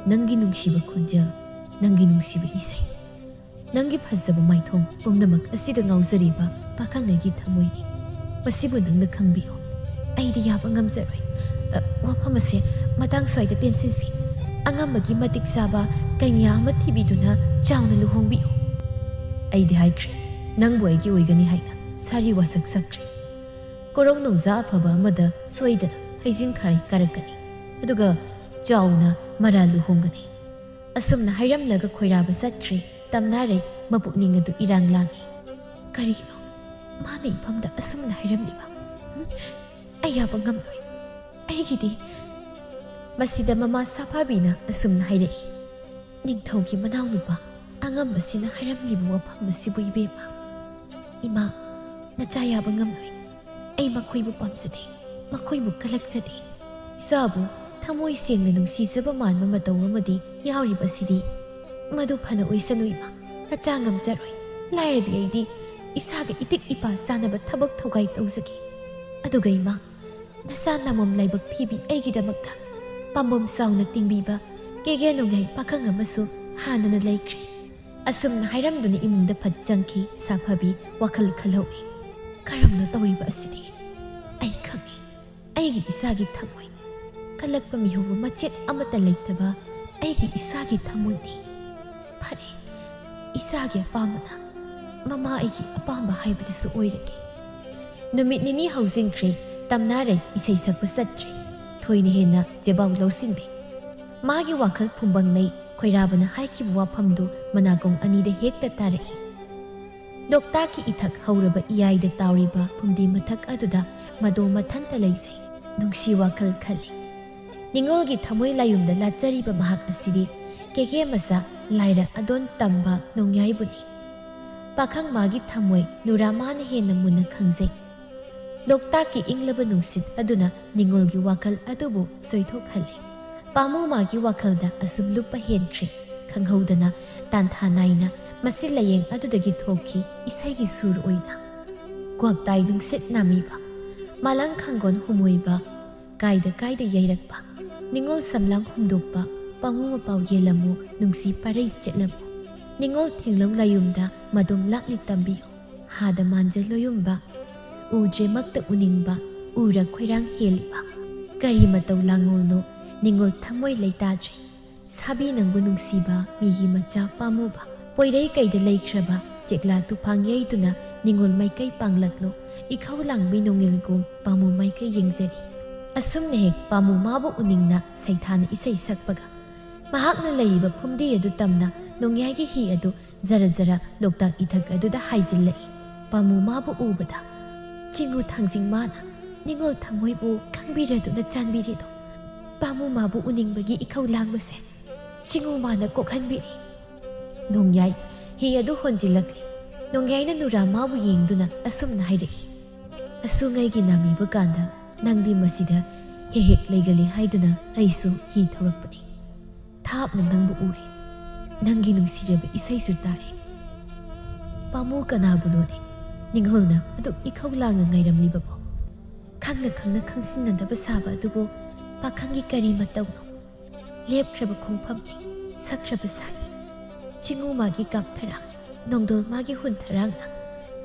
ꯅꯪꯒꯤ ꯅꯨꯡꯁꯤꯕ ꯈꯣꯟꯖꯦꯜ, ꯅꯪꯒꯤ ꯅꯨꯡꯁꯤꯕ ꯏꯁꯩ, ꯅꯪꯒꯤ ꯐꯖꯕ ꯃꯥꯏꯊꯣꯡ ꯄꯨꯝꯅꯃꯛ ꯑꯁꯤꯗ ꯉꯥꯎꯖꯔꯤꯕ ꯄꯥꯈꯪꯉꯩꯒꯤ ꯊꯃꯣꯏꯅꯤ꯫ ꯃꯁꯤꯕꯨ ꯅꯪꯅ ꯈꯪꯕꯤꯌꯨ꯫ ꯑꯩꯗꯤ ꯌꯥꯕ ꯉꯝꯖꯔꯣꯏ꯫ ꯑ, ꯋꯥꯐꯝ ꯑꯁꯦ ꯃꯇꯥꯡ ꯁ꯭ꯋꯥꯏꯗ ꯇꯦꯟꯁꯤꯟꯁꯤ꯫ ꯑꯉꯝꯕꯒꯤ ꯃꯇꯤꯛ ꯆꯥꯕ ꯀꯩꯅꯥ ꯑꯃ ꯊꯤꯕꯤꯗꯨꯅ ꯆꯥꯎꯅ ꯂꯨꯍꯣꯡꯕꯤꯌꯨ"꯫ "ꯑꯩꯗꯤ ꯍꯥꯏꯈ꯭ꯔꯦ, ꯅꯪꯕꯨ ꯑꯩꯒꯤ ꯑꯣꯏꯒꯅꯤ ꯍꯥꯏꯅ ꯁꯥꯔꯤ ꯋꯥꯁꯛ ꯁꯛꯈ꯭ꯔꯦ꯫ ꯀꯣꯔꯧ ꯅꯣꯡꯖꯥ ꯑꯐꯕ ꯑꯃꯗ ꯁꯣꯏꯗꯅ ꯍꯩꯖꯤꯡ ꯈꯔꯥꯏ ꯀꯥꯔꯛꯀꯅꯤ꯫ ꯑꯗꯨꯒ ꯆꯥꯎꯅ ꯃꯔꯥ ꯂꯨꯍꯣꯡꯒꯅꯤ"꯫ ꯑꯁꯨꯝꯅ ꯍꯥꯏꯔꯝꯂꯒ ꯈꯣꯏꯔꯥꯕ ꯆꯠꯈ꯭ꯔꯦ꯫ ꯇꯝꯅꯥꯔꯩ ꯃꯄꯨꯛꯅꯤꯡ ꯑꯗꯨ ꯏꯔꯥꯡ ꯂꯥꯡꯏ꯫ "ꯀꯔꯤꯒꯤꯅꯣ ꯃꯥꯅ ꯏꯐꯝꯗ ꯑꯁꯨꯝꯅ ꯍꯥꯏꯔꯝꯂꯤꯕ? ꯍꯨꯝ? ꯑꯩ ꯌꯥꯕ ꯉꯝꯂꯣꯏ꯫ ꯑꯩꯒꯤꯗꯤ"꯫ ꯃꯁꯤꯗ ꯃꯃꯥ ꯁꯥꯐꯥꯕꯤꯅ ꯑꯁꯨꯝꯅ ꯍꯥꯏꯔꯛꯏ, ꯅꯤꯡꯊꯧꯒꯤ ꯃꯅꯥꯎꯅꯨꯄꯥ ꯑꯉꯝꯕꯁꯤꯅ ꯍꯥꯏꯔꯝꯂꯤꯕ ꯋꯥꯐꯝ ꯑꯁꯤꯕꯨ ꯏꯕꯦꯝꯃ꯫ ꯏꯃꯥ, ꯅꯆꯥ ꯌꯥꯕ ꯉꯝꯂꯣꯏ꯫ ꯑꯩ ꯃꯈꯣꯏꯕꯨ ꯄꯥꯝꯖꯗꯦ, ꯃꯈꯣꯏꯕꯨ ꯀꯂꯛꯆꯗꯦ꯫ ꯏꯆꯥꯕꯨ ꯊꯃꯣꯏ ꯁꯦꯡꯅ ꯅꯨꯡꯁꯤꯖꯕ ꯃꯥꯟꯕ ꯃꯇꯧ ꯑꯃꯗꯤ ꯌꯥꯎꯔꯤꯕꯁꯤꯗꯤ꯫ ꯃꯗꯨ ꯐꯅ ꯑꯣꯏꯁꯅꯨ ꯏꯃꯥ, ꯅꯆꯥ ꯉꯝꯖꯔꯣꯏ꯫ ꯂꯥꯏꯔꯕꯤ ꯑꯩꯗꯤ ꯏꯁꯥꯒ ꯏꯇꯤꯛ ꯏꯄꯥ ꯆꯥꯅꯕ ꯊꯕꯛ ꯊꯧꯒꯥꯏ ꯇꯧꯖꯒꯦ꯫ ꯑꯗꯨꯒ ꯏꯃꯥ, ꯅꯆꯥ ꯅꯃꯝ ꯂꯥꯏꯕꯛ ꯊꯤꯕꯤ ꯑꯩꯒꯤꯗꯃꯛꯇ ꯄꯥꯝꯕꯣꯝ ꯆꯥꯎꯅ ꯇꯤꯡꯕꯤꯕ ꯀꯦꯒꯦ ꯅꯣꯡꯌꯥꯏ ꯄꯥꯈꯪ ꯑꯃꯁꯨ ꯍꯥꯟꯅꯅ ꯂꯩꯈ꯭ꯔꯦ꯫ ꯑꯁꯨꯝꯅ ꯍꯥꯏꯔꯝꯗꯨꯅ ꯏꯃꯨꯡꯗ ꯐꯠ ꯆꯪꯈꯤ ꯁꯥꯐꯕꯤ꯫ ꯋꯥꯈꯜ ꯈꯜꯍꯧꯏ꯫ ꯀꯔꯝꯅ ꯇꯧꯔꯤꯕ ꯑꯁꯤꯗꯤ? ꯑꯩ ꯈꯪꯏ꯫ ꯑꯩꯒꯤ ꯏꯆꯥꯒꯤ ꯊꯃꯣꯏ꯫ ꯀꯜꯂꯛꯄ ꯃꯤꯍꯧꯕ ꯃꯆꯦꯠ ꯑꯃꯠꯇ ꯂꯩꯇꯕ ꯑꯩꯒꯤ ꯏꯆꯥꯒꯤ ꯊꯃꯣꯏꯅꯤ꯫ ꯐꯔꯦ, ꯏꯆꯥꯒꯤ ꯑꯄꯥꯝꯕꯅ ꯃꯃꯥ ꯑꯩꯒꯤ ꯑꯄꯥꯝꯕ ꯍꯥꯏꯕꯗꯨꯁꯨ ꯑꯣꯏꯔꯒꯦ꯫ ꯅꯨꯃꯤꯠ ꯅꯤꯅꯤ ꯍꯧꯖꯤꯟꯈ꯭ꯔꯦ, ꯇꯝꯅꯥꯔꯩ ꯏꯁꯩ ꯁꯛꯄ ꯆꯠꯇ꯭ꯔꯦ꯫ ꯊꯣꯏꯅ ꯍꯦꯟꯅ ꯆꯦꯕꯥꯎ ꯂꯧꯁꯤꯟꯗꯦ꯫ ꯃꯥꯒꯤ ꯋꯥꯈꯜ ꯐꯨꯝꯕꯪ ꯂꯩ꯫ ꯈꯣꯏꯔꯥꯕꯅ ꯍꯥꯏꯈꯤꯕ ꯋꯥꯐꯝꯗꯨ ꯃꯅꯥꯀꯣꯡ ꯑꯅꯤꯗ ꯍꯦꯛꯇ ꯇꯥꯔꯛꯏ꯫ ꯂꯣꯛꯇꯥꯛꯀꯤ ꯏꯊꯛ ꯍꯧꯔꯕ ꯏꯌꯥꯏꯗ ꯇꯥꯎꯔꯤꯕ ꯐꯨꯝꯗꯤ ꯃꯊꯛ ꯑꯗꯨꯗ ꯃꯗꯣ ꯃꯊꯟꯇ ꯂꯩꯖꯩ꯫ ꯅꯨꯡꯁꯤ ꯋꯥꯈꯜ ꯈꯜꯂꯤ꯫ ꯅꯤꯉꯣꯜꯒꯤ ꯊꯃꯣꯏ ꯂꯥꯌꯨꯝꯗ ꯂꯥꯠꯆꯔꯤꯕ ꯃꯍꯥꯛ ꯑꯁꯤꯗꯤ ꯀꯦꯒꯦ ꯃꯆꯥ ꯂꯥꯏꯔ ꯑꯗꯣꯟ ꯇꯝꯕ ꯅꯣꯡꯌꯥꯏꯕꯨꯅꯤ꯫ ꯄꯥꯈꯪ ꯃꯥꯒꯤ ꯊꯃꯣꯏ ꯅꯨꯔꯥ ꯃꯥꯅ ꯍꯦꯟꯅ ꯃꯨꯟꯅ ꯈꯪꯖꯩ꯫ ꯂꯣꯛꯇꯥꯛꯀꯤ ꯏꯪꯂꯕ ꯅꯨꯡꯁꯤꯠ ꯑꯗꯨꯅ ꯅꯤꯉꯣꯜꯒꯤ ꯋꯥꯈꯜ ꯑꯗꯨꯕꯨ ꯁꯣꯏꯊꯣꯛꯍꯜꯂꯤ꯫ ꯄꯥꯃꯨ ꯃꯥꯒꯤ ꯋꯥꯈꯜꯗ ꯑꯁꯨꯝ ꯂꯨꯞꯄ ꯍꯦꯟꯈ꯭ꯔꯦ꯫ ꯈꯪꯍꯧꯗꯅ ꯇꯥꯟꯊꯥ ꯅꯥꯏꯅ ꯃꯁꯤ ꯂꯥꯌꯦꯡ ꯑꯗꯨꯗꯒꯤ ꯊꯣꯛꯈꯤ ꯏꯁꯩꯒꯤ ꯁꯨꯔ ꯑꯣꯏꯅ꯫ ꯀ꯭ꯋꯥꯛꯇꯥꯏ ꯅꯨꯡꯁꯤꯠ ꯅꯥꯃꯤꯕ, ꯃꯥꯂꯪ ꯈꯥꯡꯒꯣꯟ ꯍꯨꯝꯃꯣꯏꯕ, ꯀꯥꯏꯗ ꯀꯥꯏꯗ ꯌꯩꯔꯛꯄ, ꯅꯤꯉꯣꯜ ꯁꯝꯂꯥꯡ ꯍꯨꯝꯗꯣꯛꯄ, ꯄꯥꯃꯨ ꯃꯄꯥꯎ ꯌꯦꯜꯂꯝꯃꯨ, ꯅꯨꯡꯁꯤ ꯄꯔꯩ ꯆꯠꯂꯝꯃꯨ꯫ ꯅꯤꯉꯣꯜ ꯊꯦꯡꯂꯧ ꯂꯥꯌꯨꯝꯗ ꯃꯗꯣꯝ ꯂꯥꯛꯂꯤ ꯇꯝꯕꯤꯌꯨ꯫ ꯍꯥꯗ ꯃꯥꯟꯖ ꯂꯣꯌꯨꯝꯕ, ꯎꯗ꯭ꯔꯦꯃꯛꯇ ꯎꯅꯤꯡꯕ, ꯎꯔ ꯈꯣꯏꯔꯥꯡ ꯍꯦꯜꯂꯤꯕ꯫ ꯀꯔꯤ ꯃꯇꯧ ꯂꯥꯡꯉꯣꯜꯅꯣ, ꯅꯤꯉꯣꯜ ꯊꯃꯣꯏ ꯂꯩꯇꯥꯗ꯭ꯔꯦ꯫ ꯁꯥꯕꯤ ꯅꯪꯕꯨ ꯅꯨꯡꯁꯤꯕ, ꯃꯤꯒꯤ ꯃꯆꯥ ꯄꯥꯝꯃꯨꯕ꯫ ꯄꯣꯏꯔꯩ ꯀꯩꯗ ꯂꯩꯈ꯭ꯔꯕ ꯆꯦꯛꯂꯥ ꯇꯨꯐꯥꯡ ꯌꯩꯗꯨꯅ ꯅꯤꯉꯣꯜ ꯃꯥꯏꯀꯩ ꯄꯥꯡꯂꯛꯂꯣ, ꯏꯈꯧ ꯂꯥꯡꯕꯤ ꯅꯣꯡꯉꯤꯜꯒꯨꯝ ꯄꯥꯝꯃꯨ ꯃꯥꯏꯀꯩ ꯌꯦꯡꯖꯔꯤ꯫ ꯑꯁꯨꯝꯅ ꯍꯦꯛ ꯄꯥꯝꯃꯨ ꯃꯥꯕꯨ ꯎꯅꯤꯡꯅ ꯁꯩꯊꯥꯅ ꯏꯁꯩ ꯁꯛꯄꯒ, ꯃꯍꯥꯛꯅ ꯂꯩꯔꯤꯕ ꯐꯨꯝꯗꯤ ꯑꯗꯨ ꯇꯝꯅ ꯅꯣꯡꯌꯥꯏꯒꯤ ꯍꯤ ꯑꯗꯨ ꯖꯔ ꯖꯔ ꯂꯣꯛꯇꯥꯛ ꯏꯊꯛ ꯑꯗꯨꯗ ꯍꯥꯏꯖꯤꯜꯂꯛꯏ꯫ ꯄꯥꯝꯃꯨ ꯃꯥꯕꯨ ꯎꯕꯗ ꯆꯤꯡꯉꯨ ꯊꯥꯡꯖꯤꯡ ꯃꯥꯅ ꯅꯤꯉꯣꯜ ꯊꯃꯣꯏꯕꯨ ꯈꯪꯕꯤꯔꯗꯨꯅ ꯆꯥꯟꯕꯤꯔꯤꯗꯣ꯫ ꯄꯥꯝꯃꯨ ꯃꯥꯕꯨ ꯎꯅꯤꯡꯕꯒꯤ ꯏꯈꯧ ꯂꯥꯡꯕꯁꯦ ꯆꯤꯡꯉꯨꯃꯥꯅ ꯀꯣꯛꯍꯟꯕꯤꯔꯦ꯫ ꯅꯣꯡꯌꯥꯏ ꯍꯤ ꯑꯗꯨ ꯍꯣꯟꯖꯤꯜꯂꯛꯂꯦ꯫ ꯅꯣꯡꯌꯥꯏꯅ ꯅꯨꯔꯥꯃꯥꯕꯨ ꯌꯦꯡꯗꯨꯅ ꯑꯁꯨꯝꯅ ꯍꯥꯏꯔꯛꯏ, "ꯑꯁꯨꯡ ꯑꯩꯒꯤ ꯅꯥꯃꯤꯕ ꯀꯥꯟꯗ ꯅꯪꯗꯤ ꯃꯁꯤꯗ ꯍꯦꯛ ꯍꯦꯛ ꯂꯩꯒꯜꯂꯤ ꯍꯥꯏꯗꯨꯅ ꯑꯩꯁꯨ ꯍꯤ ꯊꯧꯔꯛꯄꯅꯤ꯫ ꯊꯥꯞꯅ ꯅꯪꯕꯨ ꯎꯔꯦ, ꯅꯪꯒꯤ ꯅꯨꯡꯁꯤꯔꯕ ꯏꯁꯩꯁꯨ ꯇꯥꯔꯦ꯫ ꯄꯥꯃꯨ ꯀꯅꯥꯕꯨꯅꯣꯅꯦ ꯅꯤꯡꯍꯣꯜꯅ ꯑꯗꯨꯛ ꯏꯈꯧ ꯂꯥꯡꯅ ꯉꯥꯏꯔꯝꯂꯤꯕꯕꯣ? ꯈꯪꯅ ꯈꯪꯅ ꯈꯪꯁꯤꯟꯅꯗꯕ ꯁꯥꯕ ꯑꯗꯨꯕꯨ ꯄꯥꯈꯪꯒꯤ ꯀꯔꯤ ꯃꯇꯧꯅꯣ? ꯂꯦꯞꯈ꯭ꯔꯕ ꯈꯣꯡꯐꯝꯅꯤ, ꯁꯛꯈ꯭ꯔꯕ ꯁꯥꯏ꯫ ꯆꯤꯡꯉꯨ ꯃꯥꯒꯤ ꯀꯥꯞꯊꯔꯥꯡ, ꯅꯣꯡꯗꯣꯜ ꯃꯥꯒꯤ ꯍꯨꯟꯊꯔꯥꯡꯅ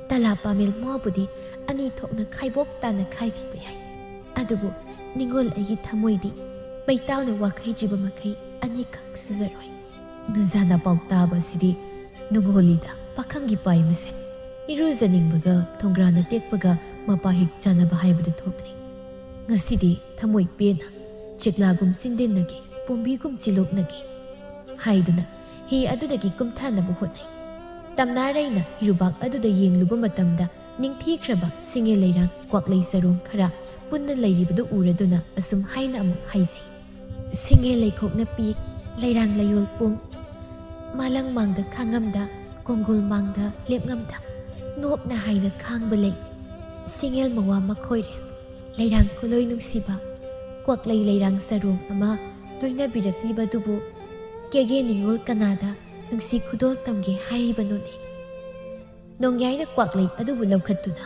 ꯇꯂꯥ ꯄꯥꯃꯦꯜ ꯃꯥꯕꯨꯗꯤ ꯑꯅꯤ ꯊꯣꯛꯅ ꯈꯥꯏꯕꯣꯛ ꯇꯥꯅ ꯈꯥꯏꯈꯤꯕ ꯌꯥꯏ꯫ ꯑꯗꯨꯕꯨ ꯅꯤꯡꯉꯣꯜ ꯑꯩꯒꯤ ꯊꯃꯣꯏꯗꯤ ꯃꯩꯇꯥꯎꯅ ꯋꯥꯈꯩꯗ꯭ꯔꯤꯕ ꯃꯈꯩ ꯑꯅꯤꯈꯛ ꯁꯨꯖꯔꯣꯏ꯫ ꯅꯨꯖꯥꯅ ꯄꯥꯎ ꯇꯥꯕ ꯑꯁꯤꯗꯤ ꯅꯨꯡꯉꯣꯜꯂꯤꯗ ꯄꯥꯈꯪꯒꯤ ꯄꯥꯏ ꯃꯁꯦꯟ꯫ ꯏꯔꯨꯖꯅꯤꯡꯕꯒ ꯊꯣꯡꯒ꯭ꯔꯥꯅ ꯇꯦꯛꯄꯒ ꯃꯄꯥ ꯍꯦꯛ ꯆꯥꯅꯕ ꯍꯥꯏꯕꯗꯨ ꯊꯣꯛꯂꯤ꯫ ꯉꯁꯤꯗꯤ ꯊꯃꯣꯏ ꯄꯦꯟꯅ ꯆꯦꯛꯂꯥꯒꯨꯝ ꯆꯤꯟꯗꯤꯟꯅꯒꯦ, ꯄꯣꯝꯕꯤꯒꯨꯝ ꯆꯤꯂꯣꯛꯅꯒꯦ ꯍꯥꯏꯗꯨꯅ ꯍꯤ ꯑꯗꯨꯗꯒꯤ ꯀꯨꯝꯊꯅꯕ ꯍꯣꯠꯅꯩ꯫ ꯇꯝꯅꯥꯔꯩꯅ ꯍꯤꯔꯨꯕꯥꯛ ꯑꯗꯨꯗ ꯌꯦꯡꯂꯨꯕ ꯃꯇꯝꯗ ꯅꯤꯡꯊꯤꯈ꯭ꯔꯕ ꯁꯤꯡꯉꯦ ꯂꯩꯔꯥꯡ, ꯀ꯭ꯋꯥꯛꯂꯩ ꯆꯔꯣꯡ ꯈꯔ ꯄꯨꯟꯅ ꯂꯩꯔꯤꯕꯗꯨ ꯎꯔꯗꯨꯅ ꯑꯁꯨꯝ ꯍꯥꯏꯅ ꯑꯃꯨꯛ ꯍꯥꯏꯖꯩ꯫ ꯁꯤꯡꯉꯦ ꯂꯩꯈꯣꯛꯅ ꯄꯤꯛ, ꯂꯩꯔꯥꯡ ꯂꯩꯌꯣꯜ ꯄꯨꯡ, ꯃꯥꯂꯪ ꯃꯥꯡꯗ ꯈꯥꯡꯉꯝꯗ, ꯀꯣꯡꯒꯣꯜ ꯃꯥꯡꯗ ꯂꯦꯞꯉꯝꯗ, ꯅꯣꯞꯅ ꯍꯥꯏꯅ ꯈꯥꯡꯕ ꯂꯩ꯫ ꯁꯤꯡꯉꯦꯜ ꯃꯋꯥ ꯃꯈꯣꯏꯔꯦꯜ, ꯂꯩꯔꯥꯡ ꯈꯨꯂꯣꯏ ꯅꯨꯡꯁꯤꯕ, ꯀ꯭ꯋꯥꯛꯂꯩ ꯂꯩꯔꯥꯡ ꯆꯔꯣꯡ ꯑꯃ ꯂꯣꯏꯅꯕꯤꯔꯛꯂꯤꯕꯗꯨꯕꯨ ꯀꯦꯒꯦ ꯅꯤꯡꯉꯣꯜ ꯀꯅꯥꯗ ꯅꯨꯡꯁꯤ ꯈꯨꯗꯣꯜ ꯇꯝꯒꯦ ꯍꯥꯏꯔꯤꯕꯅꯣꯅꯦ?" ꯅꯣꯡꯌꯥꯏꯅ ꯀ꯭ꯋꯥꯛꯂꯩ ꯑꯗꯨꯕꯨ ꯂꯧꯈꯠꯇꯨꯅ,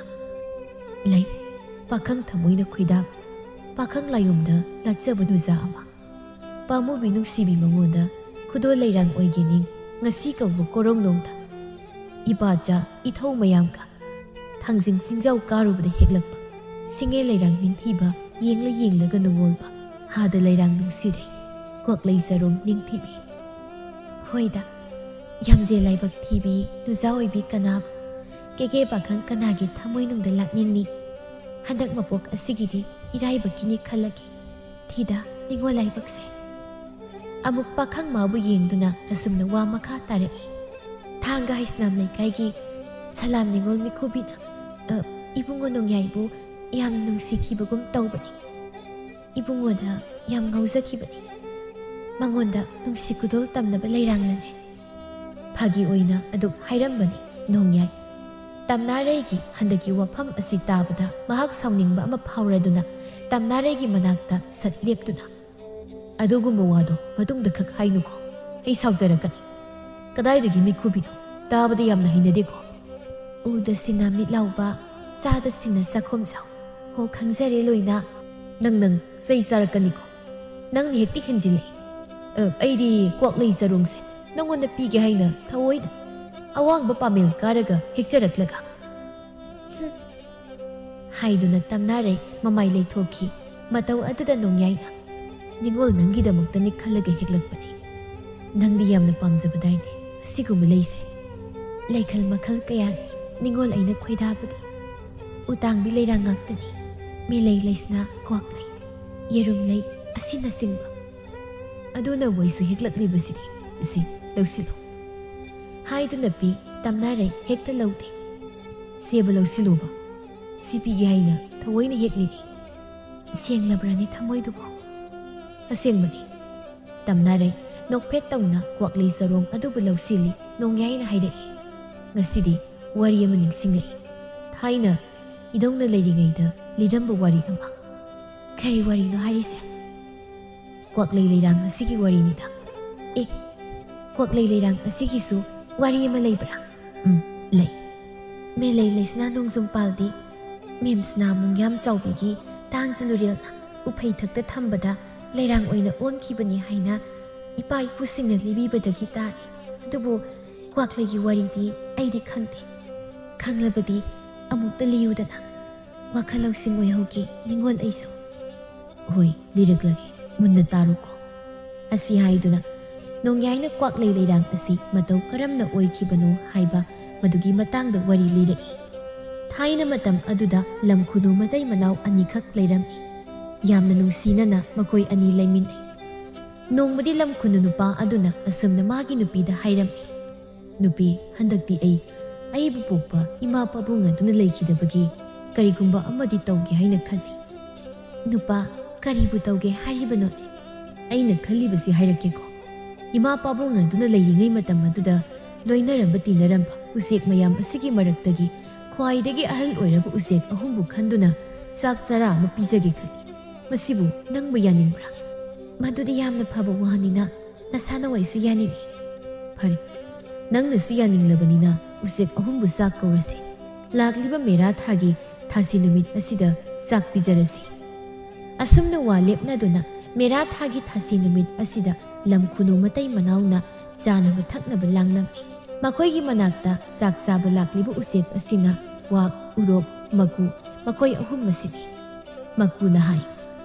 "ꯂꯩ, ꯄꯥꯈꯪ ꯊꯃꯣꯏꯅ ꯈꯣꯏꯗꯥꯕ, ꯄꯥꯈꯪ ꯂꯥꯏꯌꯣꯝꯗ ꯂꯥꯠꯆꯕ ꯅꯨꯖꯥ ꯑꯃ, ꯄꯥꯝꯃꯨꯕꯤ ꯅꯨꯡꯁꯤꯕꯤ ꯃꯉꯣꯟꯗ ꯈꯨꯗꯣꯜ ꯂꯩꯔꯥꯡ ꯑꯣꯏꯒꯦꯅꯤ ꯉꯁꯤ ꯀꯧꯕ ꯀꯣꯔꯧꯅꯣꯡꯗ꯫ ꯏꯄꯥꯆꯥ ꯏꯊꯧ ꯃꯌꯥꯝꯒ ꯊꯥꯡꯖꯤꯡ ꯆꯤꯡꯖꯥꯎ ꯀꯥꯔꯨꯕꯗ ꯍꯦꯛꯂꯛꯄ ꯁꯤꯡꯉꯦ ꯂꯩꯔꯥꯡ ꯅꯤꯡꯊꯤꯕ, ꯌꯦꯡꯂ ꯌꯦꯡꯂꯒ ꯅꯨꯡꯉꯣꯜꯕ ꯍꯥꯗ ꯂꯩꯔꯥꯡ ꯅꯨꯡꯁꯤꯔꯦ, ꯀ꯭ꯋꯥꯛꯂꯩ ꯆꯔꯣꯡ ꯅꯤꯡꯊꯤꯕꯤ꯫ ꯍꯣꯏꯗ, ꯌꯥꯝꯖꯦ ꯂꯥꯏꯕꯛ ꯊꯤꯕꯤ ꯅꯨꯖꯥ ꯑꯣꯏꯕꯤ ꯀꯅꯥꯕꯨ ꯀꯦꯒꯦ ꯄꯥꯈꯪ ꯀꯅꯥꯒꯤ ꯊꯃꯣꯏꯅꯨꯡꯗ ꯂꯥꯛꯅꯤꯡꯅꯤ? ꯍꯟꯗꯛ ꯃꯄꯣꯛ ꯑꯁꯤꯒꯤꯗꯤ ꯏꯔꯥꯏꯕꯛꯀꯤꯅꯤ ꯈꯜꯂꯒꯦ꯫ ꯊꯤꯗ ꯅꯤꯡꯉꯣꯜ ꯂꯥꯏꯕꯛꯁꯦ꯫" ꯑꯃꯨꯛ ꯄꯥꯈꯪ ꯃꯥꯕꯨ ꯌꯦꯡꯗꯨꯅ ꯑꯁꯨꯝꯅ ꯋꯥ ꯃꯈꯥ ꯇꯥꯔꯛꯏ꯫ ꯊꯥꯡꯒ ꯍꯩꯁꯅꯥꯝ ꯂꯩꯀꯥꯏꯒꯤ ꯁꯂꯥꯝ ꯅꯤꯡꯉꯣꯜ ꯃꯤꯈꯨꯕꯤꯅ, ꯑ, ꯏꯕꯨꯡꯉꯣ ꯅꯣꯡꯌꯥꯏꯕꯨ ꯌꯥꯝ ꯅꯨꯡꯁꯤꯈꯤꯕꯒꯨꯝ ꯇꯧꯕꯅꯤ꯫ ꯏꯕꯨꯡꯉꯣꯗ ꯌꯥꯝ ꯉꯥꯎꯖꯈꯤꯕꯅꯤ꯫ ꯃꯉꯣꯟꯗ ꯅꯨꯡꯁꯤ ꯈꯨꯗꯣꯜ ꯇꯝꯅꯕ ꯂꯩꯔꯥꯡꯂꯅꯦ꯫ ꯐꯥꯒꯤ ꯑꯣꯏꯅ ꯑꯗꯨꯝ ꯍꯥꯏꯔꯝꯕꯅꯤ ꯅꯣꯡꯌꯥꯏ꯫ ꯇꯝꯅꯥꯔꯩꯒꯤ ꯍꯟꯗꯛꯀꯤ ꯋꯥꯐꯝ ꯑꯁꯤ ꯇꯥꯕꯗ ꯃꯍꯥꯛ ꯁꯥꯎꯅꯤꯡꯕ ꯑꯃ ꯐꯥꯎꯔꯗꯨꯅ ꯇꯝꯅꯥꯔꯩꯒꯤ ꯃꯅꯥꯛꯇ ꯁꯠ ꯂꯦꯞꯇꯨꯅ, "ꯑꯗꯨꯒꯨꯝꯕ ꯋꯥꯗꯣ ꯃꯇꯨꯡꯗ ꯈꯛ ꯍꯥꯏꯅꯨꯀꯣ, ꯑꯩ ꯁꯥꯎꯖꯔꯛꯀꯅꯤ꯫ ꯀꯗꯥꯏꯗꯒꯤ ꯃꯤꯠꯈꯨꯕꯤꯅꯣ? ꯇꯥꯕꯗ ꯌꯥꯝꯅ ꯍꯩꯅꯗꯦꯀꯣ꯫ ꯎꯗ ꯁꯤꯅ ꯃꯤꯠ ꯂꯥꯎꯕ, ꯆꯥꯗ ꯁꯤꯅ ꯆꯥꯛꯈꯣꯝ ꯆꯥꯎ꯫ ꯍꯣ, ꯈꯪꯖꯔꯦ ꯂꯣꯏꯅ꯫ ꯅꯪ, ꯅꯪ ꯆꯩ ꯆꯥꯔꯛꯀꯅꯤꯀꯣ꯫ ꯅꯪꯅ ꯍꯦꯛꯇ ꯍꯦꯟꯖꯤꯜꯂꯛꯏ꯫ ꯑ, ꯑꯩꯗꯤ ꯀ꯭ꯋꯥꯛꯂꯩ ꯆꯔꯣꯡꯁꯦ ꯅꯪꯉꯣꯟꯗ ꯄꯤꯒꯦ ꯍꯥꯏꯅ ꯊꯑꯣꯏꯅ ꯑꯋꯥꯡꯕ ꯄꯥꯃꯦꯜ ꯀꯥꯔꯒ ꯍꯦꯛꯆꯔꯛꯂꯒ꯫ ꯍꯨꯝ꯫ ꯍꯥꯏꯗꯨꯅ ꯇꯝꯅꯥꯔꯩ ꯃꯃꯥꯏ ꯂꯩꯊꯣꯛꯈꯤ꯫ ꯃꯇꯧ ꯑꯗꯨꯗ ꯅꯣꯡꯌꯥꯏꯅ, "ꯅꯤꯉꯣꯜ ꯅꯪꯒꯤꯗꯃꯛꯇꯅꯤ ꯈꯜꯂꯒ ꯍꯦꯛꯂꯛꯄꯅꯤ꯫ ꯅꯪꯗꯤ ꯌꯥꯝꯅ ꯄꯥꯝꯖꯕꯗꯥꯏꯅꯦ ꯑꯁꯤꯒꯨꯝꯕ ꯂꯩꯁꯦ?" "ꯂꯩꯈꯜ ꯃꯈꯜ ꯀꯌꯥꯅꯤ ꯅꯤꯉꯣꯜ ꯑꯩꯅ ꯈꯣꯏꯗꯥꯕꯗꯤ꯫ ꯎꯇꯥꯡꯕꯤ ꯂꯩꯔꯥꯡ ꯉꯥꯛꯇꯅꯤ, ꯃꯦꯂꯩ ꯂꯩꯁꯅꯥ ꯀ꯭ꯋꯥꯛꯂꯩ, ꯌꯦꯔꯨꯝ ꯂꯩ ꯑꯁꯤꯅꯆꯤꯡꯕ꯫ ꯑꯗꯨꯅꯕꯨ ꯑꯩꯁꯨ ꯍꯦꯛꯂꯛꯂꯤꯕꯁꯤꯗꯤ꯫ ꯁꯤ, ꯂꯧꯁꯤꯜꯂꯨ" ꯍꯥꯏꯗꯨꯅ ꯄꯤ꯫ ꯇꯝꯅꯥꯔꯩ ꯍꯦꯛꯇ ꯂꯧꯗꯦ꯫ "ꯁꯦꯕ ꯂꯧꯁꯤꯜꯂꯨꯕ, ꯁꯤ ꯄꯤꯒꯦ ꯍꯥꯏꯅ ꯊꯑꯣꯏꯅ ꯍꯦꯛꯂꯤꯅꯤ꯫ ꯁꯦꯡꯂꯕ꯭ꯔꯅꯦ ꯊꯃꯣꯏꯗꯨꯕꯨ?" "ꯑꯁꯦꯡꯕꯅꯤ꯫" ꯇꯝꯅꯥꯔꯩ ꯅꯣꯛꯐꯦꯠ ꯇꯧꯅ ꯀ꯭ꯋꯥꯛꯂꯩ ꯆꯔꯣꯡ ꯑꯗꯨꯕꯨ ꯂꯧꯁꯤꯜꯂꯤ꯫ ꯅꯣꯡꯌꯥꯏꯅ ꯍꯥꯏꯔꯛꯏ, "ꯉꯁꯤꯗꯤ ꯋꯥꯔꯤ ꯑꯃ ꯅꯤꯡꯁꯤꯡꯂꯛꯏ꯫ ꯊꯥꯏꯅ ꯏꯗꯧꯅ ꯂꯩꯔꯤꯉꯩꯗ ꯂꯤꯔꯝꯕ ꯋꯥꯔꯤ ꯑꯃ꯫" "ꯀꯔꯤ ꯋꯥꯔꯤꯅꯣ ꯍꯥꯏꯔꯤꯁꯦ?" "ꯀ꯭ꯋꯥꯛꯂꯩ ꯂꯩꯔꯥꯡ ꯑꯁꯤꯒꯤ ꯋꯥꯔꯤꯅꯤꯗ꯫" "ꯑꯦ, ꯀ꯭ꯋꯥꯛꯂꯩ ꯂꯩꯔꯥꯡ ꯑꯁꯤꯒꯤꯁꯨ ꯋꯥꯔꯤ ꯑꯃ ꯂꯩꯕ꯭ꯔꯥ?" "ꯎꯝ, ꯂꯩ꯫" "ꯃꯦꯂꯩ ꯂꯩꯁꯅꯥ ꯅꯣꯡꯖꯨꯝ ꯄꯥꯜꯗꯤ ꯃꯦꯝꯁꯅꯥ ꯃꯨꯡꯌꯥꯝ ꯆꯥꯎꯕꯤꯒꯤ ꯇꯥꯡꯖ ꯂꯨꯔꯦꯜꯅ ꯎꯐꯩ ꯊꯛꯇ ꯊꯝꯕꯗ ꯂꯩꯔꯥꯡ ꯑꯣꯏꯅ ꯑꯣꯟꯈꯤꯕꯅꯤ ꯍꯥꯏꯅ ꯏꯄꯥ ꯏꯄꯨꯁꯤꯡꯅ ꯂꯤꯕꯤꯕꯗꯒꯤ ꯇꯥꯔꯤ꯫ ꯑꯗꯨꯕꯨ ꯀ꯭ꯋꯥꯛꯂꯩꯒꯤ ꯋꯥꯔꯤꯗꯤ ꯑꯩꯗꯤ ꯈꯪꯗꯦ꯫ ꯈꯪꯂꯕꯗꯤ ꯑꯃꯨꯛꯇ ꯂꯤꯌꯨꯗꯅ꯫ ꯋꯥꯈꯜ ꯂꯧꯁꯤꯡ ꯑꯣꯏꯍꯧꯒꯦ ꯅꯤꯉꯣꯜ ꯑꯩꯁꯨ꯫" "ꯍꯣꯏ, ꯂꯤꯔꯛꯂꯒꯦ, ꯃꯨꯟꯅ ꯇꯥꯔꯨꯀꯣ꯫" ꯑꯁꯤ ꯍꯥꯏꯗꯨꯅ ꯅꯣꯡꯌꯥꯏꯅ ꯀ꯭ꯋꯥꯛꯂꯩ ꯂꯩꯔꯥꯡ ꯑꯁꯤ ꯃꯇꯧ ꯀꯔꯝꯅ ꯑꯣꯏꯈꯤꯕꯅꯣ ꯍꯥꯏꯕ ꯃꯗꯨꯒꯤ ꯃꯇꯥꯡꯗ ꯋꯥꯔꯤ ꯂꯤꯔꯛꯏ꯫ ꯊꯥꯏꯅ ꯃꯇꯝ ꯑꯗꯨꯗ ꯂꯝ ꯈꯨꯅꯨ ꯃꯇꯩ ꯃꯅꯥꯎ ꯑꯅꯤꯈꯛ ꯂꯩꯔꯝꯃꯤ꯫ ꯌꯥꯝꯅ ꯅꯨꯡꯁꯤꯅꯅ ꯃꯈꯣꯏ ꯑꯅꯤ ꯂꯩꯃꯤꯟꯅꯩ꯫ ꯅꯣꯡꯃꯗꯤ ꯂꯝ ꯈꯨꯅꯨ ꯅꯨꯄꯥ ꯑꯗꯨꯅ ꯑꯁꯨꯝꯅ ꯃꯥꯒꯤ ꯅꯨꯄꯤꯗ ꯍꯥꯏꯔꯝꯃꯤ, "ꯅꯨꯄꯤ, ꯍꯟꯗꯛꯇꯤ ꯑꯩ ꯑꯩꯕꯨ ꯄꯣꯛꯄ ꯏꯃꯥ ꯄꯥꯕꯨꯡ ꯑꯗꯨꯅ ꯂꯩꯈꯤꯗꯕꯒꯤ ꯀꯔꯤꯒꯨꯝꯕ ꯑꯃꯗꯤ ꯇꯧꯒꯦ ꯍꯥꯏꯅ ꯈꯜꯂꯤ꯫" "ꯅꯨꯄꯥ, ꯀꯔꯤꯕꯨ ꯇꯧꯒꯦ ꯍꯥꯏꯔꯤꯕꯅꯣꯅꯦ?" ꯑꯩꯅ ꯈꯜꯂꯤꯕꯁꯤ ꯍꯥꯏꯔꯛꯀꯦꯀꯣ꯫ ꯏꯃꯥ ꯄꯥꯕꯨꯡ ꯑꯗꯨꯅ ꯂꯩꯔꯤꯉꯩ ꯃꯇꯝ ꯑꯗꯨꯗ ꯂꯣꯏꯅꯔꯝꯕ ꯇꯤꯟꯅꯔꯝꯕ ꯎꯆꯦꯛ ꯃꯌꯥꯝ ꯑꯁꯤꯒꯤ ꯃꯔꯛꯇꯒꯤ ꯈ꯭ꯋꯥꯏꯗꯒꯤ ꯑꯍꯜ ꯑꯣꯏꯔꯕ ꯎꯆꯦꯛ ꯑꯍꯨꯝꯕꯨ ꯈꯟꯗꯨꯅ ꯆꯥꯛ ꯆꯔꯥ ꯑꯃ ꯄꯤꯖꯒꯦ ꯈꯜꯂꯤ꯫ ꯃꯁꯤꯕꯨ ꯅꯪꯕꯨ ꯌꯥꯅꯤꯡꯕ꯭ꯔꯥ? ꯃꯗꯨꯗꯤ ꯌꯥꯝꯅ ꯐꯕ ꯋꯥꯅꯤꯅ ꯅꯁꯥꯅ ꯑꯩꯁꯨ ꯌꯥꯅꯤꯡꯏ꯫ ꯐꯔꯦ, ꯅꯪꯅꯁꯨ ꯌꯥꯅꯤꯡꯂꯕꯅꯤꯅ ꯎꯆꯦꯛ ꯑꯍꯨꯝꯕꯨ ꯆꯥꯛ ꯀꯧꯔꯁꯤ꯫ ꯂꯥꯛꯂꯤꯕ ꯃꯦꯔꯥ ꯊꯥꯒꯤ ꯊꯥꯁꯤ ꯅꯨꯃꯤꯠ ꯑꯁꯤꯗ ꯆꯥꯛ ꯄꯤꯖꯔꯁꯤ꯫ ꯑꯁꯨꯝꯅ ꯋꯥ ꯂꯦꯞꯅꯗꯨꯅ ꯃꯦꯔꯥ ꯊꯥꯒꯤ ꯊꯥꯁꯤ ꯅꯨꯃꯤꯠ ꯑꯁꯤꯗ ꯂꯝ ꯈꯨꯅꯨ ꯃꯇꯩ ꯃꯅꯥꯎꯅ ꯆꯥꯅꯕ ꯊꯛꯅꯕ ꯂꯥꯡꯂꯝꯃꯤ꯫ ꯃꯈꯣꯏꯒꯤ ꯃꯅꯥꯛꯇ ꯆꯥꯛ ꯆꯥꯕ ꯂꯥꯛꯂꯤꯕ ꯎꯆꯦꯛ ꯑꯁꯤꯅ ꯀ꯭ꯋꯥꯛ, ꯎꯔꯣꯛ, ꯃꯀꯨ, ꯃꯈꯣꯏ ꯑꯍꯨꯝ ꯑꯁꯤꯅꯤ꯫ ꯃꯀꯨꯅ ꯍꯥꯏ,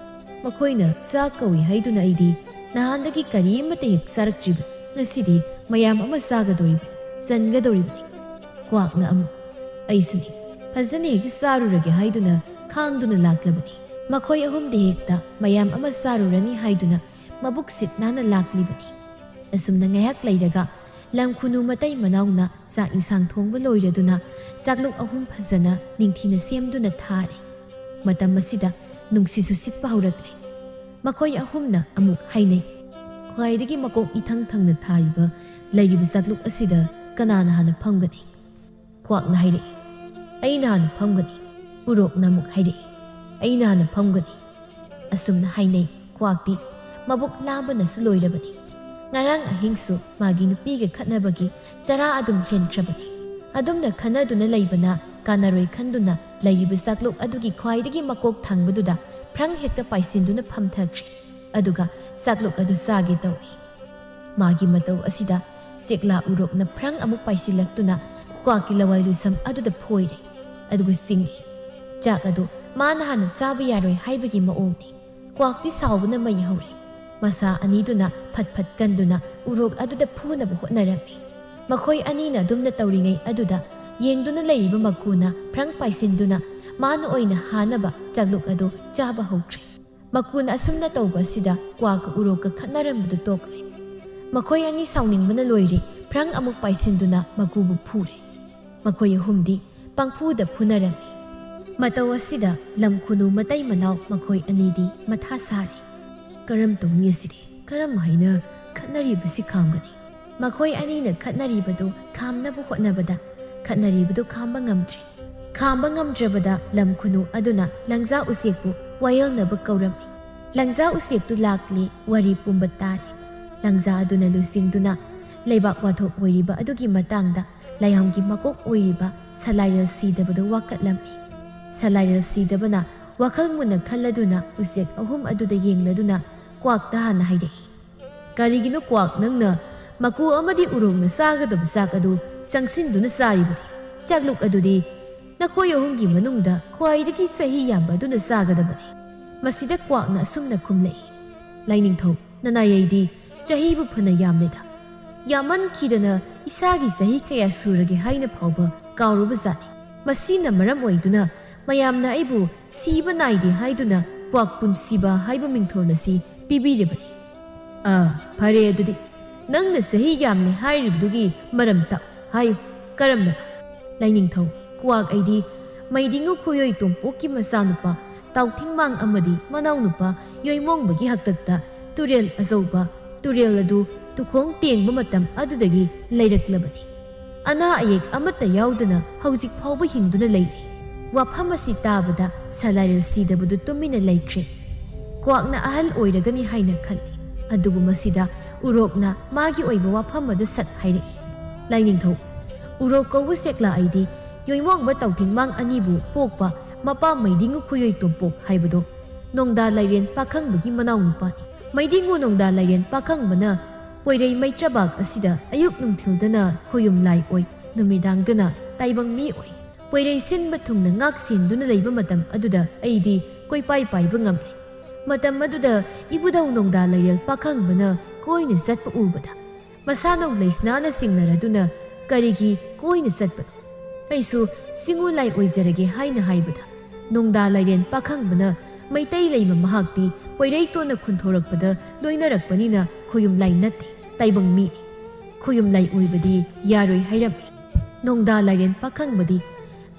"ꯃꯈꯣꯏꯅ ꯆꯥꯛ ꯀꯧꯏ ꯍꯥꯏꯗꯨꯅ ꯑꯩꯗꯤ ꯅꯍꯥꯟꯗꯒꯤ ꯀꯔꯤꯃꯠꯇ ꯍꯦꯛ ꯆꯥꯔꯛꯇ꯭ꯔꯤꯕ꯫ ꯉꯁꯤꯗꯤ ꯃꯌꯥꯝ ꯑꯃ ꯆꯥꯒꯗꯧꯔꯤꯕ, ꯆꯟꯒꯗꯧꯔꯤꯕꯅꯤ꯫" ꯀ꯭ꯋꯥꯛꯅ ꯑꯃꯨꯛ, "ꯑꯩꯁꯨꯅꯤ, ꯐꯖꯅ ꯍꯦꯛꯇ ꯆꯥꯔꯨꯔꯒꯦ ꯍꯥꯏꯗꯨꯅ ꯈꯥꯡꯗꯨꯅ ꯂꯥꯛꯂꯕꯅꯤ꯫" ꯃꯈꯣꯏ ꯑꯍꯨꯝꯗꯤ ꯍꯦꯛꯇ ꯃꯌꯥꯝ ꯑꯃ ꯆꯥꯔꯨꯔꯅꯤ ꯍꯥꯏꯗꯨꯅ ꯃꯕꯨꯛ ꯁꯤꯠ ꯅꯥꯟꯅ ꯂꯥꯛꯂꯤꯕꯅꯤ꯫ ꯑꯁꯨꯝꯅ ꯉꯥꯏꯍꯥꯛ ꯂꯩꯔꯒ ꯂꯝ ꯈꯨꯅꯨ ꯃꯇꯩ ꯃꯅꯥꯎꯅ ꯆꯥꯛ ꯏꯟꯁꯥꯡ ꯊꯣꯡꯕ ꯂꯣꯏꯔꯗꯨꯅ ꯆꯥꯛꯂꯨꯛ ꯑꯍꯨꯝ ꯐꯖꯅ ꯅꯤꯡꯊꯤꯅ ꯁꯦꯝꯗꯨꯅ ꯊꯥꯔꯦ꯫ ꯃꯇꯝ ꯑꯁꯤꯗ ꯅꯨꯡꯁꯤꯠꯁꯨ ꯁꯤꯠꯄ ꯍꯧꯔꯛꯂꯦ꯫ ꯃꯈꯣꯏ ꯑꯍꯨꯝꯅ ꯑꯃꯨꯛ ꯍꯥꯏꯅꯩ, "ꯈ꯭ꯋꯥꯏꯗꯒꯤ ꯃꯀꯣꯛ ꯏꯊꯪ ꯊꯪꯅ ꯊꯥꯔꯤꯕ, ꯂꯩꯔꯤꯕ ꯆꯥꯛꯂꯨꯛ ꯑꯁꯤꯗ ꯀꯅꯥꯅ ꯍꯥꯟꯅ ꯐꯝꯒꯅꯤ?" ꯀ꯭ꯋꯥꯛꯅ ꯍꯥꯏꯔꯛꯏ, "ꯑꯩꯅ ꯍꯥꯟꯅ ꯐꯝꯒꯅꯤ꯫" ꯎꯔꯣꯛꯅ ꯑꯃꯨꯛ ꯍꯥꯏꯔꯛꯏ, "ꯑꯩꯅ ꯍꯥꯟꯅ ꯐꯝꯒꯅꯤ꯫" ꯑꯁꯨꯝꯅ ꯍꯥꯏꯅꯩ꯫ ꯀ꯭ꯋꯥꯛꯇꯤ ꯃꯕꯨꯛ ꯂꯥꯝꯕꯅꯁꯨ ꯂꯣꯏꯔꯕꯅꯤ꯫ ꯉꯔꯥꯡ ꯑꯍꯤꯡꯁꯨ ꯃꯥꯒꯤ ꯅꯨꯄꯤꯒ ꯈꯠꯅꯕꯒꯤ ꯆꯔꯥ ꯑꯗꯨꯝ ꯍꯦꯟꯈ꯭ꯔꯕꯅꯤ꯫ ꯑꯗꯨꯝꯅ ꯈꯟꯅꯗꯨꯅ ꯂꯩꯕꯅ ꯀꯥꯟꯅꯔꯣꯏ ꯈꯟꯗꯨꯅ ꯂꯩꯔꯤꯕ ꯆꯥꯛꯂꯨꯛ ꯑꯗꯨꯒꯤ ꯈ꯭ꯋꯥꯏꯗꯒꯤ ꯃꯀꯣꯛ ꯊꯪꯕꯗꯨꯗ ꯐ꯭ꯔꯪ ꯍꯦꯛꯇ ꯄꯥꯏꯁꯤꯟꯗꯨꯅ ꯐꯝꯊꯈ꯭ꯔꯦ꯫ ꯑꯗꯨꯒ ꯆꯥꯛꯂꯨꯛ ꯑꯗꯨ ꯆꯥꯒꯦ ꯇꯧꯏ꯫ ꯃꯥꯒꯤ ꯃꯇꯧ ꯑꯁꯤꯗ ꯆꯦꯛꯂꯥ ꯎꯔꯣꯛꯅ ꯐ꯭ꯔꯪ ꯑꯃꯨꯛ ꯄꯥꯏꯁꯤꯜꯂꯛꯇꯨꯅ ꯀ꯭ꯋꯥꯛꯀꯤ ꯂꯋꯥꯏ ꯂꯨꯁꯝ ꯑꯗꯨꯗ ꯐꯣꯏꯔꯦ꯫ ꯑꯗꯨꯒ ꯆꯤꯡꯏ꯫ ꯆꯥꯛ ꯑꯗꯨ ꯃꯥꯅ ꯍꯥꯟꯅ ꯆꯥꯕ ꯌꯥꯔꯣꯏ ꯍꯥꯏꯕꯒꯤ ꯃꯑꯣꯡꯅꯤ꯫ ꯀ꯭ꯋꯥꯛꯇꯤ ꯁꯥꯎꯕꯅ ꯃꯩ ꯍꯧꯔꯦ꯫ ꯃꯁꯥ ꯑꯅꯤꯗꯨꯅ ꯐꯠ ꯐꯠ ꯀꯟꯗꯨꯅ ꯎꯔꯣꯛ ꯑꯗꯨꯗ ꯐꯨꯅꯕ ꯍꯣꯠꯅꯔꯝꯃꯤ꯫ ꯃꯈꯣꯏ ꯑꯅꯤꯅ ꯑꯗꯨꯝꯅ ꯇꯧꯔꯤꯉꯩ ꯑꯗꯨꯗ ꯌꯦꯡꯗꯨꯅ ꯂꯩꯔꯤꯕ ꯃꯀꯨꯅ ꯐ꯭ꯔꯪ ꯄꯥꯏꯁꯤꯟꯗꯨꯅ ꯃꯥꯅ ꯑꯣꯏꯅ ꯍꯥꯟꯅꯕ ꯆꯥꯛꯂꯨꯛ ꯑꯗꯨ ꯆꯥꯕ ꯍꯧꯈ꯭ꯔꯦ꯫ ꯃꯀꯨꯅ ꯑꯁꯨꯝꯅ ꯇꯧꯕ ꯑꯁꯤꯗ ꯀ꯭ꯋꯥꯛꯀ ꯎꯔꯣꯛꯀ ꯈꯠꯅꯔꯝꯕꯗꯨ ꯇꯣꯛꯂꯦ꯫ ꯃꯈꯣꯏ ꯑꯅꯤ ꯁꯥꯎꯅꯤꯡꯕꯅ ꯂꯣꯏꯔꯦ꯫ ꯐ꯭ꯔꯪ ꯑꯃꯨꯛ ꯄꯥꯏꯁꯤꯟꯗꯨꯅ ꯃꯀꯨꯕꯨ ꯐꯨꯔꯦ꯫ ꯃꯈꯣꯏ ꯑꯍꯨꯝꯗꯤ ꯄꯪꯐꯨꯗ ꯐꯨꯅꯔꯝꯃꯤ꯫ ꯃꯇꯧ ꯑꯁꯤꯗ ꯂꯝ ꯈꯨꯅꯨ ꯃꯇꯩ ꯃꯅꯥꯎ ꯃꯈꯣꯏ ꯑꯅꯤꯗꯤ ꯃꯊꯥ ꯁꯥꯔꯦ꯫ "ꯀꯔꯝ ꯇꯧꯅꯤ ꯑꯁꯤꯗꯤ? ꯀꯔꯝ ꯍꯥꯏꯅ ꯈꯠꯅꯔꯤꯕꯁꯤ ꯈꯥꯝꯒꯅꯤ?" ꯃꯈꯣꯏ ꯑꯅꯤꯅ ꯈꯠꯅꯔꯤꯕꯗꯨ ꯈꯥꯝꯅꯕ ꯍꯣꯠꯅꯕꯗ ꯈꯠꯅꯔꯤꯕꯗꯨ ꯈꯥꯝꯕ ꯉꯝꯗ꯭ꯔꯦ꯫ ꯈꯥꯝꯕ ꯉꯝꯗ꯭ꯔꯕꯗ ꯂꯝ ꯈꯨꯅꯨ ꯑꯗꯨꯅ ꯂꯪꯖꯥ ꯎꯆꯦꯛꯄꯨ ꯋꯥꯌꯦꯜꯅꯕ ꯀꯧꯔꯝꯃꯤ꯫ ꯂꯪꯖꯥ ꯎꯆꯦꯛꯇꯨ ꯂꯥꯛꯂꯦ, ꯋꯥꯔꯤ ꯄꯨꯝꯕ ꯇꯥꯔꯦ꯫ ꯂꯪꯖꯥ ꯑꯗꯨꯅ ꯂꯨꯆꯤꯡꯗꯨꯅ ꯂꯩꯕꯥꯛ ꯋꯥꯊꯣꯛ ꯑꯣꯏꯔꯤꯕ ꯑꯗꯨꯒꯤ ꯃꯇꯥꯡꯗ ꯂꯥꯏꯌꯥꯝꯒꯤ ꯃꯀꯣꯛ ꯑꯣꯏꯔꯤꯕ ꯁꯂꯥꯏꯔꯦꯜ ꯁꯤꯗꯕꯗꯨ ꯋꯥꯀꯠꯂꯝꯃꯤ꯫ ꯁꯂꯥꯏꯔꯦꯜ ꯁꯤꯗꯕꯅ ꯋꯥꯈꯜ ꯃꯨꯟꯅ ꯈꯜꯂꯗꯨꯅ ꯎꯆꯦꯛ ꯑꯍꯨꯝ ꯑꯗꯨꯗ ꯌꯦꯡꯂꯗꯨꯅ ꯀ꯭ꯋꯥꯛꯇ ꯍꯥꯟꯅ ꯍꯥꯏꯔꯛꯏ꯫ "ꯀꯔꯤꯒꯤꯅꯣ ꯀ꯭ꯋꯥꯛ, ꯅꯪꯅ ꯃꯀꯨ ꯑꯃꯗꯤ ꯎꯔꯣꯛꯅ ꯆꯥꯒꯗꯕ ꯆꯥꯛ ꯑꯗꯨ ꯆꯪꯁꯤꯟꯗꯨꯅ ꯆꯥꯔꯤꯕꯗꯤ? ꯆꯥꯛꯂꯨꯛ ꯑꯗꯨꯗꯤ ꯅꯈꯣꯏ ꯑꯍꯨꯝꯒꯤ ꯃꯅꯨꯡꯗ ꯈ꯭ꯋꯥꯏꯗꯒꯤ ꯆꯍꯤ ꯌꯥꯝꯕ ꯑꯗꯨꯅ ꯆꯥꯒꯗꯕꯅꯤ꯫" ꯃꯁꯤꯗ ꯀ꯭ꯋꯥꯛꯅ ꯑꯁꯨꯝꯅ ꯈꯨꯝꯂꯛꯏ, "ꯂꯥꯏꯅꯤꯡꯊꯧ, ꯅꯅꯥꯏ ꯑꯩꯗꯤ ꯆꯍꯤꯕꯨ ꯐꯅ ꯌꯥꯝꯂꯦꯗ꯫ ꯌꯥꯝꯃꯟꯈꯤꯗꯅ ꯏꯁꯥꯒꯤ ꯆꯍꯤ ꯀꯌꯥ ꯁꯨꯔꯒꯦ ꯍꯥꯏꯅ ꯐꯥꯎꯕ ꯀꯥꯎꯔꯨꯕ ꯖꯥꯠꯅꯤ꯫ ꯃꯁꯤꯅ ꯃꯔꯝ ꯑꯣꯏꯗꯨꯅ ꯃꯌꯥꯝꯅ ꯑꯩꯕꯨ ꯁꯤꯕ ꯅꯥꯏꯗꯦ ꯍꯥꯏꯗꯨꯅ ꯀ꯭ꯋꯥꯛ ꯄꯨꯟꯁꯤꯕ ꯍꯥꯏꯕ ꯃꯤꯡꯊꯣꯜ ꯑꯁꯤ ꯄꯤꯕꯤꯔꯤꯕꯅꯤ꯫" "ꯑꯥ, ꯐꯔꯦ ꯑꯗꯨꯗꯤ꯫ ꯅꯪꯅ ꯆꯍꯤ ꯌꯥꯝꯂꯦ ꯍꯥꯏꯔꯤꯕꯗꯨꯒꯤ ꯃꯔꯝ ꯇꯥꯛꯎ ꯍꯥꯏꯌꯨ꯫ ꯀꯔꯝꯕꯅꯣ?" "ꯂꯥꯏꯅꯤꯡꯊꯧ, ꯀ꯭ꯋꯥꯛ ꯑꯩꯗꯤ ꯃꯩꯗꯤꯡꯉꯨ ꯈꯨꯌꯣꯏ ꯇꯣꯝꯄꯣꯛꯀꯤ ꯃꯆꯥꯅꯨꯄꯥ ꯇꯥꯎꯊꯤꯡꯃꯥꯡ ꯑꯃꯗꯤ ꯃꯅꯥꯎꯅꯨꯄꯥ ꯌꯣꯏꯃꯣꯡꯕꯒꯤ ꯍꯥꯛꯇꯛꯇ ꯇꯨꯔꯦꯜ ꯑꯆꯧꯕ, ꯇꯨꯔꯦꯜ ꯑꯗꯨ ꯇꯨꯈꯣꯡ ꯇꯦꯡꯕ ꯃꯇꯝ ꯑꯗꯨꯗꯒꯤ ꯂꯩꯔꯛꯂꯕꯅꯤ꯫ ꯑꯅꯥ ꯑꯌꯦꯛ ꯑꯃꯠꯇ ꯌꯥꯎꯗꯅ ꯍꯧꯖꯤꯛ ꯐꯥꯎꯕ ꯍꯤꯡꯗꯨꯅ ꯂꯩꯔꯤ꯫" ꯋꯥꯐꯝ ꯑꯁꯤ ꯇꯥꯕꯗ ꯁꯂꯥꯏꯔꯦꯜ ꯁꯤꯗꯕꯗꯨ ꯇꯨꯃꯤꯟꯅ ꯂꯩꯈ꯭ꯔꯦ꯫ ꯀ꯭ꯋꯥꯛꯅ ꯑꯍꯜ ꯑꯣꯏꯔꯒꯅꯤ ꯍꯥꯏꯅ ꯈꯜꯂꯤ꯫ ꯑꯗꯨꯕꯨ ꯃꯁꯤꯗ ꯎꯔꯣꯛꯅ ꯃꯥꯒꯤ ꯑꯣꯏꯕ ꯋꯥꯐꯝ ꯑꯗꯨ ꯁꯠ ꯍꯥꯏꯔꯛꯏ꯫ "ꯂꯥꯏꯅꯤꯡꯊꯧ, ꯎꯔꯣꯛ ꯀꯧꯕ ꯁꯦꯛꯂꯥ ꯑꯩꯗꯤ ꯌꯣꯏꯃꯣꯡꯕ ꯇꯥꯎꯊꯤꯡꯃꯥꯡ ꯑꯅꯤꯕꯨ ꯄꯣꯛꯄ ꯃꯄꯥ ꯃꯩꯗꯤꯡꯉꯨ ꯈꯨꯌꯣꯏ ꯇꯣꯝꯄꯣꯛ ꯍꯥꯏꯕꯗꯣ ꯅꯣꯡꯗꯥ ꯂꯥꯏꯔꯦꯟ ꯄꯥꯈꯪꯕꯒꯤ ꯃꯅꯥꯎꯅꯨꯄꯥꯅꯤ꯫ ꯃꯩꯗꯤꯡꯉꯨ ꯅꯣꯡꯗꯥ ꯂꯥꯏꯔꯦꯟ ꯄꯥꯈꯪꯕꯅ ꯄꯣꯏꯔꯩ ꯃꯩꯇ꯭ꯔꯕꯥꯛ ꯑꯁꯤꯗ ꯑꯌꯨꯛ ꯅꯨꯡꯊꯤꯜꯗꯅ ꯈꯣꯌꯨꯝ ꯂꯥꯏ ꯑꯣꯏ, ꯅꯨꯃꯤꯗꯥꯡꯗꯅ ꯇꯥꯏꯕꯪ ꯃꯤ ꯑꯣꯏ꯫ ꯄꯣꯏꯔꯩ ꯁꯤꯟꯕ ꯊꯨꯡꯅ ꯉꯥꯛ ꯁꯦꯟꯗꯨꯅ ꯂꯩꯕ ꯃꯇꯝ ꯑꯗꯨꯗ ꯑꯩꯗꯤ ꯀꯣꯏꯄꯥꯏ ꯄꯥꯏꯕ ꯉꯝꯂꯦ꯫ ꯃꯇꯝ ꯑꯗꯨꯗ ꯏꯕꯨꯙꯧ ꯅꯣꯡꯗꯥ ꯂꯥꯏꯔꯦꯜ ꯄꯥꯈꯪꯕꯅ ꯀꯣꯏꯅ ꯆꯠꯄ ꯎꯕꯗ ꯃꯁꯥꯅꯧ ꯂꯩꯁꯅꯥꯅ ꯆꯤꯡꯅꯔꯗꯨꯅ ꯀꯔꯤꯒꯤ ꯀꯣꯏꯅ ꯆꯠꯄꯅꯣ? ꯑꯩꯁꯨ ꯆꯤꯡꯉꯨ ꯂꯥꯏ ꯑꯣꯏꯖꯔꯒꯦ ꯍꯥꯏꯅ ꯍꯥꯏꯕꯗ ꯅꯣꯡꯗꯥ ꯂꯥꯏꯔꯦꯟ ꯄꯥꯈꯪꯕꯅ ꯃꯩꯇꯩ ꯂꯩꯃ ꯃꯍꯥꯛꯇꯤ ꯄꯣꯏꯔꯩꯇꯣꯟꯅ ꯈꯨꯟꯊꯣꯔꯛꯄꯗ ꯂꯣꯏꯅꯔꯛꯄꯅꯤꯅ ꯈꯣꯌꯨꯝ ꯂꯥꯏ ꯅꯠꯇꯦ, ꯇꯥꯏꯕꯪ ꯃꯤꯅꯤ꯫ ꯈꯣꯌꯨꯝ ꯂꯥꯏ ꯑꯣꯏꯕꯗꯤ ꯌꯥꯔꯣꯏ ꯍꯥꯏꯔꯝꯃꯤ꯫ ꯅꯣꯡꯗꯥ ꯂꯥꯏꯔꯦꯟ ꯄꯥꯈꯪꯕꯗꯤ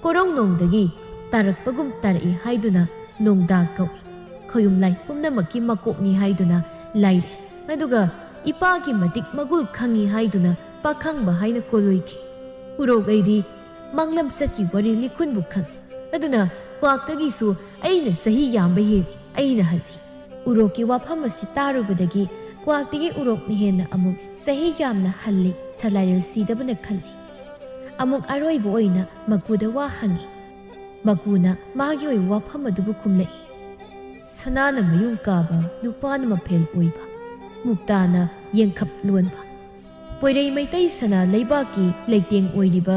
ꯀꯣꯔꯧꯅꯣꯡꯗꯒꯤ ꯇꯥꯔꯛꯄꯒꯨꯝ ꯇꯥꯔꯛꯏ ꯍꯥꯏꯗꯨꯅ ꯅꯣꯡꯗꯥ ꯀꯧꯏ꯫ ꯈꯣꯌꯨꯝ ꯂꯥꯏ ꯄꯨꯝꯅꯃꯛꯀꯤ ꯃꯀꯣꯛꯅꯤ ꯍꯥꯏꯗꯨꯅ ꯂꯥꯏꯔꯦ꯫ ꯑꯗꯨꯒ ꯏꯄꯥꯒꯤ ꯃꯇꯤꯛ ꯃꯒꯨꯜ ꯈꯪꯉꯤ ꯍꯥꯏꯗꯨꯅ ꯄꯥꯈꯪꯕ ꯍꯥꯏꯅ ꯀꯣꯂꯣꯏꯈꯤ꯫ ꯎꯔꯣꯛ ꯑꯩꯗꯤ ꯃꯪꯂꯝ ꯆꯠꯀꯤ ꯋꯥꯔꯤ ꯂꯤꯈꯨꯟꯕꯨ ꯈꯪꯉꯤ꯫ ꯑꯗꯨꯅ ꯀ꯭ꯋꯥꯛꯇꯒꯤꯁꯨ ꯑꯩꯅ ꯆꯍꯤ ꯌꯥꯝꯕ ꯍꯦꯜꯂꯤ, ꯑꯩꯅ ꯍꯜꯂꯤ꯫ ꯎꯔꯣꯛꯀꯤ ꯋꯥꯐꯝ ꯑꯁꯤ ꯇꯥꯔꯨꯕꯗꯒꯤ ꯀ꯭ꯋꯥꯛꯇꯒꯤ ꯎꯔꯣꯛꯅ ꯍꯦꯟꯅ ꯑꯃꯨꯛ ꯆꯍꯤ ꯌꯥꯝꯅ ꯍꯜꯂꯤ, ꯁꯂꯥꯏꯔꯦꯜ ꯁꯤꯗꯕꯅ ꯈꯜꯂꯤ꯫ ꯑꯃꯨꯛ ꯑꯔꯣꯏꯕ ꯑꯣꯏꯅ ꯃꯀꯨꯗ ꯋꯥ ꯍꯪꯉꯤ꯫ ꯃꯀꯨꯅ ꯃꯥꯒꯤ ꯑꯣꯏꯕ ꯋꯥꯐꯝ ꯑꯗꯨꯕꯨ ꯈꯨꯝꯂꯛꯏ꯫ ꯁꯅꯥꯅ ꯃꯌꯨꯡ ꯀꯥꯕ, ꯂꯨꯄꯥꯅ ꯃꯐꯦꯜ ꯑꯣꯏꯕ, ꯃꯨꯛꯇꯥꯅ ꯌꯦꯡꯈꯞ ꯂꯣꯟꯕ, ꯄꯣꯏꯔꯩ ꯃꯩꯇꯩ ꯁꯅꯥ ꯂꯩꯕꯥꯛꯀꯤ ꯂꯩꯇꯦꯡ ꯑꯣꯏꯔꯤꯕ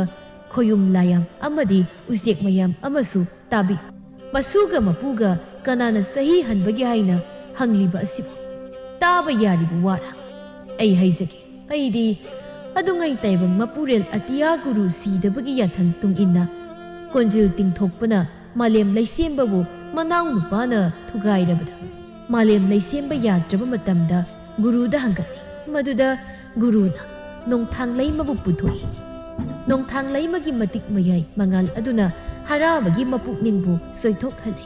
ꯈꯣꯌꯨꯝ ꯂꯥꯌꯥꯝ ꯑꯃꯗꯤ ꯎꯆꯦꯛ ꯃꯌꯥꯝ ꯑꯃꯁꯨ ꯇꯥꯕꯤ꯫ ꯃꯁꯨꯒ ꯃꯄꯨꯒ ꯀꯅꯥꯅ ꯆꯍꯤ ꯍꯟꯕꯒꯦ ꯍꯥꯏꯅ ꯍꯪꯂꯤꯕ ꯑꯁꯤꯕꯨ ꯇꯥꯕ ꯌꯥꯔꯤꯕ ꯋꯥꯔꯥ? ꯑꯩ ꯍꯥꯏꯖꯒꯦ, ꯑꯩꯗꯤ ꯑꯗꯨꯉꯩ ꯇꯥꯏꯕꯪ ꯃꯄꯨꯔꯦꯜ ꯑꯇꯤꯌꯥ ꯒꯨꯔꯨ ꯁꯤꯗꯕꯒꯤ ꯌꯥꯊꯪ ꯇꯨꯡ ꯏꯟꯅ ꯀꯣꯟꯖꯤꯜ ꯇꯤꯡꯊꯣꯛꯄꯅ ꯃꯥꯂꯦꯝ ꯂꯩꯁꯦꯝꯕꯕꯨ ꯃꯅꯥꯎ ꯅꯨꯄꯥꯅ ꯊꯨꯒꯥꯏꯔꯕꯗ ꯃꯥꯂꯦꯝ ꯂꯩꯁꯦꯝꯕ ꯌꯥꯗ꯭ꯔꯕ ꯃꯇꯝꯗ ꯒꯨꯔꯨꯗ ꯍꯪꯒꯠꯂꯤ꯫ ꯃꯗꯨꯗ ꯒꯨꯔꯨꯅ ꯅꯣꯡꯊꯥꯡ ꯂꯩꯃꯕꯨ ꯄꯨꯊꯣꯛꯏ꯫ ꯅꯣꯡꯊꯥꯡ ꯂꯩꯃꯒꯤ ꯃꯇꯤꯛ ꯃꯌꯥꯏ ꯃꯉꯥꯜ ꯑꯗꯨꯅ ꯍꯔꯥꯕꯒꯤ ꯃꯄꯨꯛꯅꯤꯡꯕꯨ ꯆꯣꯏꯊꯣꯛꯍꯜꯂꯤ꯫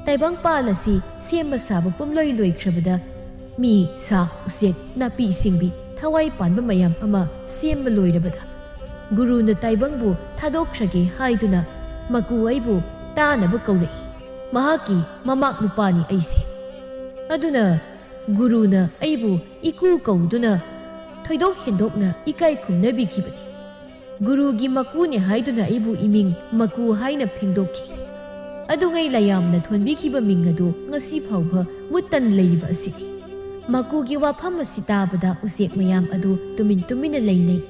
ꯇꯥꯏꯕꯪꯄꯥꯜ ꯑꯁꯤ ꯁꯦꯝꯕ ꯁꯥꯕ ꯄꯨꯝꯂꯣꯏ ꯂꯣꯏꯈ꯭ꯔꯕꯗ ꯃꯤ, ꯁꯥ, ꯎꯆꯦꯛ, ꯅꯥꯄꯤ ꯁꯤꯡꯕꯤ ꯊꯋꯥꯏ ꯄꯥꯟꯕ ꯃꯌꯥꯝ ꯑꯃ ꯁꯦꯝꯕ ꯂꯣꯏꯔꯕꯗ ꯒꯨꯔꯨꯅ ꯇꯥꯏꯕꯪꯕꯨ ꯊꯥꯗꯣꯛꯈ꯭ꯔꯒꯦ ꯍꯥꯏꯗꯨꯅ ꯃꯀꯨ ꯑꯩꯕꯨ ꯇꯥꯅꯕ ꯀꯧꯔꯛꯏ꯫ ꯃꯍꯥꯛꯀꯤ ꯃꯃꯥꯛ ꯅꯨꯄꯥꯅꯤ ꯑꯩꯁꯦ꯫ ꯑꯗꯨꯅ ꯒꯨꯔꯨꯅ ꯑꯩꯕꯨ ꯏꯀꯨ ꯀꯧꯗꯨꯅ ꯊꯣꯏꯗꯣꯛ ꯍꯦꯟꯗꯣꯛꯅ ꯏꯀꯥꯏ ꯈꯨꯝꯅꯕꯤꯈꯤꯕꯅꯤ꯫ ꯒꯨꯔꯨꯒꯤ ꯃꯀꯨꯅꯦ ꯍꯥꯏꯗꯨꯅ ꯑꯩꯕꯨ ꯏꯃꯤꯡ ꯃꯀꯨ ꯍꯥꯏꯅ ꯐꯦꯡꯗꯣꯛꯈꯤ꯫ ꯑꯗꯨꯉꯩ ꯂꯌꯥꯝꯅ ꯊꯣꯟꯕꯤꯈꯤꯕ ꯃꯤꯡ ꯑꯗꯨ ꯉꯁꯤ ꯐꯥꯎꯕ ꯃꯨꯠꯇꯅ ꯂꯩꯔꯤꯕ ꯑꯁꯤꯅꯤ꯫ ꯃꯀꯨꯒꯤ ꯋꯥꯐꯝ ꯑꯁꯤ ꯇꯥꯕꯗ ꯎꯆꯦꯛ ꯃꯌꯥꯝ ꯑꯗꯨ ꯇꯨꯃꯤꯟ ꯇꯨꯃꯤꯟꯅ ꯂꯩꯅꯩ꯫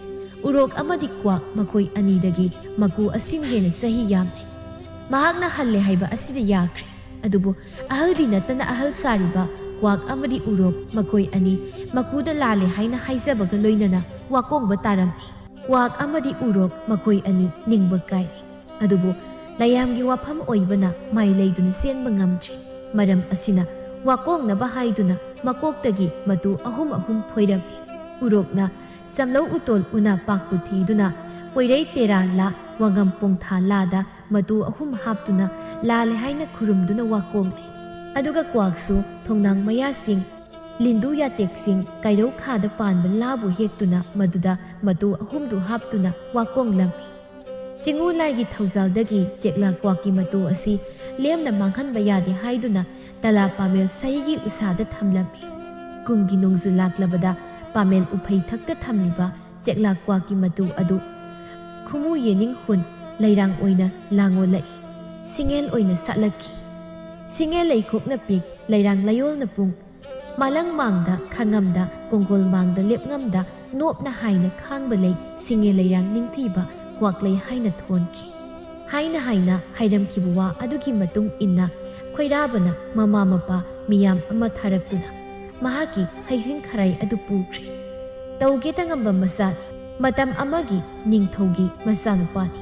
ꯎꯔꯣꯛ ꯑꯃꯗꯤ ꯀ꯭ꯋꯥꯛ ꯃꯈꯣꯏ ꯑꯅꯤꯗꯒꯤ ꯃꯀꯨ ꯑꯁꯤꯅ ꯍꯦꯟꯅ ꯆꯍꯤ ꯌꯥꯝꯂꯦ꯫ ꯃꯍꯥꯛꯅ ꯍꯜꯂꯦ ꯍꯥꯏꯕ ꯑꯁꯤꯗ ꯌꯥꯈ꯭ꯔꯦ꯫ ꯑꯗꯨꯕꯨ ꯑꯍꯜꯗꯤ ꯅꯠꯇꯅ ꯑꯍꯜ ꯁꯥꯔꯤꯕ ꯀ꯭ꯋꯥꯛ ꯑꯃꯗꯤ ꯎꯔꯣꯛ ꯃꯈꯣꯏ ꯑꯅꯤ ꯃꯀꯨꯗ ꯂꯥꯜꯂꯦ ꯍꯥꯏꯅ ꯍꯥꯏꯖꯕꯒ ꯂꯣꯏꯅꯅ ꯋꯥꯀꯣꯡꯕ ꯇꯥꯔꯝꯃꯤ꯫ ꯀ꯭ꯋꯥꯛ ꯑꯃꯗꯤ ꯎꯔꯣꯛ ꯃꯈꯣꯏ ꯑꯅꯤ ꯅꯤꯡꯕ ꯀꯥꯏꯔꯦ꯫ ꯑꯗꯨꯕꯨ ꯂꯌꯥꯝꯒꯤ ꯋꯥꯐꯝ ꯑꯣꯏꯕꯅ ꯃꯥꯏ ꯂꯩꯗꯨꯅ ꯆꯦꯟꯕ ꯉꯝꯗ꯭ꯔꯦ꯫ ꯃꯔꯝ ꯑꯁꯤꯅ ꯋꯥꯀꯣꯡꯅꯕ ꯍꯥꯏꯗꯨꯅ ꯃꯀꯣꯛꯇꯒꯤ ꯃꯇꯨ ꯑꯍꯨꯝ ꯑꯍꯨꯝ ꯐꯣꯏꯔꯝꯃꯤ꯫ ꯎꯔꯣꯛꯅ ꯆꯝꯂꯧ ꯎꯇꯣꯜ ꯎꯅꯥ ꯄꯥꯛꯄꯨ ꯊꯤꯗꯨꯅ ꯄꯣꯏꯔꯩ ꯇꯦꯔꯥ ꯂꯥ ꯋꯥꯉꯝ ꯄꯣꯡꯊꯥ ꯂꯥꯗ ꯃꯇꯨ ꯑꯍꯨꯝ ꯍꯥꯞꯇꯨꯅ ꯂꯥꯜꯂꯦ ꯍꯥꯏꯅ ꯈꯨꯔꯨꯝꯗꯨꯅ ꯋꯥꯀꯣꯡꯂꯦ꯫ ꯑꯗꯨꯒ ꯀ꯭ꯋꯥꯛꯁꯨ ꯊꯣꯡꯅꯥꯡ ꯃꯌꯥꯁꯤꯡ, ꯂꯤꯟꯗꯨ ꯌꯥꯇꯦꯛꯁꯤꯡ, ꯀꯩꯔꯧ ꯈꯥꯗ ꯄꯥꯟꯕ ꯂꯥꯕꯨ ꯍꯦꯛꯇꯨꯅ ꯃꯗꯨꯗ ꯃꯇꯨ ꯑꯍꯨꯝꯗꯨ ꯍꯥꯞꯇꯨꯅ ꯋꯥꯀꯣꯡꯂꯝꯃꯤ꯫ ꯆꯤꯡꯎ ꯂꯥꯏꯒꯤ ꯊꯧꯖꯥꯜꯗꯒꯤ ꯆꯦꯛꯂꯥ ꯀ꯭ꯋꯥꯛꯀꯤ ꯃꯇꯨ ꯑꯁꯤ ꯂꯦꯝꯅ ꯃꯥꯡꯍꯟꯕ ꯌꯥꯗꯦ ꯍꯥꯏꯗꯨꯅ ꯇꯂꯥ ꯄꯥꯃꯦꯜ ꯁꯍꯤꯒꯤ ꯎꯁꯥꯗ ꯊꯝꯂꯝꯃꯤ꯫ ꯀꯨꯝꯒꯤ ꯅꯣꯡꯖꯨ ꯂꯥꯛꯂꯕꯗ ꯄꯥꯃꯦꯜ ꯎꯐꯩ ꯊꯛꯇ ꯊꯝꯂꯤꯕ ꯆꯦꯛꯂꯥ ꯀ꯭ꯋꯥꯛꯀꯤ ꯃꯇꯨ ꯑꯗꯨ ꯈꯨꯃꯨ ꯌꯦꯅꯤꯡ ꯍꯨꯟ ꯂꯩꯔꯥꯡ ꯑꯣꯏꯅ ꯂꯥꯡꯉꯣꯜꯂꯛꯏ꯫ ꯁꯤꯡꯉꯦꯜ ꯑꯣꯏꯅ ꯁꯥꯠꯂꯛꯈꯤ꯫ ꯁꯤꯡꯉꯦꯜ ꯂꯩꯈꯣꯛꯅ ꯄꯤꯛ, ꯂꯩꯔꯥꯡ ꯂꯌꯣꯜꯅ ꯄꯨꯡ, ꯃꯥꯂꯪ ꯃꯥꯡꯗ ꯈꯥꯉꯝꯗ, ꯀꯣꯡꯒꯣꯜ ꯃꯥꯡꯗ ꯂꯦꯞꯉꯝꯗ ꯅꯣꯞꯅ ꯍꯥꯏꯅ ꯈꯥꯡꯕ ꯂꯩ, ꯁꯤꯡꯉꯦ ꯂꯩꯔꯥꯡ ꯅꯤꯡꯊꯤꯕ ꯀ꯭ꯋꯥꯛꯂꯩ ꯍꯥꯏꯅ ꯊꯣꯟꯈꯤ꯫ ꯍꯥꯏꯅ ꯍꯥꯏꯅ ꯍꯥꯏꯔꯝꯈꯤꯕ ꯋꯥ ꯑꯗꯨꯒꯤ ꯃꯇꯨꯡ ꯏꯟꯅ ꯈꯣꯏꯔꯥꯕꯅ ꯃꯃꯥ ꯃꯄꯥ ꯃꯤꯌꯥꯝ ꯑꯃ ꯊꯥꯔꯛꯇꯨꯅ ꯃꯍꯥꯛꯀꯤ ꯍꯩꯖꯤꯡ ꯈꯔꯥꯏ ꯑꯗꯨ ꯄꯨꯈ꯭ꯔꯦ꯫ ꯇꯧꯒꯦ ꯇꯉꯝꯕ ꯃꯆꯥꯅꯤ꯫ ꯃꯇꯝ ꯑꯃꯒꯤ ꯅꯤꯡꯊꯧꯒꯤ ꯃꯆꯥꯅꯨꯄꯥꯅꯤ꯫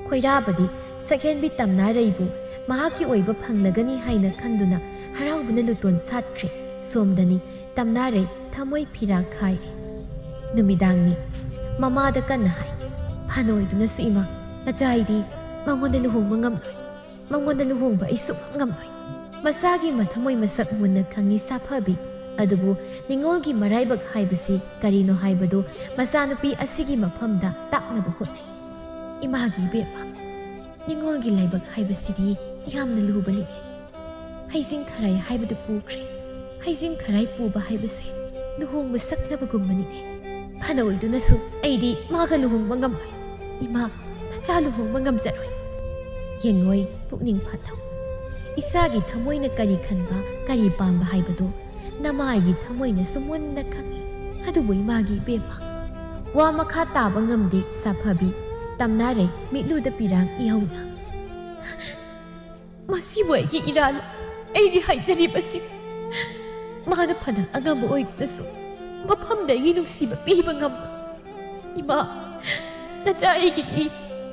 ꯈꯣꯏꯔꯥꯕꯗꯤ ꯁꯛꯍꯦꯟꯕꯤ ꯇꯝꯅꯥꯔꯩꯕꯨ ꯃꯍꯥꯛꯀꯤ ꯑꯣꯏꯕ ꯐꯪꯂꯒꯅꯤ ꯍꯥꯏꯅ ꯈꯟꯗꯨꯅ ꯍꯔꯥꯎꯕꯅ ꯂꯨꯇꯣꯟ ꯁꯥꯠꯈ꯭ꯔꯦ꯫ ꯁꯣꯝꯗꯅꯤ ꯇꯝꯅꯥꯔꯩ ꯊꯃꯣꯏ ꯐꯤꯔꯥ ꯈꯥꯏꯔꯦ꯫ ꯅꯨꯃꯤꯗꯥꯡꯅꯤ꯫ ꯃꯃꯥꯗ ꯀꯟꯅ ꯍꯥꯏ, "ꯐꯅ ꯑꯣꯏꯗꯨꯅꯁꯨ ꯏꯃꯥ, ꯅꯆꯥ ꯑꯩꯗꯤ ꯃꯉꯣꯟꯗ ꯂꯨꯍꯣꯡꯕ ꯉꯝꯂꯣꯏ꯫ ꯃꯉꯣꯟꯗ ꯂꯨꯍꯣꯡꯕ ꯑꯩ ꯁꯨꯛꯉꯝ ꯉꯝꯂꯣꯏ꯫" ꯃꯆꯥꯒꯤ ꯃꯊꯃꯣꯏ ꯃꯁꯛ ꯃꯨꯟꯅ ꯈꯪꯉꯤ ꯁꯥꯐꯕꯤ꯫ ꯑꯗꯨꯕꯨ ꯅꯤꯉꯣꯜꯒꯤ ꯃꯔꯥꯏꯕꯛ ꯍꯥꯏꯕꯁꯤ ꯀꯔꯤꯅꯣ ꯍꯥꯏꯕꯗꯨ ꯃꯆꯥꯅꯨꯄꯤ ꯑꯁꯤꯒꯤ ꯃꯐꯝꯗ ꯇꯥꯛꯅꯕ ꯍꯣꯠꯅꯩ꯫ ꯏꯃꯥꯒꯤ ꯏꯕꯦꯝꯃ, ꯅꯤꯉꯣꯜꯒꯤ ꯂꯥꯏꯕꯛ ꯍꯥꯏꯕꯁꯤꯗꯤ ꯌꯥꯝꯅ ꯂꯨꯕꯅꯤꯅꯦ꯫ ꯍꯩꯖꯤꯡ ꯈꯔꯥꯏ ꯍꯥꯏꯕꯗꯨ ꯄꯨꯈ꯭ꯔꯦ꯫ ꯍꯩꯖꯤꯡ ꯈꯔꯥꯏ ꯄꯨꯕ ꯍꯥꯏꯕꯁꯦ ꯂꯨꯍꯣꯡꯕ ꯁꯛꯅꯕꯒꯨꯝꯕꯅꯤꯅꯦ꯫ ꯐꯅ ꯑꯣꯏꯗꯨꯅꯁꯨ ꯑꯩꯗꯤ ꯃꯥꯒ ꯂꯨꯍꯣꯡꯕ ꯉꯝꯂꯣꯏ꯫ ꯏꯃꯥ, ꯅꯆꯥ ꯂꯨꯍꯣꯡꯕ ꯉꯝꯖꯔꯣꯏ꯫ ꯌꯦꯡꯉꯣꯏ, ꯄꯨꯛꯅꯤꯡ ꯐꯥꯊꯧ꯫ ꯏꯆꯥꯒꯤ ꯊꯃꯣꯏꯅ ꯀꯔꯤ ꯈꯟꯕ, ꯀꯔꯤ ꯄꯥꯝꯕ ꯍꯥꯏꯕꯗꯨ ꯅꯃꯥꯒꯤ ꯊꯃꯣꯏꯅꯁꯨ ꯃꯨꯟꯅ ꯈꯪꯏ꯫ ꯑꯗꯨꯕꯨ ꯏꯃꯥꯒꯤ ꯏꯕꯦꯝꯃ, ꯋꯥ ꯃꯈꯥ ꯇꯥꯕ ꯉꯝꯗꯦ ꯁꯥꯐꯕꯤ꯫ ꯇꯝꯅꯥꯔꯩ ꯃꯤꯠꯂꯨꯗ ꯄꯤꯔꯥꯡ ꯏꯍꯧꯅ꯫ "ꯃꯁꯤꯕꯨ ꯑꯩꯒꯤ ꯏꯔꯥꯜ ꯑꯩꯗꯤ ꯍꯥꯏꯖꯔꯤꯕꯁꯤ꯫ ꯃꯥꯅ ꯐꯅ ꯑꯉꯝꯕ ꯑꯣꯏꯗꯨꯅꯁꯨ ꯃꯐꯝꯗ ꯑꯩꯒꯤ ꯅꯨꯡꯁꯤꯕ ꯄꯤꯕ ꯉꯝꯕ꯫ ꯏꯃꯥ, ꯅꯆꯥ ꯑꯩꯒꯤꯗꯤ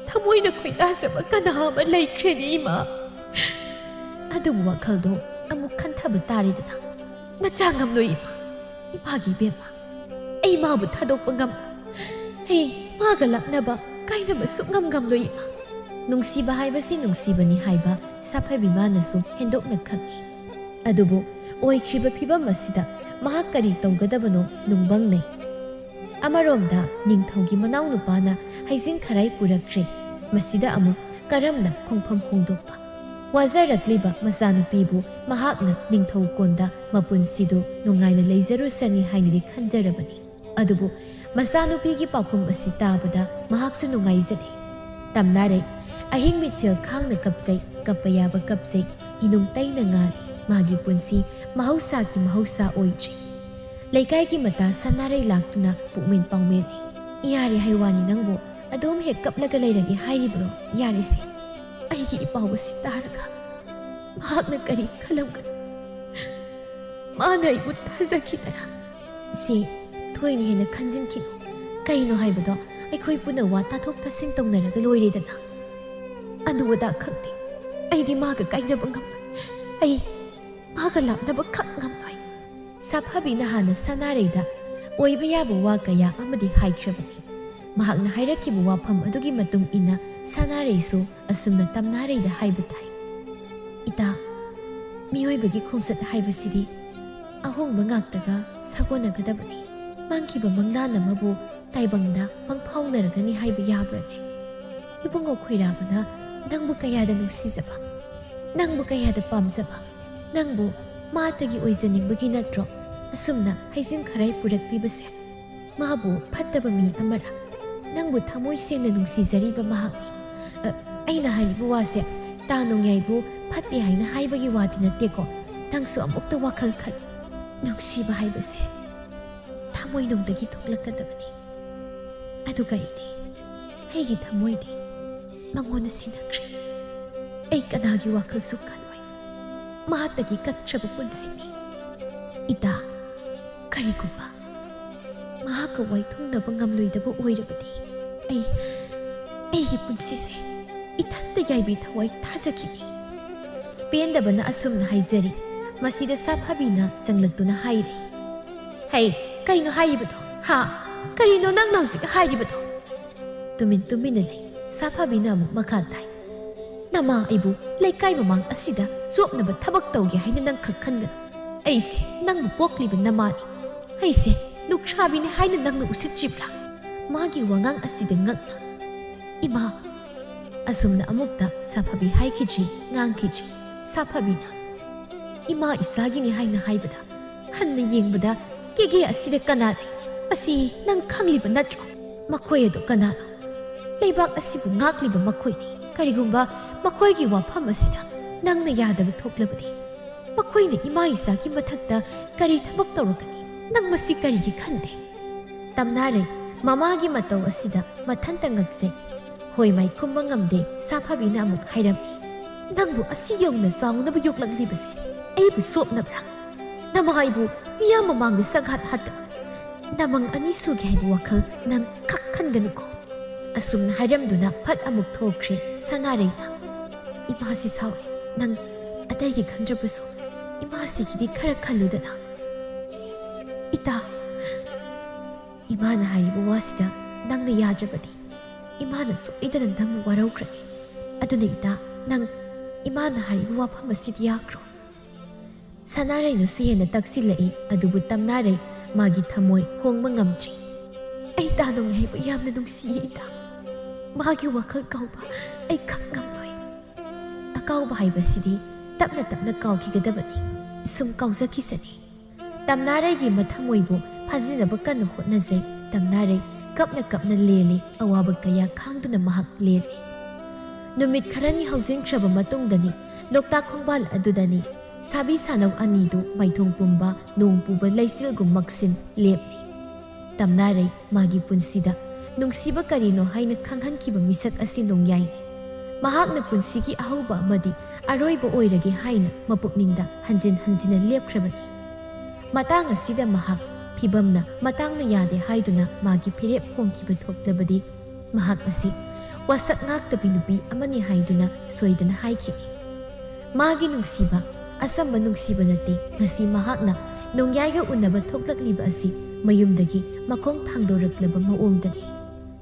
ꯊꯃꯣꯏꯅ ꯈꯣꯏꯗꯥꯖꯕ ꯀꯅꯥ ꯑꯃ ꯂꯩꯈ꯭ꯔꯦꯅꯦ ꯏꯃꯥ?" ꯑꯗꯨꯕꯨ ꯋꯥꯈꯜꯗꯣ ꯑꯃꯨꯛ ꯈꯟꯊꯕ ꯇꯥꯔꯦꯗꯅ꯫ "ꯃꯆꯥ ꯉꯝꯂꯣꯏ ꯏꯃꯥ, ꯏꯃꯥꯒꯤ ꯏꯕꯦꯝꯃ꯫ ꯑꯩ ꯃꯥꯕꯨ ꯊꯥꯗꯣꯛꯄ ꯉꯝꯂꯣꯏ꯫ ꯑꯩ ꯃꯥꯒ ꯂꯥꯞꯅꯕ, ꯀꯥꯏꯅꯕ ꯁꯨꯛꯉꯝ ꯉꯝꯂꯣꯏ ꯏꯃꯥ꯫" ꯅꯨꯡꯁꯤꯕ ꯍꯥꯏꯕꯁꯤ ꯅꯨꯡꯁꯤꯕꯅꯤ ꯍꯥꯏꯕ ꯁꯥꯐꯕꯤ ꯃꯥꯅꯁꯨ ꯍꯦꯟꯗꯣꯛꯅ ꯈꯪꯏ꯫ ꯑꯗꯨꯕꯨ ꯑꯣꯏꯈ꯭ꯔꯤꯕ ꯐꯤꯚꯝ ꯑꯁꯤꯗ ꯃꯍꯥꯛ ꯀꯔꯤ ꯇꯧꯒꯗꯕꯅꯣ ꯅꯨꯡꯕꯪꯅꯩ꯫ ꯑꯃꯔꯣꯝꯗ ꯅꯤꯡꯊꯧꯒꯤ ꯃꯅꯥꯎꯅꯨꯄꯥꯅ ꯍꯩꯖꯤꯡ ꯈꯔꯥꯏ ꯄꯨꯔꯛꯈ꯭ꯔꯦ꯫ ꯃꯁꯤꯗ ꯑꯃꯨꯛ ꯀꯔꯝꯅ ꯈꯣꯡꯐꯝ ꯍꯣꯡꯗꯣꯛꯄ? ꯋꯥꯖꯔꯛꯂꯤꯕ ꯃꯆꯥꯅꯨꯄꯤꯕꯨ ꯃꯍꯥꯛꯅ ꯅꯤꯡꯊꯧ ꯀꯣꯟꯗ ꯃꯄꯨꯟꯁꯤꯗꯨ ꯅꯨꯡꯉꯥꯏꯅ ꯂꯩꯖꯔꯨꯁꯅꯤ ꯍꯥꯏꯅꯗꯤ ꯈꯟꯖꯔꯕꯅꯤ꯫ ꯑꯗꯨꯕꯨ ꯃꯆꯥꯅꯨꯄꯤꯒꯤ ꯄꯥꯎꯈꯨꯝ ꯑꯁꯤ ꯇꯥꯕꯗ ꯃꯍꯥꯛꯁꯨ ꯅꯨꯡꯉꯥꯏꯖꯗꯦ꯫ ꯇꯝꯅꯥꯔꯩ ꯑꯍꯤꯡ ꯃꯤꯠꯁꯦꯜ ꯈꯥꯡꯅ ꯀꯞꯆꯩ, ꯀꯞꯄ ꯌꯥꯕ ꯀꯞꯆꯩ, ꯏꯅꯨꯡ ꯇꯩꯅ ꯉꯥꯜꯂꯤ꯫ ꯃꯥꯒꯤ ꯄꯨꯟꯁꯤ ꯃꯍꯧꯁꯥꯒꯤ ꯃꯍꯧꯁꯥ ꯑꯣꯏꯗ꯭ꯔꯦ꯫ ꯂꯩꯀꯥꯏꯒꯤ ꯃꯇꯥ ꯁꯅꯥꯔꯩ ꯂꯥꯛꯇꯨꯅ ꯄꯨꯛꯃꯦꯟ ꯄꯥꯎꯃꯦꯜꯂꯤ꯫ "ꯌꯥꯔꯦ ꯍꯥꯏꯋꯥꯅꯤ ꯅꯪꯕꯨ, ꯑꯗꯨꯝ ꯍꯦꯛ ꯀꯞꯂꯒ ꯂꯩꯔꯒꯦ ꯍꯥꯏꯔꯤꯕ꯭ꯔꯣ? ꯌꯥꯔꯦꯁꯦ꯫ ꯑꯩꯒꯤ ꯏꯄꯥꯎ ꯑꯁꯤ ꯇꯥꯔꯒ ꯃꯍꯥꯛꯅ ꯀꯔꯤ ꯈꯜꯂꯝꯒꯅꯤ? ꯃꯥꯅ ꯑꯩꯕꯨ ꯊꯥꯖꯈꯤꯗꯔꯥ?" "ꯁꯦ, ꯊꯣꯏꯅ ꯍꯦꯟꯅ ꯈꯟꯖꯤꯟꯈꯤꯅꯨ꯫ ꯀꯩꯅꯣ ꯍꯥꯏꯕꯗꯣ ꯑꯩꯈꯣꯏ ꯄꯨꯟꯅ ꯋꯥ ꯇꯥꯊꯣꯛ ꯇꯥꯁꯤꯟ ꯇꯧꯅꯔꯒ ꯂꯣꯏꯔꯦꯗꯅ꯫ ꯑꯗꯨ ꯑꯗꯥ ꯈꯪꯗꯦ꯫ ꯑꯩꯗꯤ ꯃꯥꯒ ꯀꯥꯏꯅꯕ ꯉꯝꯂꯣꯏ꯫ ꯑꯩ ꯃꯥꯒ ꯂꯥꯛꯅꯕ ꯈꯛ ꯉꯝꯂꯣꯏ꯫" ꯁꯥꯐꯕꯤꯅ ꯍꯥꯟꯅ ꯁꯅꯥꯔꯩꯗ ꯑꯣꯏꯕ ꯌꯥꯕ ꯋꯥ ꯀꯌꯥ ꯑꯃꯗꯤ ꯍꯥꯏꯈ꯭ꯔꯕꯅꯤ꯫ ꯃꯍꯥꯛꯅ ꯍꯥꯏꯔꯛꯈꯤꯕ ꯋꯥꯐꯝ ꯑꯗꯨꯒꯤ ꯃꯇꯨꯡ ꯏꯟꯅ ꯁꯅꯥꯔꯩꯁꯨ ꯑꯁꯨꯝꯅ ꯇꯝꯅꯥꯔꯩꯗ ꯍꯥꯏꯕ ꯇꯥꯏ꯫ "ꯏꯇꯥ, ꯃꯤꯑꯣꯏꯕꯒꯤ ꯈꯣꯡꯆꯠ ꯍꯥꯏꯕꯁꯤꯗꯤ ꯑꯍꯣꯡꯕ ꯉꯥꯛꯇꯒ ꯁꯥꯒꯣꯟꯅꯒꯗꯕꯅꯤ꯫ ꯃꯥꯡꯈꯤꯕ ꯃꯪꯂꯥꯟ ꯑꯃꯕꯨ ꯇꯥꯏꯕꯪꯗ ꯃꯪꯐꯥꯎꯅꯔꯒꯅꯤ ꯍꯥꯏꯕ ꯌꯥꯕ꯭ꯔꯅꯦ? ꯏꯕꯨꯡꯉꯣ ꯈꯣꯏꯔꯥꯕꯅ ꯅꯪꯕꯨ ꯀꯌꯥꯗ ꯅꯨꯡꯁꯤꯖꯕ, ꯅꯪꯕꯨ ꯀꯌꯥꯗ ꯄꯥꯝꯖꯕ, ꯅꯪꯕꯨ ꯃꯥꯇꯒꯤ ꯑꯣꯏꯖꯅꯤꯡꯕꯒꯤ ꯅꯠꯇ꯭ꯔꯣ ꯑꯁꯨꯝꯅ ꯍꯩꯖꯤꯡ ꯈꯔꯥꯏ ꯄꯨꯔꯛꯄꯤꯕꯁꯦ? ꯃꯥꯕꯨ ꯐꯠꯇꯕ ꯃꯤ ꯑꯃꯔ? ꯅꯪꯕꯨ ꯊꯃꯣꯏ ꯁꯦꯡꯅ ꯅꯨꯡꯁꯤꯖꯔꯤꯕ ꯃꯍꯥꯛꯅꯤ꯫ ꯑ, ꯑꯩꯅ ꯍꯥꯏꯔꯤꯕ ꯋꯥꯁꯦ ꯇꯥ ꯅꯣꯡꯌꯥꯏꯕꯨ ꯐꯠꯇꯦ ꯍꯥꯏꯅ ꯍꯥꯏꯕꯒꯤ ꯋꯥꯗꯤ ꯅꯠꯇꯦꯀꯣ꯫ ꯅꯪꯁꯨ ꯑꯃꯨꯛꯇ ꯋꯥꯈꯜ ꯈꯜꯂꯨ꯫ ꯅꯨꯡꯁꯤꯕ ꯍꯥꯏꯕꯁꯦ ꯊꯃꯣꯏꯅꯨꯡꯗꯒꯤ ꯊꯣꯛꯂꯛꯀꯗꯕꯅꯤ꯫ ꯑꯗꯨꯒ ꯑꯩꯗꯤ, ꯑꯩꯒꯤ ꯊꯃꯣꯏꯗꯤ ꯃꯉꯣꯟꯗ ꯁꯤꯟꯅꯈ꯭ꯔꯦ꯫ ꯑꯩ ꯀꯅꯥꯒꯤ ꯋꯥꯈꯜꯁꯨ ꯈꯜꯂꯣꯏ꯫ ꯃꯍꯥꯛꯇꯒꯤ ꯀꯠꯈ꯭ꯔꯕ ꯄꯨꯟꯁꯤꯅꯤ꯫ ꯏꯇꯥ, ꯀꯔꯤꯒꯨꯝꯕ ꯃꯍꯥꯛꯀ ꯋꯥꯏꯊꯨꯡꯅꯕ ꯉꯝꯂꯣꯏꯗꯕ ꯑꯣꯏꯔꯕꯗꯤ ꯑꯩ, ꯑꯩꯒꯤ ꯄꯨꯟꯁꯤꯁꯦ ꯏꯊꯟꯇ ꯌꯥꯏꯕꯤ ꯊꯋꯥꯏ ꯊꯥꯖꯈꯤꯅꯤ꯫" ꯄꯦꯟꯗꯕꯅ ꯑꯁꯨꯝꯅ ꯍꯥꯏꯖꯔꯤ꯫ ꯃꯁꯤꯗ ꯁꯥꯐꯕꯤꯅ ꯆꯪꯂꯛꯇꯨꯅ ꯍꯥꯏꯔꯦ, "ꯍꯩ, ꯀꯩꯅꯣ ꯍꯥꯏꯔꯤꯕꯗꯣ? ꯍꯥ? ꯀꯔꯤꯅꯣ ꯅꯪꯅ ꯍꯧꯖꯤꯛ ꯍꯥꯏꯔꯤꯕꯗꯣ?" ꯇꯨꯃꯤꯟ ꯇꯨꯃꯤꯟꯅ ꯂꯩ꯫ ꯁꯥꯐꯕꯤꯅ ꯑꯃꯨꯛ ꯃꯈꯥ ꯇꯥꯏ, "ꯅꯃꯥ ꯑꯩꯕꯨ ꯂꯩꯀꯥꯏ ꯃꯃꯥꯡ ꯑꯁꯤꯗ ꯆꯣꯞꯅꯕ ꯊꯕꯛ ꯇꯧꯒꯦ ꯍꯥꯏꯅ ꯅꯪ ꯈꯛ ꯈꯟꯒꯅꯨ꯫ ꯑꯩꯁꯦ ꯅꯪꯕꯨ ꯄꯣꯛꯂꯤꯕ ꯅꯃꯥꯅꯤ꯫ ꯑꯩꯁꯦ ꯂꯨꯈ꯭ꯔꯥꯕꯤꯅꯤ ꯍꯥꯏꯅ ꯅꯪꯅ ꯎꯁꯤꯠꯇ꯭ꯔꯤꯕ꯭ꯔꯥ?" ꯃꯥꯒꯤ ꯋꯥꯉꯥꯡ ꯑꯁꯤꯗ ꯉꯛꯅ "ꯏꯃꯥ!" ꯑꯁꯨꯝꯅ ꯑꯃꯨꯛꯇ ꯁꯥꯐꯕꯤ ꯍꯥꯏꯈꯤꯗ꯭ꯔꯤ, ꯉꯥꯡꯈꯤꯗ꯭ꯔꯤ꯫ ꯁꯥꯐꯕꯤꯅ "ꯏꯃꯥ ꯏꯆꯥꯒꯤꯅꯤ ꯍꯥꯏꯅ ꯍꯥꯏꯕꯗ, ꯍꯟꯅ ꯌꯦꯡꯕꯗ ꯀꯦꯒꯦ ꯑꯁꯤꯗ ꯀꯅꯥ ꯂꯩ? ꯃꯁꯤ ꯅꯪ ꯈꯪꯂꯤꯕ ꯅꯠꯇ꯭ꯔꯣ? ꯃꯈꯣꯏ ꯑꯗꯨ ꯀꯅꯥꯅꯣ? ꯂꯩꯕꯥꯛ ꯑꯁꯤꯕꯨ ꯉꯥꯛꯂꯤꯕ ꯃꯈꯣꯏꯅꯤ꯫ ꯀꯔꯤꯒꯨꯝꯕ ꯃꯈꯣꯏꯒꯤ ꯋꯥꯐꯝ ꯑꯁꯤꯗ ꯅꯪꯅ ꯌꯥꯗꯕ ꯊꯣꯛꯂꯕꯗꯤ, ꯃꯈꯣꯏꯅ ꯏꯃꯥ ꯏꯆꯥꯒꯤ ꯃꯊꯛꯇ ꯀꯔꯤ ꯊꯕꯛ ꯇꯧꯔꯛꯀꯅꯤ? ꯅꯪ ꯃꯁꯤ ꯀꯔꯤꯒꯤ ꯈꯟꯗꯦ?" ꯇꯝꯅꯥꯔꯩ ꯃꯃꯥꯒꯤ ꯃꯇꯧ ꯑꯁꯤꯗ ꯃꯊꯟꯇ ꯉꯛꯆꯩ꯫ ꯍꯣꯏ ꯃꯥꯏ ꯈꯨꯝꯕ ꯉꯝꯗꯦ꯫ ꯁꯥꯐꯕꯤꯅ ꯑꯃꯨꯛ ꯍꯥꯏꯔꯝꯃꯤ, "ꯅꯪꯕꯨ ꯑꯁꯤ ꯌꯧꯅ ꯆꯥꯎꯅꯕ ꯌꯣꯛꯂꯛꯂꯤꯕꯁꯦ ꯑꯩꯕꯨ ꯆꯣꯞꯅꯕ꯭ꯔꯥ? ꯅꯃꯥ ꯑꯩꯕꯨ ꯃꯤꯌꯥꯝ ꯃꯃꯥꯡꯗ ꯁꯛ ꯍꯥꯠ ꯍꯥꯠꯇꯅ ꯅꯃꯪ ꯑꯅꯤ ꯁꯨꯒꯦ ꯍꯥꯏꯕ ꯋꯥꯈꯜ ꯅꯪ ꯈꯛ ꯈꯟꯒꯅꯨꯀꯣ?" ꯑꯁꯨꯝꯅ ꯍꯥꯏꯔꯝꯗꯨꯅ ꯐꯠ ꯑꯃꯨꯛ ꯊꯣꯛꯈ꯭ꯔꯦ ꯁꯅꯥꯔꯩꯅ꯫ "ꯏꯃꯥꯁꯤ ꯁꯥꯎꯔꯦ꯫ ꯅꯪ ꯑꯇꯩꯒꯤ ꯈꯟꯗ꯭ꯔꯕꯁꯨ ꯏꯃꯥꯁꯤꯒꯤꯗꯤ ꯈꯔ ꯈꯜꯂꯨꯗꯅ꯫" "ꯏꯇꯥ, ꯏꯃꯥꯅ ꯍꯥꯏꯔꯤꯕ ꯋꯥꯁꯤꯗ ꯅꯪꯅ ꯌꯥꯗ꯭ꯔꯕꯗꯤ ꯏꯃꯥꯅ ꯁꯣꯏꯗꯅ ꯅꯪꯕꯨ ꯋꯥꯔꯧꯈ꯭ꯔꯅꯤ꯫ ꯑꯗꯨꯅ ꯏꯇꯥ, ꯅꯪ ꯏꯃꯥꯅ ꯍꯥꯏꯔꯤꯕ ꯋꯥꯐꯝ ꯑꯁꯤꯗꯤ ꯌꯥꯈ꯭ꯔꯣ꯫" ꯁꯅꯥꯔꯩꯅꯁꯨ ꯍꯦꯟꯅ ꯇꯛꯁꯤꯜꯂꯛꯏ, ꯑꯗꯨꯕꯨ ꯇꯝꯅꯥꯔꯩ ꯃꯥꯒꯤ ꯊꯃꯣꯏ ꯍꯣꯡꯕ ꯉꯝꯗ꯭ꯔꯤ꯫ "ꯑꯩ ꯇꯥ ꯅꯣꯡꯌꯥꯏꯕꯨ ꯌꯥꯝꯅ ꯅꯨꯡꯁꯤꯌꯦ ꯏꯇꯥ꯫ ꯃꯥꯒꯤ ꯋꯥꯈꯜ ꯀꯥꯎꯕ ꯑꯩ ꯈꯪ ꯉꯝꯂꯣꯏ꯫" ꯑꯀꯥꯎꯕ ꯍꯥꯏꯕꯁꯤꯗꯤ ꯇꯞꯅ ꯇꯞꯅ ꯀꯥꯎꯈꯤꯒꯗꯕꯅꯤ꯫ ꯁꯨꯝ ꯀꯥꯎꯖꯈꯤꯁꯅꯤ꯫ ꯇꯝꯅꯥꯔꯩꯒꯤ ꯃꯊꯃꯣꯏꯕꯨ ꯐꯥꯖꯤꯟꯅꯕ ꯀꯟꯅ ꯍꯣꯠꯅꯖꯩ꯫ ꯇꯝꯅꯥꯔꯩ ꯀꯞꯅ ꯀꯞꯅ ꯂꯦꯜꯂꯤ꯫ ꯑꯋꯥꯕ ꯀꯌꯥ ꯈꯥꯡꯗꯨꯅ ꯃꯍꯥꯛ ꯂꯦꯜꯂꯤ꯫ ꯅꯨꯃꯤꯠ ꯈꯔꯅꯤ ꯍꯧꯖꯤꯟꯈ꯭ꯔꯕ ꯃꯇꯨꯡꯗꯅꯤ, ꯂꯣꯛꯇꯥꯛ ꯈꯣꯡꯕꯥꯜ ꯑꯗꯨꯗꯅꯤ ꯁꯥꯕꯤ ꯁꯥꯅꯧ ꯑꯅꯤꯗꯨ ꯃꯥꯏꯊꯣꯡ ꯄꯨꯝꯕ ꯅꯣꯡ ꯄꯨꯕ ꯂꯩꯆꯤꯜꯒꯨꯝ ꯃꯛꯁꯤꯟ ꯂꯦꯞꯂꯤ꯫ ꯇꯝꯅꯥꯔꯩ ꯃꯥꯒꯤ ꯄꯨꯟꯁꯤꯗ ꯅꯨꯡꯁꯤꯕ ꯀꯔꯤꯅꯣ ꯍꯥꯏꯅ ꯈꯪꯍꯟꯈꯤꯕ ꯃꯤꯁꯛ ꯑꯁꯤ ꯅꯣꯡꯌꯥꯏꯅꯤ꯫ ꯃꯍꯥꯛꯅ ꯄꯨꯟꯁꯤꯒꯤ ꯑꯍꯧꯕ ꯑꯃꯗꯤ ꯑꯔꯣꯏꯕ ꯑꯣꯏꯔꯒꯦ ꯍꯥꯏꯅ ꯃꯄꯨꯛꯅꯤꯡꯗ ꯍꯟꯖꯤꯟ ꯍꯟꯖꯤꯟꯅ ꯂꯦꯞꯈ꯭ꯔꯕꯅꯤ꯫ ꯃꯇꯥꯡ ꯑꯁꯤꯗ ꯃꯍꯥꯛ ꯐꯤꯕꯝꯅ ꯃꯇꯥꯡꯅ ꯌꯥꯗꯦ ꯍꯥꯏꯗꯨꯅ ꯃꯥꯒꯤ ꯐꯤꯔꯦꯞ ꯍꯣꯡꯈꯤꯕ ꯊꯣꯛꯂꯕꯗꯤ ꯃꯍꯥꯛ ꯑꯁꯤ ꯋꯥꯁꯛ ꯉꯥꯛꯇꯕꯤ ꯅꯨꯄꯤ ꯑꯃꯅꯤ ꯍꯥꯏꯗꯨꯅ ꯁꯣꯏꯗꯅ ꯍꯥꯏꯈꯤꯅꯤ꯫ ꯃꯥꯒꯤ ꯅꯨꯡꯁꯤꯕ ꯑꯆꯝꯕ ꯅꯨꯡꯁꯤꯕ ꯅꯠꯇꯦ꯫ ꯉꯁꯤ ꯃꯍꯥꯛꯅ ꯅꯣꯡꯌꯥꯏꯒ ꯎꯅꯕ ꯊꯣꯛꯂꯛꯂꯤꯕ ꯑꯁꯤ ꯃꯌꯨꯝꯗꯒꯤ ꯃꯈꯣꯡ ꯊꯥꯡꯗꯣꯔꯛꯂꯕ ꯃꯑꯣꯡꯗꯅꯤ꯫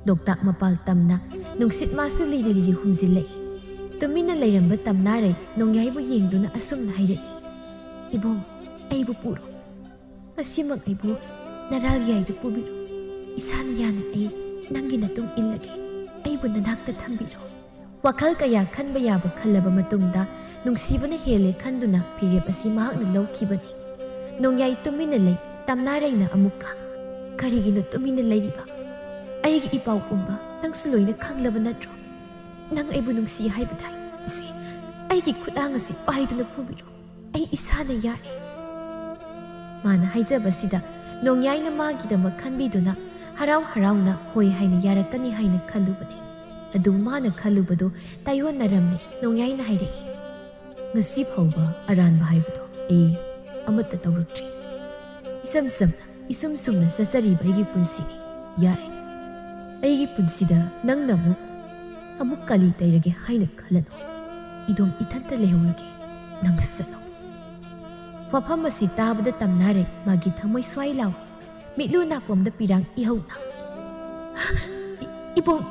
ꯂꯣꯛꯇꯥꯛ ꯃꯄꯥꯜ ꯇꯝꯅ ꯅꯨꯡꯁꯤꯠ ꯃꯥꯁꯨ ꯂꯤꯔꯤ ꯂꯤꯔꯤ ꯍꯨꯝꯖꯤꯜꯂꯛꯏ꯫ ꯇꯨꯃꯤꯟꯅ ꯂꯩꯔꯝꯕ ꯇꯝꯅꯥꯔꯩ ꯅꯣꯡꯌꯥꯏꯕꯨ ꯌꯦꯡꯗꯨꯅ ꯑꯁꯨꯝꯅ ꯍꯥꯏꯔꯛꯏ, "ꯏꯕꯨꯡ, ꯑꯩꯕꯨ ꯄꯨꯔꯣ꯫ ꯉꯁꯤꯃꯛ ꯑꯩꯕꯨ ꯅꯔꯥꯜꯌꯥꯏꯗ ꯄꯨꯕꯤꯔꯣ꯫ ꯏꯁꯥꯅ ꯌꯥꯅ ꯑꯩ ꯅꯪꯒꯤ ꯅꯇꯨꯡ ꯏꯜꯂꯒꯦ꯫ ꯑꯩꯕꯨ ꯅꯅꯥꯛꯇ ꯊꯝꯕꯤꯔꯣ꯫" ꯋꯥꯈꯜ ꯀꯌꯥ ꯈꯟꯕ ꯌꯥꯕ ꯈꯜꯂꯕ ꯃꯇꯨꯡꯗ ꯅꯨꯡꯁꯤꯕꯅ ꯍꯦꯜꯂꯦ ꯈꯟꯗꯨꯅ ꯐꯤꯔꯦꯞ ꯑꯁꯤ ꯃꯍꯥꯛꯅ ꯂꯧꯈꯤꯕꯅꯤ꯫ ꯅꯣꯡꯌꯥꯏ ꯇꯨꯃꯤꯟꯅ ꯂꯩ꯫ ꯇꯝꯅꯥꯔꯩꯅ ꯑꯃꯨꯛꯀ, "ꯀꯔꯤꯒꯤꯅꯣ ꯇꯨꯃꯤꯟꯅ ꯂꯩꯔꯤꯕ? ꯑꯩꯒꯤ ꯏꯄꯥꯎ ꯄꯨꯝꯕ ꯅꯪꯁꯨ ꯂꯣꯏꯅ ꯈꯪꯂꯕ ꯅꯠꯇ꯭ꯔꯣ? ꯅꯪ ꯑꯩꯕꯨ ꯅꯨꯡꯁꯤ ꯍꯥꯏꯕ ꯇꯥꯏ꯫ ꯁꯤ ꯑꯩꯒꯤ ꯈꯨꯗꯥꯡ ꯑꯁꯤ ꯄꯥꯏꯗꯨꯅ ꯄꯨꯕꯤꯔꯣ꯫ ꯑꯩ ꯏꯁꯥꯅ ꯌꯥꯔꯦ꯫" ꯃꯥꯅ ꯍꯥꯏꯖꯕꯁꯤꯗ ꯅꯣꯡꯌꯥꯏꯅ ꯃꯥꯒꯤꯗꯃꯛ ꯈꯟꯕꯤꯗꯨꯅ ꯍꯔꯥꯎ ꯍꯔꯥꯎꯅ ꯍꯣꯏ ꯍꯥꯏꯅ ꯌꯥꯔꯛꯀꯅꯤ ꯍꯥꯏꯅ ꯈꯜꯂꯨꯕꯅꯤ꯫ ꯑꯗꯨ ꯃꯥꯅ ꯈꯜꯂꯨꯕꯗꯨ ꯇꯥꯏꯑꯣꯟꯅꯔꯝꯃꯤ꯫ ꯅꯣꯡꯌꯥꯏꯅ ꯍꯥꯏꯔꯛꯏ, "ꯉꯁꯤ ꯐꯥꯎꯕ ꯑꯔꯥꯟꯕ ꯍꯥꯏꯕꯗꯣ ꯑꯩ ꯑꯃꯠꯇ ꯇꯧꯔꯛꯇ꯭ꯔꯤ꯫ ꯏꯆꯝ ꯆꯝꯅ, ꯏꯁꯨꯝ ꯁꯨꯝꯅ ꯆꯠꯆꯔꯤꯕ ꯑꯩꯒꯤ ꯄꯨꯟꯁꯤꯅꯤ꯫ ꯌꯥꯔꯦ, ꯑꯩꯒꯤ ꯄꯨꯟꯁꯤꯗ ꯅꯪꯅ ꯑꯃꯨꯛ, ꯑꯃꯨꯛ ꯀꯥꯂꯤ ꯇꯩꯔꯒꯦ ꯍꯥꯏꯅ ꯈꯜꯂꯅꯨ꯫ ꯏꯗꯣꯝ ꯏꯊꯟꯇ ꯂꯩꯍꯧꯔꯒꯦ, ꯅꯪꯁꯨ ꯆꯠꯂꯣ꯫" ꯋꯥꯐꯝ ꯑꯁꯤ ꯇꯥꯕꯗ ꯇꯝꯅꯥꯔꯩ ꯃꯥꯒꯤ ꯊꯃꯣꯏ ꯁ꯭ꯋꯥꯏ ꯂꯥꯎ꯫ ꯃꯤꯠꯂꯨ ꯅꯥꯄꯣꯝꯗ ꯄꯤꯔꯥꯡ ꯏꯍꯧꯅ, "ꯏ-, ꯏꯕꯣꯡ,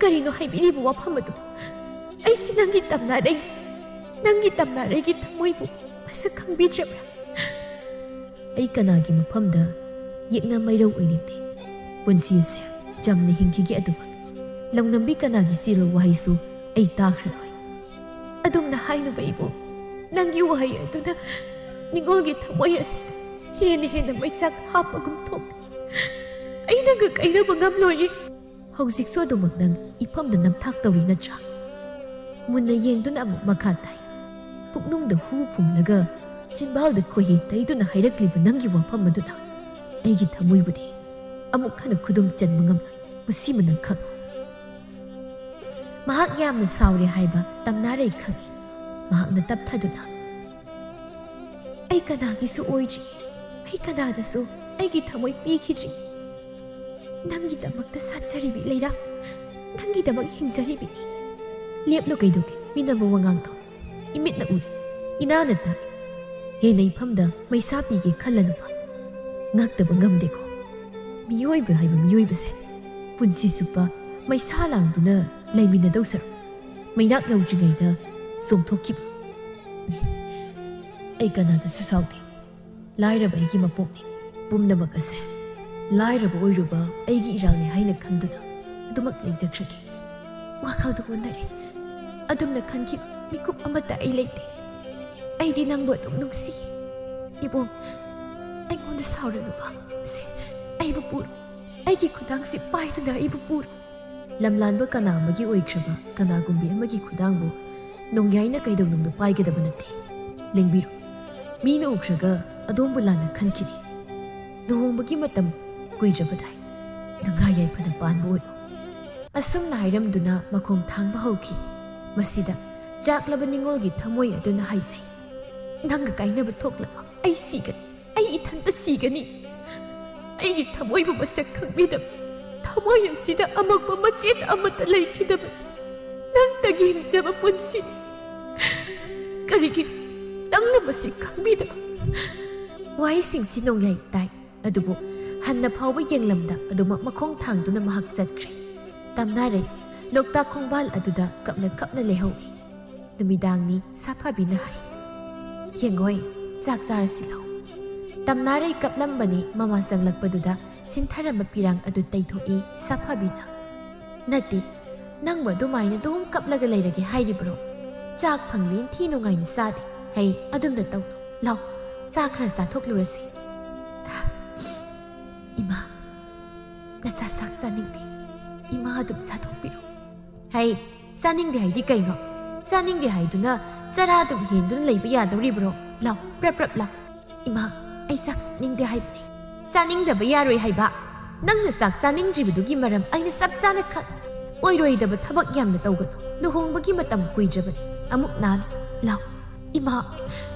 ꯀꯔꯤꯅꯣ ꯍꯥꯏꯕꯤꯔꯤꯕ ꯋꯥꯐꯝ ꯑꯗꯨꯕꯨ? ꯑꯩꯁꯤ ꯅꯪꯒꯤ ꯇꯝꯅꯥꯔꯩ, ꯅꯪꯒꯤ ꯇꯝꯅꯥꯔꯩꯒꯤ ꯊꯃꯣꯏꯕꯨ ꯃꯁꯛ ꯈꯪꯕꯤꯗ꯭ꯔꯕ꯭ꯔꯥ?" ꯑꯩ ꯀꯅꯥꯒꯤ ꯃꯐꯝꯗ ꯌꯦꯛꯅ ꯃꯩꯔꯧ ꯑꯣꯏꯅꯤꯡꯗꯦ꯫ ꯄꯨꯟꯁꯤ ꯑꯁꯦ ꯆꯝꯅ ꯍꯤꯡꯈꯤꯒꯦ ꯑꯗꯨꯕꯨ ꯂꯧꯅꯝꯕꯤ ꯀꯅꯥꯒꯤ ꯆꯤꯔꯣꯜ ꯋꯥꯍꯩꯁꯨ ꯑꯩ ꯇꯥꯈ꯭ꯔꯔꯣꯏ꯫ ꯑꯗꯨꯝꯅ ꯍꯥꯏꯅꯨꯕ ꯏꯕꯣ, ꯅꯪꯒꯤ ꯋꯥꯍꯩ ꯑꯗꯨꯅ ꯅꯤꯡꯉꯣꯜꯒꯤ ꯊꯃꯣꯏ ꯑꯁꯤ ꯍꯦꯟꯅ ꯍꯦꯟꯅ ꯃꯩꯆꯥꯛ ꯍꯥꯞꯄꯒꯨꯝ ꯊꯣꯛꯂꯤ꯫ ꯑꯩ ꯅꯪꯒ ꯀꯥꯏꯅꯕ ꯉꯝꯂꯣꯏꯌꯦ꯫ ꯍꯧꯖꯤꯛꯁꯨ ꯑꯗꯨꯃꯛ ꯅꯪ ꯏꯐꯝꯗ ꯅꯝꯊꯥꯛ ꯇꯧꯔꯤ ꯅꯠꯇ꯭ꯔꯥ? ꯃꯨꯟꯅ ꯌꯦꯡꯗꯨꯅ ꯑꯃꯨꯛ ꯃꯈꯥ ꯇꯥꯏ꯫ ꯄꯨꯛꯅꯨꯡꯗ ꯍꯨ ꯐꯨꯝꯂꯒ ꯆꯤꯟꯕꯥꯜꯗ ꯈꯣꯏꯍꯤ ꯇꯩꯗꯨꯅ ꯍꯥꯏꯔꯛꯂꯤꯕ ꯅꯪꯒꯤ ꯋꯥꯐꯝ ꯑꯗꯨꯅ ꯑꯩꯒꯤ ꯊꯃꯣꯏꯕꯨꯗꯤ ꯑꯃꯨꯛ ꯍꯟꯅ ꯈꯨꯗꯨꯝ ꯆꯟꯕ ꯉꯝꯂꯣꯏ꯫ ꯃꯁꯤꯃ ꯅꯪ ꯈꯪꯉꯨ꯫ ꯃꯍꯥꯛ ꯌꯥꯝꯅ ꯁꯥꯎꯔꯦ ꯍꯥꯏꯕ ꯇꯝꯅꯥꯔꯩ ꯈꯪꯏ꯫ ꯃꯍꯥꯛꯅ ꯇꯞꯊꯗꯨꯅ, "ꯑꯩ ꯀꯅꯥꯒꯤꯁꯨ ꯑꯣꯏꯗ꯭ꯔꯤ, ꯑꯩ ꯀꯅꯥꯗꯁꯨ ꯑꯩꯒꯤ ꯊꯃꯣꯏ ꯄꯤꯈꯤꯗ꯭ꯔꯤ꯫ ꯅꯪꯒꯤꯗꯃꯛꯇ ꯁꯥꯠꯆꯔꯤꯕꯤ ꯂꯩꯔꯥ, ꯅꯪꯒꯤꯗꯃꯛ ꯍꯤꯡꯖꯔꯤꯕꯤꯅꯤ꯫ ꯂꯦꯞꯂꯨ ꯀꯩꯗꯧꯒꯦ, ꯃꯤꯅꯝꯕ ꯋꯥꯉꯥꯡꯗꯣ ꯏꯃꯤꯠꯅ ꯎꯔꯤ, ꯏꯅꯥꯅ ꯇꯥꯔꯤ꯫ ꯍꯦꯟꯅ ꯏꯐꯝꯗ ꯃꯩꯁꯥ ꯄꯤꯒꯦ ꯈꯜꯂꯅꯨꯕ꯫ ꯉꯛꯇꯕ ꯉꯝꯗꯦꯀꯣ꯫ ꯃꯤꯑꯣꯏꯕ ꯍꯥꯏꯕ ꯃꯤꯑꯣꯏꯕꯁꯦ ꯄꯨꯟꯁꯤ ꯆꯨꯞꯄ ꯃꯩꯁꯥ ꯂꯥꯡꯗꯨꯅ ꯂꯩꯃꯤꯟꯅꯗꯧ ꯁꯔꯨꯛ, ꯃꯩꯅꯥꯛ ꯂꯧꯗ꯭ꯔꯤꯉꯩꯗ ꯆꯣꯡꯊꯣꯛꯈꯤꯕ꯫ ꯑꯩ ꯀꯅꯥꯗꯁꯨ ꯁꯥꯎꯗꯦ꯫ ꯂꯥꯏꯔꯕ ꯑꯩꯒꯤ ꯃꯄꯣꯛꯅꯤ꯫ ꯄꯨꯝꯅꯃꯛ ꯑꯁꯦ ꯂꯥꯏꯔꯕ ꯑꯣꯏꯔꯨꯕ ꯑꯩꯒꯤ ꯏꯔꯥꯜꯅꯤ ꯍꯥꯏꯅ ꯈꯟꯗꯨꯅ ꯑꯗꯨꯃꯛ ꯂꯩꯖꯈ꯭ꯔꯒꯦ꯫ ꯋꯥꯈꯜꯗꯨ ꯑꯣꯟꯅꯔꯦ꯫ ꯑꯗꯨꯝꯅ ꯈꯟꯈꯤꯕ ꯃꯤꯀꯨꯞ ꯑꯃꯠꯇ ꯑꯩ ꯂꯩꯇꯦ꯫ ꯑꯩꯗꯤ ꯅꯪꯕꯨ ꯑꯗꯨꯝ ꯅꯨꯡꯁꯤ꯫ ꯏꯕꯨꯡ, ꯑꯩꯉꯣꯟꯗ ꯁꯥꯎꯔꯅꯨꯕ꯫ ꯁꯦ, ꯑꯩꯕꯨ ꯄꯨꯔꯣ꯫ ꯑꯩꯒꯤ ꯈꯨꯗꯥꯡꯁꯤ ꯄꯥꯏꯗꯨꯅ ꯑꯩꯕꯨ ꯄꯨꯔꯣ꯫ ꯂꯝꯂꯥꯟꯕ ꯀꯅꯥ ꯑꯃꯒꯤ ꯑꯣꯏꯈ꯭ꯔꯕ ꯀꯅꯥꯒꯨꯝꯕꯤ ꯑꯃꯒꯤ ꯈꯨꯗꯥꯡꯕꯨ ꯅꯣꯡꯌꯥꯏꯅ ꯀꯩꯗꯧꯅꯨꯡꯗ ꯄꯥꯏꯒꯗꯕ ꯅꯠꯇꯦ꯫ ꯂꯦꯡꯕꯤꯔꯣ꯫ ꯃꯤꯅ ꯎꯈ꯭ꯔꯒ ꯑꯗꯣꯝꯕꯨ ꯂꯥꯟꯅ ꯈꯟꯈꯤꯅꯤ꯫ ꯂꯨꯍꯣꯡꯕꯒꯤ ꯃꯇꯝ ꯀꯨꯏꯗ꯭ꯔꯕꯗꯥꯏ꯫ ꯅꯨꯡꯉꯥꯏ ꯌꯥꯏꯐꯅ ꯄꯥꯟꯕ ꯑꯣꯏꯌꯨ꯫ ꯑꯁꯨꯝꯅ ꯍꯥꯏꯔꯝꯗꯨꯅ ꯃꯈꯣꯡ ꯊꯥꯡꯕ ꯍꯧꯈꯤ꯫ ꯃꯁꯤꯗ ꯆꯥꯛꯂꯕ ꯅꯤꯡꯉꯣꯜꯒꯤ ꯊꯃꯣꯏ ꯑꯗꯨꯅ ꯍꯥꯏꯖꯩ, "ꯅꯪꯒ ꯀꯥꯏꯅꯕ ꯊꯣꯛꯂꯕ ꯑꯩ ꯁꯤꯒꯅꯤ꯫ ꯑꯩ ꯏꯊꯟꯇ ꯁꯤꯒꯅꯤ꯫ ꯑꯩꯒꯤ ꯊꯃꯣꯏꯕꯨ ꯃꯁꯛ ꯈꯪꯕꯤꯗꯕ, ꯊꯃꯣꯏ ꯑꯁꯤꯗ ꯑꯃꯛꯄ ꯃꯆꯦꯠ ꯑꯃꯠꯇ ꯂꯩꯈꯤꯗꯕ ꯅꯪꯇꯒꯤ ꯍꯤꯡꯖꯕ ꯄꯨꯟꯁꯤꯅꯤ꯫ ꯀꯔꯤꯒꯤꯅꯣ ꯅꯪꯅ ꯃꯁꯤ ꯈꯪꯕꯤꯗꯕ?" ꯋꯥꯍꯩꯁꯤꯡꯁꯤ ꯅꯣꯡꯌꯥꯏ ꯇꯥꯏ, ꯑꯗꯨꯕꯨ ꯍꯟꯅ ꯐꯥꯎꯕ ꯌꯦꯡꯂꯝꯗ ꯑꯗꯨꯃꯛ ꯃꯈꯣꯡ ꯊꯥꯡꯗꯨꯅ ꯃꯍꯥꯛ ꯆꯠꯈ꯭ꯔꯦ꯫ ꯇꯝꯅꯥꯔꯩ ꯂꯣꯛꯇꯥꯛ ꯈꯣꯡꯕꯥꯜ ꯑꯗꯨꯗ ꯀꯞꯅ ꯀꯞꯅ ꯂꯩꯍꯧꯏ꯫ ꯅꯨꯃꯤꯗꯥꯡꯅꯤ꯫ ꯁꯥꯐꯕꯤꯅ ꯍꯥꯏ, "ꯌꯦꯡꯉꯣꯏ, ꯆꯥꯛ ꯆꯥꯔꯁꯤ ꯂꯥꯎ꯫" ꯇꯝꯅꯥꯔꯩ ꯀꯞꯂꯝꯕꯅꯤ꯫ ꯃꯃꯥ ꯆꯪꯂꯛꯄꯗꯨꯗ ꯁꯤꯟꯊꯔꯝꯕ ꯐꯤꯔꯥꯡ ꯑꯗꯨ ꯇꯩꯊꯣꯛꯏ ꯁꯥꯐꯕꯤꯅ꯫ "ꯅꯠꯇꯦ, ꯅꯪꯕꯨ ꯑꯗꯨꯃꯥꯏꯅ ꯑꯗꯨꯝ ꯀꯞꯂꯒ ꯂꯩꯔꯒꯦ ꯍꯥꯏꯔꯤꯕ꯭ꯔꯣ? ꯆꯥꯛ ꯐꯪꯂꯤ ꯏꯟꯊꯤ ꯅꯨꯡꯉꯥꯏꯅ ꯆꯥꯗꯦ꯫ ꯍꯩ, ꯑꯗꯨꯝꯅ ꯇꯧ꯫ ꯂꯥꯎ, ꯆꯥ ꯈꯔ ꯆꯥꯊꯣꯛꯂꯨꯔꯁꯤ꯫" "ꯏꯃꯥ, ꯅꯁꯥ ꯆꯥꯛ ꯆꯥꯅꯤꯡꯗꯦ꯫ ꯏꯃꯥ ꯑꯗꯨꯝ ꯆꯥꯊꯣꯛꯄꯤꯔꯣ꯫" "ꯍꯩ, ꯆꯥꯅꯤꯡꯗꯦ ꯍꯥꯏꯗꯤ ꯀꯩꯅꯣ? ꯆꯥꯅꯤꯡꯗꯦ ꯍꯥꯏꯗꯨꯅ ꯆꯔꯥ ꯑꯗꯨꯝ ꯍꯦꯟꯗꯨꯅ ꯂꯩꯕ ꯌꯥꯗꯧꯔꯤꯕ꯭ꯔꯣ? ꯂꯥꯎ, ꯄ꯭ꯔꯞ ꯄ꯭ꯔꯞ ꯂꯥꯎ꯫" "ꯏꯃꯥ, ꯑꯩ ꯆꯥꯛ ꯆꯥꯅꯤꯡꯗꯦ ꯍꯥꯏꯕꯅꯦ꯫" "ꯆꯥꯅꯤꯡꯗꯕ ꯌꯥꯔꯣꯏ ꯍꯥꯏꯕ꯫ ꯅꯪꯅ ꯆꯥꯛ ꯆꯥꯅꯤꯡꯗ꯭ꯔꯤꯕꯗꯨꯒꯤ ꯃꯔꯝ ꯑꯩꯅ ꯆꯞ ꯆꯥꯅ ꯈꯪ-, ꯑꯣꯏꯔꯣꯏꯗꯕ ꯊꯕꯛ ꯌꯥꯝꯅ ꯇꯧꯒꯅꯨ꯫ ꯂꯨꯍꯣꯡꯕꯒꯤ ꯃꯇꯝ ꯀꯨꯏꯗ꯭ꯔꯕꯅꯤ꯫ ꯑꯃꯨꯛ ꯅꯥꯟ ꯂꯥꯎ꯫" "ꯏꯃꯥ,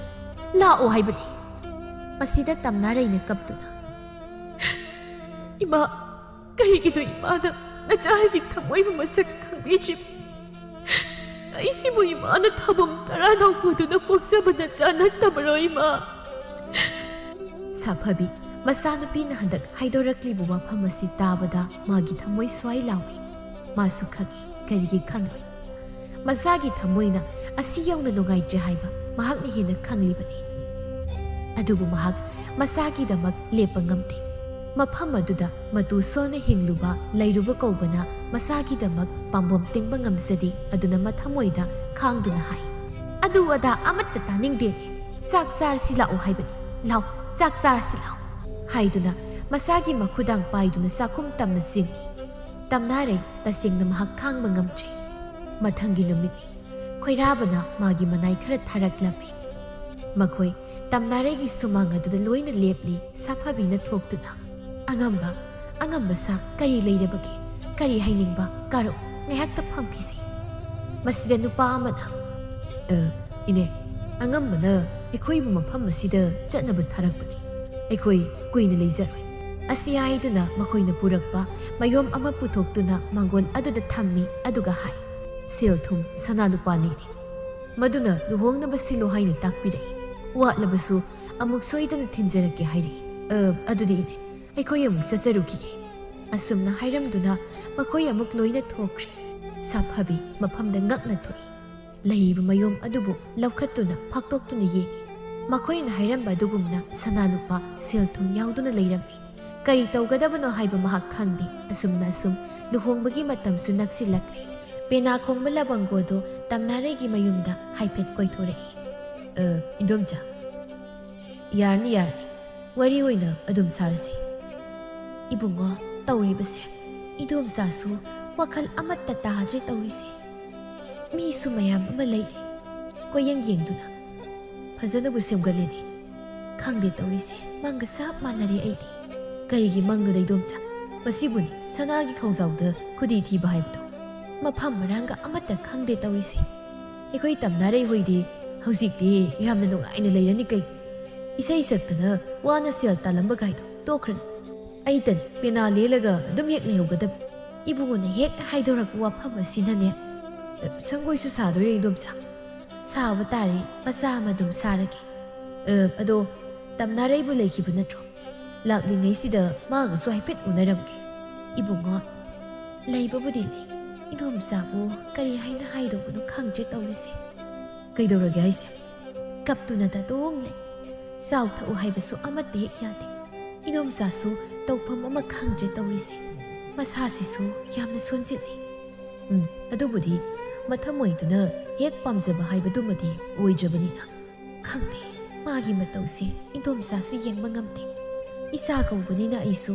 ꯂꯥꯛꯑꯣ ꯍꯥꯏꯕꯅꯤ꯫" ꯃꯁꯤꯗ ꯇꯝꯅꯥꯔꯩꯅ ꯀꯞꯇꯨꯅ, "ꯏꯃꯥ, ꯀꯔꯤꯒꯤꯅꯣ ꯏꯃꯥꯅ ꯅꯆꯥꯒꯤ ꯊꯃꯣꯏꯕꯨ ꯃꯁꯛ ꯈꯪꯕꯤꯗ꯭ꯔꯤꯕ? ꯑꯩꯁꯤꯕꯨ ꯏꯃꯥꯅ ꯊꯥꯕꯨꯝ ꯇꯔꯥ ꯅꯥꯎꯄꯨꯗꯨꯅ ꯄꯣꯛꯆꯕ ꯅꯆꯥ ꯅꯠꯇꯕꯔꯣ ꯏꯃꯥ?" ꯁꯥꯐꯕꯤ, ꯃꯆꯥꯅꯨꯄꯤꯅ ꯍꯟꯗꯛ ꯍꯥꯏꯗꯣꯔꯛꯂꯤꯕ ꯋꯥꯐꯝ ꯑꯁꯤ ꯇꯥꯕꯗ ꯃꯥꯒꯤ ꯊꯃꯣꯏ ꯁ꯭ꯋꯥꯏ ꯂꯥꯎꯏ꯫ ꯃꯥꯁꯨ ꯈꯪꯏ, ꯀꯔꯤꯒꯤ ꯈꯪꯂꯣꯏ? ꯃꯁꯥꯒꯤ ꯊꯃꯣꯏꯅ ꯑꯁꯤ ꯌꯧꯅ ꯅꯨꯡꯉꯥꯏꯇ꯭ꯔꯦ ꯍꯥꯏꯕ ꯃꯍꯥꯛꯅ ꯍꯦꯟꯅ ꯈꯪꯂꯤꯕꯅꯤ꯫ ꯑꯗꯨꯕꯨ ꯃꯍꯥꯛ ꯃꯁꯥꯒꯤꯗꯃꯛ ꯂꯦꯞꯄ ꯉꯝꯗꯦ꯫ ꯃꯐꯝ ꯑꯗꯨꯗ ꯃꯇꯨ ꯁꯣꯟꯅ ꯍꯤꯡꯂꯨꯕ ꯂꯩꯔꯨꯕ ꯀꯧꯕꯅ ꯃꯁꯥꯒꯤꯗꯃꯛ ꯄꯥꯝꯕꯣꯝ ꯇꯤꯡꯕ ꯉꯝꯖꯗꯦ꯫ ꯑꯗꯨꯅ ꯃꯊꯃꯣꯏꯗ ꯈꯥꯡꯗꯨꯅ ꯍꯥꯏ, "ꯑꯗꯨ ꯑꯗꯥ ꯑꯃꯠꯇ ꯇꯥꯅꯤꯡꯗꯦ, ꯆꯥꯛ ꯆꯥꯔꯁꯤ ꯂꯥꯛꯑꯣ ꯍꯥꯏꯕꯅꯤ, ꯂꯥꯎ, ꯆꯥꯛ ꯆꯥꯔꯁꯤ ꯂꯥꯎ" ꯍꯥꯏꯗꯨꯅ ꯃꯁꯥꯒꯤ ꯃꯈꯨꯗꯥꯡ ꯄꯥꯏꯗꯨꯅ ꯆꯥꯛꯈꯨꯝ ꯇꯝꯅ ꯆꯦꯟꯈꯤ꯫ ꯇꯝꯅꯥꯔꯩ ꯇꯁꯦꯡꯅ ꯃꯍꯥꯛ ꯈꯥꯡꯕ ꯉꯝꯗ꯭ꯔꯦ꯫ ꯃꯊꯪꯒꯤ ꯅꯨꯃꯤꯠꯅꯤ꯫ ꯈꯣꯏꯔꯥꯕꯅ ꯃꯥꯒꯤ ꯃꯅꯥꯏ ꯈꯔ ꯊꯥꯔꯛꯂꯝꯃꯤ꯫ ꯃꯈꯣꯏ ꯇꯝꯅꯥꯔꯩꯒꯤ ꯁꯨꯃꯥꯡ ꯑꯗꯨꯗ ꯂꯣꯏꯅ ꯂꯦꯞꯂꯤ꯫ ꯁꯥꯐꯕꯤꯅ ꯊꯣꯛꯇꯨꯅ, "ꯑꯉꯝꯕ, ꯑꯉꯝꯕ ꯁꯥ, ꯀꯔꯤ ꯂꯩꯔꯕꯒꯦ? ꯀꯔꯤ ꯍꯥꯏꯅꯤꯡꯕ? ꯀꯥꯔꯛꯎ, ꯉꯥꯏꯍꯥꯛꯇ ꯐꯝꯈꯤꯁꯤ꯫" ꯃꯁꯤꯗ ꯅꯨꯄꯥ ꯑꯃꯅ, "ꯑ, ꯏꯅꯦ, ꯑꯉꯝꯕꯅ ꯑꯩꯈꯣꯏꯕꯨ ꯃꯐꯝ ꯑꯁꯤꯗ ꯆꯠꯅꯕ ꯊꯥꯔꯛꯄꯅꯤ꯫ ꯑꯩꯈꯣꯏ ꯀꯨꯏꯅ ꯂꯩꯖꯔꯣꯏ꯫" ꯑꯁꯤ ꯍꯥꯏꯗꯨꯅ ꯃꯈꯣꯏꯅ ꯄꯨꯔꯛꯄ ꯃꯌꯣꯝ ꯑꯃ ꯄꯨꯊꯣꯛꯇꯨꯅ ꯃꯥꯡꯒꯣꯜ ꯑꯗꯨꯗ ꯊꯝꯃꯤ, ꯑꯗꯨꯒ ꯍꯥꯏ, "ꯁꯦꯜ ꯊꯨꯝ, ꯁꯅꯥ ꯂꯨꯄꯥ ꯂꯩꯔꯦ꯫ ꯃꯗꯨꯅ ꯂꯨꯍꯣꯡꯅꯕ ꯁꯤꯜꯂꯣ ꯍꯥꯏꯅ ꯇꯥꯛꯄꯤꯔꯛꯏ꯫ ꯋꯥꯠꯂꯕꯁꯨ ꯑꯃꯨꯛ ꯁꯣꯏꯗꯅ ꯊꯤꯟꯖꯔꯛꯀꯦ ꯍꯥꯏꯔꯛꯏ꯫ ꯑ, ꯑꯗꯨꯗꯤ ꯏꯅꯦ, ꯑꯩꯈꯣꯏ ꯑꯃꯨꯛ ꯆꯠꯆꯔꯨꯈꯤꯒꯦ꯫" ꯑꯁꯨꯝꯅ ꯍꯥꯏꯔꯝꯗꯨꯅ ꯃꯈꯣꯏ ꯑꯃꯨꯛ ꯂꯣꯏꯅ ꯊꯣꯛꯈ꯭ꯔꯦ꯫ ꯁꯥꯐꯕꯤ ꯃꯐꯝꯗ ꯉꯛꯅ ꯊꯣꯛꯏ꯫ ꯂꯩꯔꯤꯕ ꯃꯌꯣꯝ ꯑꯗꯨꯕꯨ ꯂꯧꯈꯠꯇꯨꯅ ꯐꯥꯛꯇꯣꯛꯇꯨꯅ ꯌꯦꯡꯏ꯫ ꯃꯈꯣꯏꯅ ꯍꯥꯏꯔꯝꯕ ꯑꯗꯨꯒꯨꯝꯅ ꯁꯅꯥ ꯂꯨꯄꯥ, ꯁꯦꯜ ꯊꯨꯝ ꯌꯥꯎꯗꯨꯅ ꯂꯩꯔꯝꯃꯤ꯫ ꯀꯔꯤ ꯇꯧꯒꯗꯕꯅꯣ ꯍꯥꯏꯕ ꯃꯍꯥꯛ ꯈꯪꯗꯦ꯫ ꯑꯁꯨꯝꯅ ꯑꯁꯨꯝ ꯂꯨꯍꯣꯡꯕꯒꯤ ꯃꯇꯝꯁꯨ ꯅꯛꯁꯤꯜꯂꯛꯂꯦ꯫ ꯄꯦꯅꯥ ꯈꯣꯡꯕ ꯂꯕꯪꯒꯣꯗꯣ ꯇꯝꯅꯥꯔꯩꯒꯤ ꯃꯌꯨꯝꯗ ꯍꯥꯏꯐꯦꯠ ꯀꯣꯏꯊꯣꯔꯛꯏ꯫ "ꯑ, ꯏꯟꯗꯣꯝꯆꯥ, ꯌꯥꯔꯅꯤ, ꯌꯥꯔꯅꯤ꯫ ꯋꯥꯔꯤ ꯑꯣꯏꯅ ꯑꯗꯨꯝ ꯁꯥꯔꯁꯤ꯫" "ꯏꯕꯨꯡꯉꯣ, ꯇꯧꯔꯤꯕꯁꯦ, ꯏꯗꯣꯝꯆꯥꯁꯨ ꯋꯥꯈꯜ ꯑꯃꯠꯇ ꯇꯥꯗ꯭ꯔꯦ ꯇꯧꯔꯤꯁꯦ꯫ ꯃꯤꯁꯨ ꯃꯌꯥꯝ ꯑꯃ ꯂꯩꯔꯦ, ꯀꯣꯏꯌꯦꯡ ꯌꯦꯡꯗꯨꯅ꯫ ꯐꯖꯅꯕꯨ ꯁꯦꯝꯒꯠꯂꯦꯅꯦ꯫ ꯈꯪꯗꯦ ꯇꯧꯔꯤꯁꯦ, ꯃꯪꯒ ꯆꯞ ꯃꯥꯟꯅꯔꯦ ꯑꯩꯗꯤ꯫" "ꯀꯔꯤꯒꯤ ꯃꯪꯅꯣꯗ ꯏꯗꯣꯝꯆꯥ? ꯃꯁꯤꯕꯨꯅꯤ ꯁꯅꯥꯒꯤ ꯈꯧꯖꯥꯎꯗ ꯈꯨꯗꯤ ꯊꯤꯕ ꯍꯥꯏꯕꯗꯣ꯫ ꯃꯐꯝ ꯃꯔꯥꯡꯒ ꯑꯃꯠꯇ ꯈꯪꯗꯦ ꯇꯧꯔꯤꯁꯦ꯫ ꯑꯩꯈꯣꯏ ꯇꯝꯅꯥꯔꯩ ꯍꯣꯏꯗꯤ ꯍꯧꯖꯤꯛꯇꯤ ꯌꯥꯝꯅ ꯅꯨꯡꯉꯥꯏꯅ ꯂꯩꯔꯅꯤ ꯀꯩꯅꯣ꯫ ꯏꯁꯩ ꯁꯛꯇꯅ ꯋꯥꯅ ꯁꯦꯜ ꯇꯥꯜꯂꯝꯕ ꯀꯥꯏꯗꯣ ꯇꯣꯛꯈ꯭ꯔꯅꯤ꯫ ꯑꯩꯇꯅꯤ ꯄꯦꯅꯥ ꯂꯦꯜꯂꯒ ꯑꯗꯨꯝ ꯍꯦꯛ ꯂꯩꯍꯧꯒꯗꯕ꯫" "ꯏꯕꯨꯡꯉꯣꯅ ꯍꯦꯛ ꯍꯥꯏꯗꯣꯔꯛꯄ ꯋꯥꯐꯝ ꯑꯁꯤꯅꯅꯦ, ꯑ, ꯁꯪꯒꯣꯏꯁꯨ ꯁꯥꯗꯣꯏꯔꯦ ꯏꯗꯣꯝꯆꯥ?" "ꯁꯥꯕ ꯇꯥꯔꯦ, ꯃꯆꯥ ꯑꯃ ꯑꯗꯨꯝ ꯁꯥꯔꯒꯦ꯫ ꯑ, ꯑꯗꯣ ꯇꯝꯅꯥꯔꯩꯕꯨ ꯂꯩꯈꯤꯕ ꯅꯠꯇ꯭ꯔꯣ? ꯂꯥꯛꯂꯤꯉꯩꯁꯤꯗ ꯃꯥꯒꯁꯨ ꯍꯥꯏꯐꯦꯠ ꯎꯅꯔꯝꯒꯦ꯫" "ꯏꯕꯨꯡꯉꯣ, ꯂꯩꯕꯕꯨꯗꯤ ꯂꯩ꯫ ꯏꯗꯣꯝꯆꯥꯕꯨ ꯀꯔꯤ ꯍꯥꯏꯅ ꯍꯥꯏꯗꯧꯕꯅꯣ ꯈꯪꯗ꯭ꯔꯦ ꯇꯧꯔꯤꯁꯦ꯫ ꯀꯩꯗꯧꯔꯒꯦ ꯍꯥꯏꯁꯦ? ꯀꯞꯇꯨꯅ ꯑꯗꯨꯝ ꯂꯩ꯫ ꯆꯥꯎ ꯊꯛꯎ ꯍꯥꯏꯕꯁꯨ ꯑꯃꯠꯇ ꯍꯦꯛ ꯌꯥꯗꯦ꯫ ꯏꯗꯣꯝꯆꯥꯁꯨ ꯇꯧꯐꯝ ꯑꯃ ꯈꯪꯗ꯭ꯔꯦ ꯇꯧꯔꯤꯁꯦ꯫ ꯃꯁꯥꯁꯤꯁꯨ ꯌꯥꯝꯅ ꯁꯣꯟꯖꯤꯜꯂꯦ꯫ ꯎꯝ, ꯑꯗꯨꯕꯨꯗꯤ ꯃꯊꯃꯣꯏꯗꯨꯅ ꯍꯦꯛ ꯄꯥꯝꯖꯕ ꯍꯥꯏꯕꯗꯨꯃꯗꯤ ꯑꯣꯏꯗ꯭ꯔꯕꯅꯤꯅ꯫ ꯈꯪꯗꯦ, ꯃꯥꯒꯤ ꯃꯇꯧꯁꯦ ꯏꯗꯣꯝꯆꯥꯁꯨ ꯌꯦꯡꯕ ꯉꯝꯗꯦ꯫ ꯏꯆꯥ ꯀꯧꯕꯅꯤꯅ ꯑꯩꯁꯨ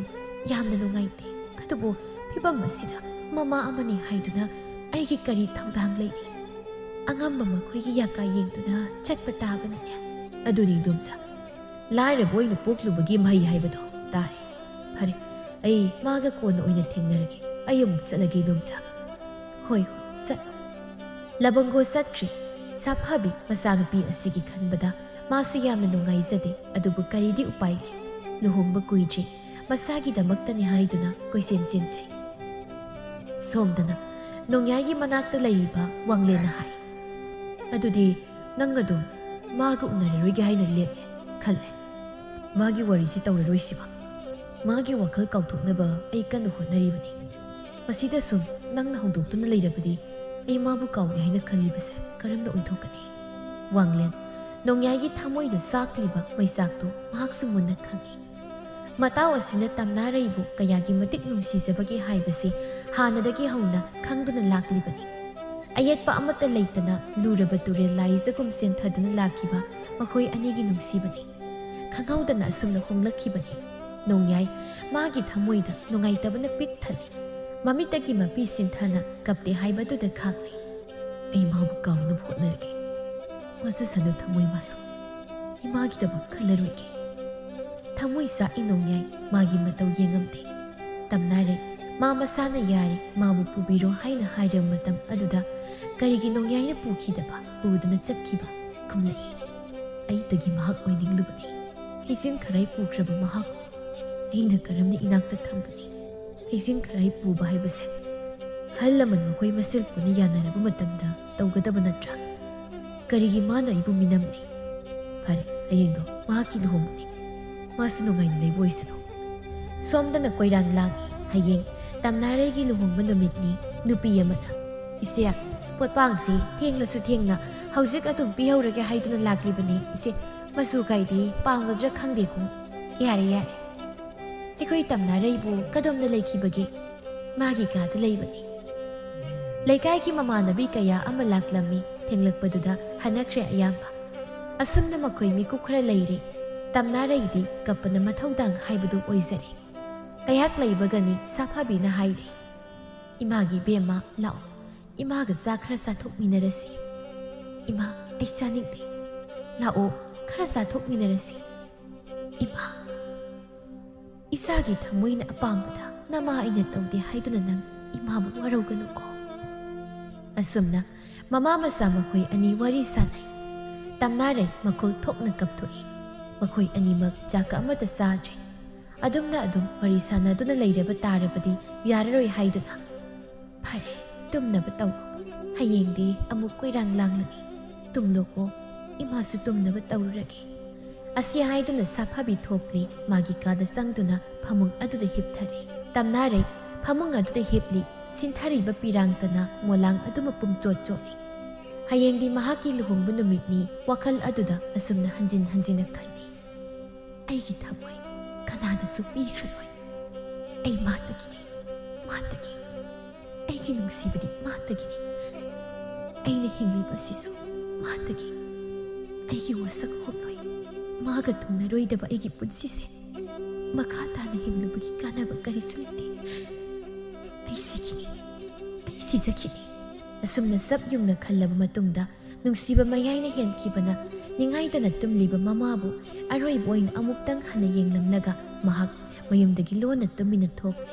ꯌꯥꯝꯅ ꯅꯨꯡꯉꯥꯏꯇꯦ꯫ ꯑꯗꯨꯕꯨ ꯐꯤꯕꯝ ꯑꯁꯤꯗ ꯃꯃꯥ ꯑꯃꯅꯤ ꯍꯥꯏꯗꯨꯅ ꯑꯩꯒꯤ ꯀꯔꯤ ꯊꯧꯗꯥꯡ ꯂꯩꯔꯤ? ꯑꯉꯝꯕ ꯃꯈꯣꯏꯒꯤ ꯌꯥꯀꯥ ꯌꯦꯡꯗꯨꯅ ꯆꯠꯄ ꯇꯥꯕꯅꯤꯅꯦ꯫ ꯑꯗꯨꯅꯤ ꯏꯗꯣꯝꯆꯥ, ꯂꯥꯏꯔꯕ ꯑꯣꯏꯅ ꯄꯣꯛꯂꯨꯕꯒꯤ ꯃꯍꯩ ꯍꯥꯏꯕꯗꯣ ꯇꯥꯔꯦ꯫ ꯐꯔꯦ, ꯑꯩ ꯃꯥꯒ ꯀꯣꯟꯅ ꯑꯣꯏꯅ ꯊꯦꯡꯅꯔꯒꯦ꯫ ꯑꯩ ꯑꯃꯨꯛ ꯆꯠꯂꯒꯦ ꯏꯗꯣꯝꯆꯥ꯫ ꯍꯣꯏ, ꯍꯣꯏ, ꯆꯠꯂꯣ꯫ ꯂꯕꯪꯒꯣ ꯆꯠꯈ꯭ꯔꯦ꯫ ꯁꯥꯐꯕꯤ ꯃꯆꯥꯅꯨꯄꯤ ꯑꯁꯤꯒꯤ ꯈꯟꯕꯗ ꯃꯥꯁꯨ ꯌꯥꯝꯅ ꯅꯨꯡꯉꯥꯏꯖꯗꯦ꯫ ꯑꯗꯨꯕꯨ ꯀꯔꯤꯗꯤ ꯎꯄꯥꯏ ꯂꯩ? ꯂꯨꯍꯣꯡꯕ ꯀꯨꯏꯗ꯭ꯔꯤ꯫ ꯃꯁꯥꯒꯤꯗꯃꯛꯇꯅꯤ ꯍꯥꯏꯗꯨꯅ ꯀꯣꯏꯆꯦꯟ ꯆꯦꯟꯖꯩ꯫ ꯁꯣꯝꯗꯅ ꯅꯣꯡꯌꯥꯏꯒꯤ ꯃꯅꯥꯛꯇ ꯂꯩꯔꯤꯕ ꯋꯥꯡꯂꯦꯟꯅ ꯍꯥꯏ, "ꯑꯗꯨꯗꯤ ꯅꯪ ꯑꯗꯨꯝ ꯃꯥꯒ ꯎꯅꯔꯔꯣꯏꯒꯦ ꯍꯥꯏꯅ ꯂꯦꯞꯂꯦ ꯈꯜꯂꯦ꯫ ꯃꯥꯒꯤ ꯋꯥꯔꯤꯁꯤ ꯇꯧꯔꯔꯣꯏꯁꯤꯕ꯫ ꯃꯥꯒꯤ ꯋꯥꯈꯜ ꯀꯥꯎꯊꯣꯛꯅꯕ ꯑꯩ ꯀꯟꯅ ꯍꯣꯠꯅꯔꯤꯕꯅꯤ꯫ ꯃꯁꯤꯗ ꯁꯨꯝ ꯅꯪꯅ ꯍꯧꯗꯣꯛꯇꯨꯅ ꯂꯩꯔꯕꯗꯤ ꯑꯩ ꯃꯥꯕꯨ ꯀꯥꯎꯒꯦ ꯍꯥꯏꯅ ꯈꯜꯂꯤꯕꯁꯦ ꯀꯔꯝꯅ ꯑꯣꯏꯊꯣꯛꯀꯅꯤ?" ꯋꯥꯡꯂꯦꯟ, ꯅꯣꯡꯌꯥꯏꯒꯤ ꯊꯃꯣꯏꯗ ꯆꯥꯛꯂꯤꯕ ꯃꯩꯆꯥꯛꯇꯨ ꯃꯍꯥꯛꯁꯨ ꯃꯨꯟꯅ ꯈꯪꯏ꯫ ꯃꯇꯥꯎ ꯑꯁꯤꯅ ꯇꯝꯅꯥꯔꯩꯕꯨ ꯀꯌꯥꯒꯤ ꯃꯇꯤꯛ ꯅꯨꯡꯁꯤꯖꯕꯒꯦ ꯍꯥꯏꯕꯁꯤ ꯍꯥꯟꯅꯗꯒꯤ ꯍꯧꯅ ꯈꯪꯗꯨꯅ ꯂꯥꯛꯂꯤꯕꯅꯤ꯫ ꯑꯌꯦꯠꯄ ꯑꯃꯠꯇ ꯂꯩꯇꯅ ꯂꯨꯔꯕ ꯇꯨꯔꯦꯜ ꯂꯥꯏꯖꯒꯨꯝ ꯆꯦꯟꯊꯗꯨꯅ ꯂꯥꯛꯈꯤꯕ ꯃꯈꯣꯏ ꯑꯅꯤꯒꯤ ꯅꯨꯡꯁꯤꯕꯅꯤ꯫ ꯈꯪꯍꯧꯗꯅ ꯑꯁꯨꯝꯅ ꯍꯣꯡꯂꯛꯈꯤꯕꯅꯤ꯫ ꯅꯣꯡꯌꯥꯏ, ꯃꯥꯒꯤ ꯊꯃꯣꯏꯗ ꯅꯨꯡꯉꯥꯏꯇꯕꯅ ꯄꯤꯛ ꯊꯜꯂꯤ꯫ ꯃꯃꯤꯠꯇꯒꯤ ꯃꯄꯤ ꯁꯤꯟꯊꯅ ꯀꯞꯇꯦ ꯍꯥꯏꯕꯗꯨꯗ ꯈꯥꯛꯂꯤ꯫ ꯑꯩ ꯃꯥꯕꯨ ꯀꯥꯎꯅꯕ ꯍꯣꯠꯅꯔꯒꯦ꯫ ꯋꯥꯖꯁꯅꯨ ꯊꯃꯣꯏ ꯃꯥꯁꯨ꯫ ꯏꯃꯥꯒꯤꯗꯃꯛ ꯈꯜꯂꯔꯣꯏꯒꯦ꯫ ꯊꯃꯣꯏ ꯆꯥꯛꯏ ꯅꯣꯡꯌꯥꯏ, ꯃꯥꯒꯤ ꯃꯇꯧ ꯌꯦꯡꯉꯝꯗꯦ꯫ ꯇꯝꯅꯥꯔꯩ, ꯃꯥ ꯃꯁꯥꯅ ꯌꯥꯔꯦ, ꯃꯥꯕꯨ ꯄꯨꯕꯤꯔꯣ ꯍꯥꯏꯅ ꯍꯥꯏꯔꯕ ꯃꯇꯝ ꯑꯗꯨꯗ ꯀꯔꯤꯒꯤ ꯅꯣꯡꯌꯥꯏꯅ ꯄꯨꯈꯤꯗꯕ, ꯄꯨꯗꯅ ꯆꯠꯈꯤꯕ ꯈꯨꯝꯂꯛꯏ꯫ ꯑꯩꯇꯒꯤ ꯃꯍꯥꯛ ꯑꯣꯏꯅꯤꯡꯂꯨꯕꯅꯤ꯫ ꯍꯩꯖꯤꯟ ꯈꯔꯥꯏ ꯄꯨꯈ꯭ꯔꯕ ꯃꯍꯥꯛ ꯑꯩꯅ ꯀꯔꯝꯅ ꯏꯅꯥꯛꯇ ꯊꯝꯒꯅꯤ? ꯍꯩꯖꯤꯟ ꯈꯔꯥꯏ ꯄꯨꯕ ꯍꯥꯏꯕꯁꯦ ꯑꯍꯜ ꯂꯃꯟ ꯃꯈꯣꯏ ꯃꯁꯦꯜ ꯄꯨꯟꯅ ꯌꯥꯅꯔꯕ ꯃꯇꯝꯗ ꯇꯧꯒꯗꯕ ꯅꯠꯇ꯭ꯔꯥ? ꯀꯔꯤꯒꯤ ꯃꯥꯅ ꯑꯩꯕꯨ ꯃꯤꯅꯝꯂꯤ? ꯐꯔꯦ, ꯍꯌꯦꯡꯗꯣ ꯃꯍꯥꯛꯀꯤ ꯂꯨꯍꯣꯡꯕꯅꯤ꯫ ꯃꯥꯁꯨ ꯅꯨꯡꯉꯥꯏꯅ ꯂꯩꯕ ꯑꯣꯏꯁꯅꯨ꯫ ꯁꯣꯝꯗꯅ ꯀꯣꯏꯔꯥꯡ ꯂꯥꯡꯏ꯫ ꯍꯌꯦꯡ ꯇꯝꯅꯥꯔꯩꯒꯤ ꯂꯨꯍꯣꯡꯕ ꯅꯨꯃꯤꯠꯅꯤ꯫ ꯅꯨꯄꯤ ꯑꯃꯅ, "ꯏꯆꯦ, ꯄꯣꯠꯄꯥꯡꯁꯤ ꯊꯦꯡꯂꯁꯨ ꯊꯦꯡꯅ ꯍꯧꯖꯤꯛ ꯑꯗꯨꯝ ꯄꯤꯍꯧꯔꯒꯦ ꯍꯥꯏꯗꯨꯅ ꯂꯥꯛꯂꯤꯕꯅꯤ ꯏꯆꯦ꯫ ꯃꯆꯨ ꯀꯥꯏꯗꯤ ꯄꯥꯝꯒꯗ꯭ꯔꯥ ꯈꯪꯗꯦꯀꯣ꯫ ꯌꯥꯔꯦ, ꯌꯥꯔꯦ꯫ ꯑꯩꯈꯣꯏ ꯇꯝꯅꯥꯔꯩꯕꯨ ꯀꯗꯣꯝꯗ ꯂꯩꯈꯤꯕꯒꯦ?" "ꯃꯥꯒꯤ ꯀꯥꯗ ꯂꯩꯕꯅꯤ꯫ ꯂꯩꯀꯥꯏꯒꯤ ꯃꯃꯥꯟꯅꯕꯤ ꯀꯌꯥ ꯑꯃ ꯂꯥꯛꯂꯝꯃꯤ꯫ ꯊꯦꯡꯂꯛꯄꯗꯨꯗ ꯍꯟꯅꯈ꯭ꯔꯦ ꯑꯌꯥꯝꯕ꯫ ꯑꯁꯨꯝꯅ ꯃꯈꯣꯏ ꯃꯤꯀꯨꯞ ꯈꯔ ꯂꯩꯔꯦ꯫ ꯇꯝꯅꯥꯔꯩꯗꯤ ꯀꯞꯄꯅ ꯃꯊꯧꯗꯥꯡ ꯍꯥꯏꯕꯗꯨ ꯑꯣꯏꯖꯔꯦ꯫ ꯀꯌꯥꯛ ꯂꯩꯕꯒꯅꯤ ꯁꯥꯐꯕꯤꯅ ꯍꯥꯏꯔꯦ, "ꯏꯃꯥꯒꯤ ꯏꯕꯦꯝꯃ, ꯂꯥꯛꯑꯣ꯫ ꯏꯃꯥꯒ ꯆꯥꯛ ꯈꯔ ꯆꯥꯊꯣꯛꯃꯤꯟꯅꯔꯁꯤ꯫" "ꯏꯃꯥ, ꯑꯩ ꯆꯥꯅꯤꯡꯗꯦ꯫" "ꯂꯥꯛꯑꯣ, ꯈꯔ ꯆꯥꯊꯣꯛꯃꯤꯟꯅꯔꯁꯤ꯫" "ꯏꯃꯥ, ꯏꯆꯥꯒꯤ ꯊꯃꯣꯏꯅ ꯑꯄꯥꯝꯕꯗ ꯅꯃꯥ ꯑꯩꯅ ꯇꯧꯗꯦ ꯍꯥꯏꯗꯨꯅ ꯅꯪ ꯏꯃꯥꯕꯨ ꯋꯥꯔꯧꯒꯅꯨꯀꯣ꯫" ꯑꯁꯨꯝꯅ ꯃꯃꯥ ꯃꯆꯥ ꯃꯈꯣꯏ ꯑꯅꯤ ꯋꯥꯔꯤ ꯁꯥꯟꯅꯩ꯫ ꯇꯝꯅꯥꯔꯩ ꯃꯈꯣꯜ ꯊꯣꯛꯅ ꯀꯞꯊꯣꯛꯏ꯫ ꯃꯈꯣꯏ ꯑꯅꯤꯃꯛ ꯆꯥꯛ ꯑꯃꯠꯇ ꯆꯥꯗ꯭ꯔꯦ꯫ ꯑꯗꯨꯝꯅ ꯑꯗꯨꯝ ꯋꯥꯔꯤ ꯁꯥꯟꯅꯗꯨꯅ ꯂꯩꯔꯕ ꯇꯥꯔꯕꯗꯤ ꯌꯥꯔꯔꯣꯏ ꯍꯥꯏꯗꯨꯅ, "ꯐꯔꯦ, ꯇꯨꯝꯅꯕ ꯇꯧꯔꯣ꯫ ꯍꯌꯦꯡꯗꯤ ꯑꯃꯨꯛ ꯀꯣꯏꯔꯥꯡ ꯂꯥꯡꯂꯅꯤ꯫ ꯇꯨꯝꯂꯣꯀꯣ, ꯏꯃꯥꯁꯨ ꯇꯨꯝꯅꯕ ꯇꯧꯔꯨꯔꯒꯦ꯫" ꯑꯁꯤ ꯍꯥꯏꯗꯨꯅ ꯁꯥꯐꯕꯤ ꯊꯣꯛꯂꯤ꯫ ꯃꯥꯒꯤ ꯀꯥꯗ ꯆꯪꯗꯨꯅ ꯐꯃꯨꯡ ꯑꯗꯨꯗ ꯍꯤꯞꯊꯔꯦ꯫ ꯇꯝꯅꯥꯔꯩ ꯐꯃꯨꯡ ꯑꯗꯨꯗ ꯍꯤꯞꯂꯤ꯫ ꯁꯤꯟꯊꯔꯤꯕ ꯄꯤꯔꯥꯡꯇꯅ ꯃꯣꯂꯥꯡ ꯑꯗꯨꯃ ꯄꯨꯝꯆꯣꯠ ꯆꯣꯠꯂꯤ꯫ ꯍꯌꯦꯡꯗꯤ ꯃꯍꯥꯛꯀꯤ ꯂꯨꯍꯣꯡꯕ ꯅꯨꯃꯤꯠꯅꯤ꯫ ꯋꯥꯈꯜ ꯑꯗꯨꯗ ꯑꯁꯨꯝꯅ ꯍꯟꯖꯤꯟ ꯍꯟꯖꯤꯟꯅ ꯈꯜꯂꯤ, "ꯑꯩꯒꯤ ꯊꯃꯣꯏ ꯀꯅꯥꯗꯁꯨ ꯄꯤꯈ꯭ꯔꯔꯣꯏ꯫ ꯑꯩ ꯃꯥꯇꯒꯤꯅꯤ, ꯃꯥꯇꯒꯤ꯫ ꯑꯩꯒꯤ ꯅꯨꯡꯁꯤꯕꯗꯤ ꯃꯥꯇꯒꯤꯅꯤ꯫ ꯑꯩꯅ ꯍꯤꯡꯂꯤꯕ ꯑꯁꯤꯁꯨ ꯃꯥꯇꯒꯤ꯫ ꯑꯩꯒꯤ ꯋꯥꯁꯛ ꯍꯣꯛꯂꯣꯏ꯫ ꯃꯥꯒ ꯊꯨꯡꯅꯔꯣꯏꯗꯕ ꯑꯩꯒꯤ ꯄꯨꯟꯁꯤꯁꯦ ꯃꯈꯥ ꯇꯥꯅ ꯍꯤꯡꯂꯨꯕꯒꯤ ꯀꯥꯟꯅꯕ ꯀꯔꯤꯁꯨ ꯂꯩꯇꯦ꯫ ꯑꯩ ꯁꯤꯈꯤꯅꯤ, ꯑꯩ ꯁꯤꯖꯈꯤꯅꯤ꯫" ꯑꯁꯨꯝꯅ ꯆꯞ ꯌꯨꯡꯅ ꯈꯜꯂꯕ ꯃꯇꯨꯡꯗ, ꯅꯨꯡꯁꯤꯕ ꯃꯌꯥꯏꯅ ꯍꯦꯟꯈꯤꯕꯅ ꯅꯤꯡꯉꯥꯏꯗꯅ ꯇꯨꯝꯂꯤꯕ ꯃꯃꯥꯕꯨ ꯑꯔꯣꯏꯕ ꯑꯣꯏꯅ ꯑꯃꯨꯛꯇꯪ ꯍꯟꯅ ꯌꯦꯡꯂꯝꯂꯒ ꯃꯍꯥꯛ ꯃꯌꯨꯝꯗꯒꯤ ꯂꯣꯟꯅ ꯇꯨꯃꯤꯟꯅ ꯊꯣꯛꯂꯦ꯫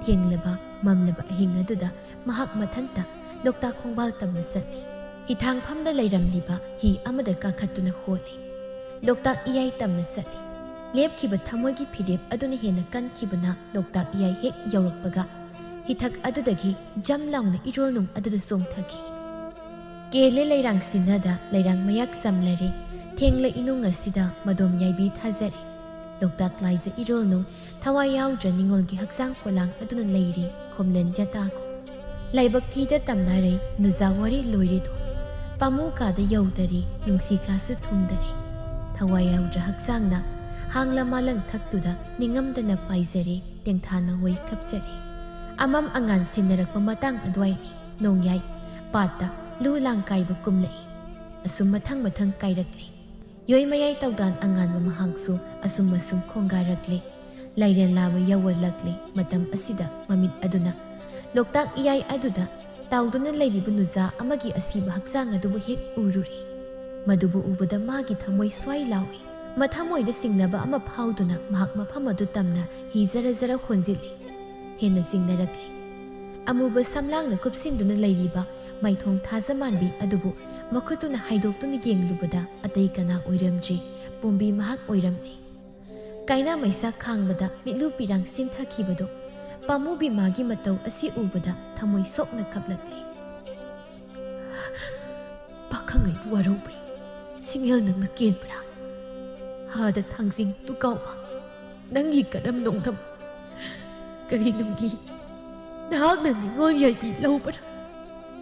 ꯊꯦꯡꯂꯕ ꯃꯝꯂꯕ ꯑꯍꯤꯡ ꯑꯗꯨꯗ ꯃꯍꯥꯛ ꯃꯊꯟꯇ ꯂꯣꯛꯇꯥꯛ ꯈꯣꯡꯕꯥꯜ ꯇꯝꯅ ꯆꯠꯂꯤ꯫ ꯍꯤꯊꯥꯡꯐꯝꯗ ꯂꯩꯔꯝꯂꯤꯕ ꯍꯤ ꯑꯃꯗ ꯀꯥꯈꯠꯇꯨꯅ ꯍꯣꯜꯂꯤ꯫ ꯂꯣꯛꯇꯥꯛ ꯏꯌꯥꯏ ꯇꯝꯅ ꯆꯠꯂꯤ꯫ ꯂꯦꯞꯈꯤꯕ ꯊꯃꯣꯏꯒꯤ ꯐꯤꯔꯦꯞ ꯑꯗꯨꯅ ꯍꯦꯟꯅ ꯀꯟꯈꯤꯕꯅ ꯂꯣꯛꯇꯥꯛ ꯏꯌꯥꯏ ꯍꯦꯛ ꯌꯧꯔꯛꯄꯒ ꯍꯤꯊꯛ ꯑꯗꯨꯗꯒꯤ ꯖꯝ ꯂꯥꯎꯅ ꯏꯔꯣꯜꯅꯨꯡ ꯑꯗꯨꯗ ꯆꯣꯡꯊꯈꯤ꯫ ꯀꯦꯜꯂꯦ ꯂꯩꯔꯥꯡ ꯁꯤꯟꯅꯗ ꯂꯩꯔꯥꯡ ꯃꯌꯥꯛ ꯆꯝꯂꯔꯦ꯫ ꯊꯦꯡꯂ ꯏꯅꯨꯡ ꯑꯁꯤꯗ ꯃꯗꯣꯝ ꯌꯥꯏꯕꯤ ꯊꯥꯖꯔꯦ꯫ ꯂꯣꯛꯇꯥꯛ ꯂꯥꯏꯖ ꯏꯔꯣꯜꯅꯨꯡ ꯊꯋꯥꯏ ꯌꯥꯎꯗ꯭ꯔ ꯅꯤꯡꯉꯣꯜꯒꯤ ꯍꯛꯆꯥꯡ ꯄꯣꯂꯥꯡ ꯑꯗꯨꯅ ꯂꯩꯔꯤ ꯈꯣꯝꯂꯦꯟ ꯌꯥꯇꯥꯈꯣ꯫ ꯂꯥꯏꯕꯛ ꯊꯤꯗ ꯇꯝꯅꯔꯦ, ꯅꯨꯖꯥ ꯋꯥꯔꯤ ꯂꯣꯏꯔꯦꯗꯣ꯫ ꯄꯥꯃꯨ ꯀꯥꯗ ꯌꯧꯗꯔꯦ, ꯅꯨꯡꯁꯤ ꯀꯥꯁꯨ ꯊꯨꯡꯗꯔꯦ꯫ ꯊꯋꯥꯏ ꯌꯥꯎꯗ꯭ꯔ ꯍꯛꯆꯥꯡꯅ, ꯍꯥꯡꯂ ꯃꯥꯂꯪ ꯊꯛꯇꯨꯗ, ꯅꯤꯡꯉꯝꯗꯅ ꯄꯥꯏꯖꯔꯦ, ꯇꯦꯡꯊꯥꯅ ꯍꯣꯏ ꯀꯞꯆꯔꯦ꯫ ꯑꯃꯝ ꯑꯉꯥꯟ ꯁꯤꯟꯅꯔꯛꯄ ꯃꯇꯥꯡ ꯑꯗꯨꯋꯥꯏꯅꯤ, ꯅꯣꯡꯌꯥꯏ ꯄꯥꯠꯇ ꯂꯨ ꯂꯥꯡ ꯀꯥꯏꯕ ꯀꯨꯝꯂꯛꯏ꯫ ꯑꯁꯨꯝ ꯃꯊꯪ ꯃꯊꯪ ꯀꯥꯏꯔꯛꯂꯦ꯫ ꯌꯣꯏ ꯃꯌꯥꯏ ꯇꯧꯗꯥꯟ ꯑꯉꯥꯟꯕ ꯃꯍꯥꯛꯁꯨ ꯑꯁꯨꯝ ꯑꯁꯨꯝ ꯈꯣꯡꯒꯥꯔꯛꯂꯦ꯫ ꯂꯥꯏꯔꯦꯟ ꯂꯥꯕ ꯌꯧꯋꯜꯂꯛꯂꯦ꯫ ꯃꯇꯝ ꯑꯁꯤꯗ ꯃꯃꯤꯠ ꯑꯗꯨꯅ ꯂꯣꯛꯇꯥꯛ ꯏꯌꯥꯏ ꯑꯗꯨꯗ ꯇꯥꯎꯗꯨꯅ ꯂꯩꯔꯤꯕ ꯅꯨꯖꯥ ꯑꯃꯒꯤ ꯑꯁꯤꯕ ꯍꯛꯆꯥꯡ ꯑꯗꯨꯕꯨ ꯍꯦꯛ ꯎꯔꯨꯔꯦ꯫ ꯃꯗꯨꯕꯨ ꯎꯕꯗ ꯃꯥꯒꯤ ꯊꯃꯣꯏ ꯁ꯭ꯋꯥꯏ ꯂꯥꯎꯏ꯫ ꯃꯊꯃꯣꯏꯗ ꯆꯤꯡꯅꯕ ꯑꯃ ꯐꯥꯎꯗꯨꯅ ꯃꯍꯥꯛ ꯃꯐꯝ ꯑꯗꯨ ꯇꯝꯅ ꯍꯤ ꯖꯔ ꯖꯔ ꯍꯣꯟꯖꯤꯜꯂꯤ꯫ ꯍꯦꯟꯅ ꯆꯤꯡꯅꯔꯛꯂꯤ꯫ ꯑꯃꯨꯕ ꯁꯝꯂꯥꯡꯅ ꯀꯨꯞꯁꯤꯟꯗꯨꯅ ꯂꯩꯔꯤꯕ ꯃꯥꯏꯊꯣꯡ ꯊꯥꯖ ꯃꯥꯟꯕꯤ ꯑꯗꯨꯕꯨ ꯃꯈꯨꯠꯇꯨꯅ ꯍꯥꯏꯗꯣꯛꯇꯨꯅ ꯌꯦꯡꯂꯨꯕꯗ ꯑꯇꯩ ꯀꯅꯥ ꯑꯣꯏꯔꯝꯗ꯭ꯔꯤ, ꯄꯨꯝꯕꯤ ꯃꯍꯥꯛ ꯑꯣꯏꯔꯝꯂꯦ꯫ ꯀꯥꯏꯅ ꯃꯩꯁꯥ ꯈꯥꯡꯕꯗ ꯃꯤꯠꯂꯨ ꯄꯤꯔꯥꯡ ꯆꯤꯟꯊꯈꯤꯕꯗꯨ ꯄꯥꯝꯃꯨꯕꯤ ꯃꯥꯒꯤ ꯃꯇꯧ ꯑꯁꯤ ꯎꯕꯗ ꯊꯃꯣꯏ ꯁꯣꯛꯅ ꯀꯞꯂꯛꯂꯦ꯫ ꯄꯥꯈꯪ ꯑꯩ ꯋꯥꯔꯧꯕꯤ, ꯁꯤꯡꯍꯦꯜ ꯅꯪꯅ ꯀꯦꯟꯕ꯭ꯔꯥ? ꯍꯥꯗ ꯊꯥꯡꯖꯤꯡ ꯇꯨꯀꯥꯎꯃ, ꯅꯪꯒꯤ ꯀꯔꯝ ꯅꯣꯡꯗꯝ? ꯀꯔꯤ ꯅꯨꯡꯒꯤ ꯅꯍꯥꯛꯅ ꯅꯤꯡꯉꯣꯜ ꯌꯥꯏꯕꯤ ꯂꯧꯕ꯭ꯔꯥ?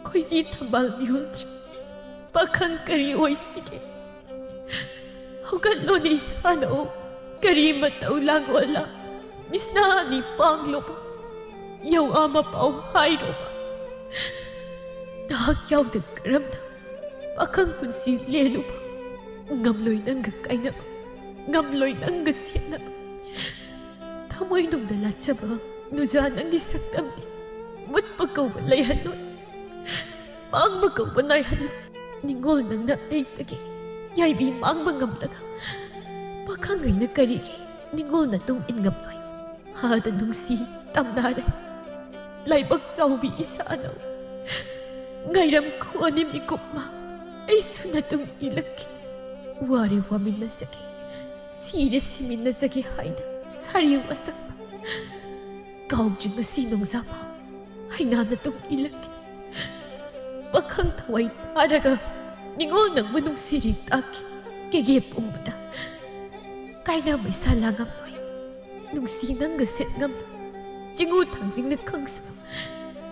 ꯈꯣꯏꯖꯤ ꯊꯝꯕꯥꯜ ꯃꯤꯍꯨꯜꯗ꯭ꯔꯤ ꯄꯥꯈꯪ ꯀꯔꯤ ꯑꯣꯏꯁꯤꯒꯦ? ꯍꯧꯒꯠꯂꯣꯅꯦ ꯏꯁꯥꯅꯧ, ꯀꯔꯤ ꯃꯇꯧ ꯂꯥꯡꯒꯣꯜꯂ? ꯃꯤꯁꯅꯥꯅꯤ ꯄꯥꯡꯂꯣꯕ, ꯌꯧ ꯑꯥ ꯃꯄꯥꯎ ꯍꯥꯏꯔꯣꯕ꯫ ꯅꯍꯥꯛ ꯌꯥꯎꯗꯅ ꯀꯔꯝꯅ ꯄꯥꯈꯪ ꯄꯨꯟꯁꯤ ꯂꯦꯜꯂꯨꯕ? ꯉꯝꯂꯣꯏ ꯅꯪꯒ ꯀꯥꯏꯅꯕ, ꯉꯝꯂꯣꯏ ꯅꯪꯒ ꯁꯦꯠꯅꯕ꯫ ꯊꯃꯣꯏꯅꯨꯡꯗ ꯂꯥꯠꯆꯕ ꯅꯨꯖꯥ ꯅꯪꯒꯤ ꯁꯛꯇꯝꯗꯤ ꯃꯨꯠꯄ ꯀꯧꯕ ꯂꯩꯍꯜꯂꯣꯏ, ꯃꯥꯡꯕ ꯀꯧꯕ ꯅꯥꯏꯍꯜꯂꯣꯏ꯫ ꯅꯤꯡꯉꯣꯜ ꯅꯪꯅ ꯑꯩꯗꯒꯤ ꯌꯥꯏꯕꯤ ꯃꯥꯡꯕ ꯉꯝꯂꯒ ꯄꯥꯈꯪ ꯑꯩꯅ ꯀꯔꯤꯒꯤ ꯅꯤꯡꯉꯣꯜ ꯅꯇꯨꯡ ꯏꯟ ꯉꯝꯂꯣꯏ? ꯍꯥꯗ ꯅꯨꯡꯁꯤ ꯇꯝꯅꯔꯦ꯫ ꯂꯥꯏꯕꯛ ꯆꯥꯎꯕꯤ ꯏꯁꯥꯅꯧ, ꯉꯥꯏꯔꯝ ꯈꯣꯅꯤ ꯃꯤꯀꯨꯞꯃ ꯑꯩꯁꯨ ꯅꯇꯨꯡ ꯏꯜꯂꯛꯈꯤ꯫ ꯋꯥꯔꯦ ꯋꯥꯃꯤꯟꯅꯖꯒꯦ, ꯁꯤꯔꯦ ꯁꯤꯃꯤꯟꯅꯖꯒꯦ ꯍꯥꯏꯅ ꯁꯥꯔꯤ ꯋꯥꯁꯛꯄ꯫ ꯀꯥꯎꯗ꯭ꯔꯤ ꯉꯁꯤ ꯅꯣꯡꯖꯥꯐꯥꯎ ꯍꯩꯅꯥ ꯅꯇꯨꯡ ꯏꯜꯂꯛꯈꯤ꯫ ꯄꯥꯈꯪ ꯊꯋꯥꯏ ꯊꯥꯔꯒ ꯅꯤꯡꯉꯣꯜ ꯅꯪꯕꯨ ꯅꯨꯡꯁꯤꯔꯤ ꯇꯥꯛꯈꯤ꯫ ꯀꯦꯒꯦ ꯄꯨꯝꯕꯗ ꯀꯥꯏꯅ ꯃꯩꯁꯥ ꯂꯥꯡꯉꯝꯂꯣꯏ, ꯅꯨꯡꯁꯤ ꯅꯪꯒ ꯁꯦꯠ ꯉꯝꯂꯣꯏ꯫ ꯆꯤꯡꯉꯨ ꯊꯥꯡꯖꯤꯡꯅ ꯈꯪꯁꯅꯨ,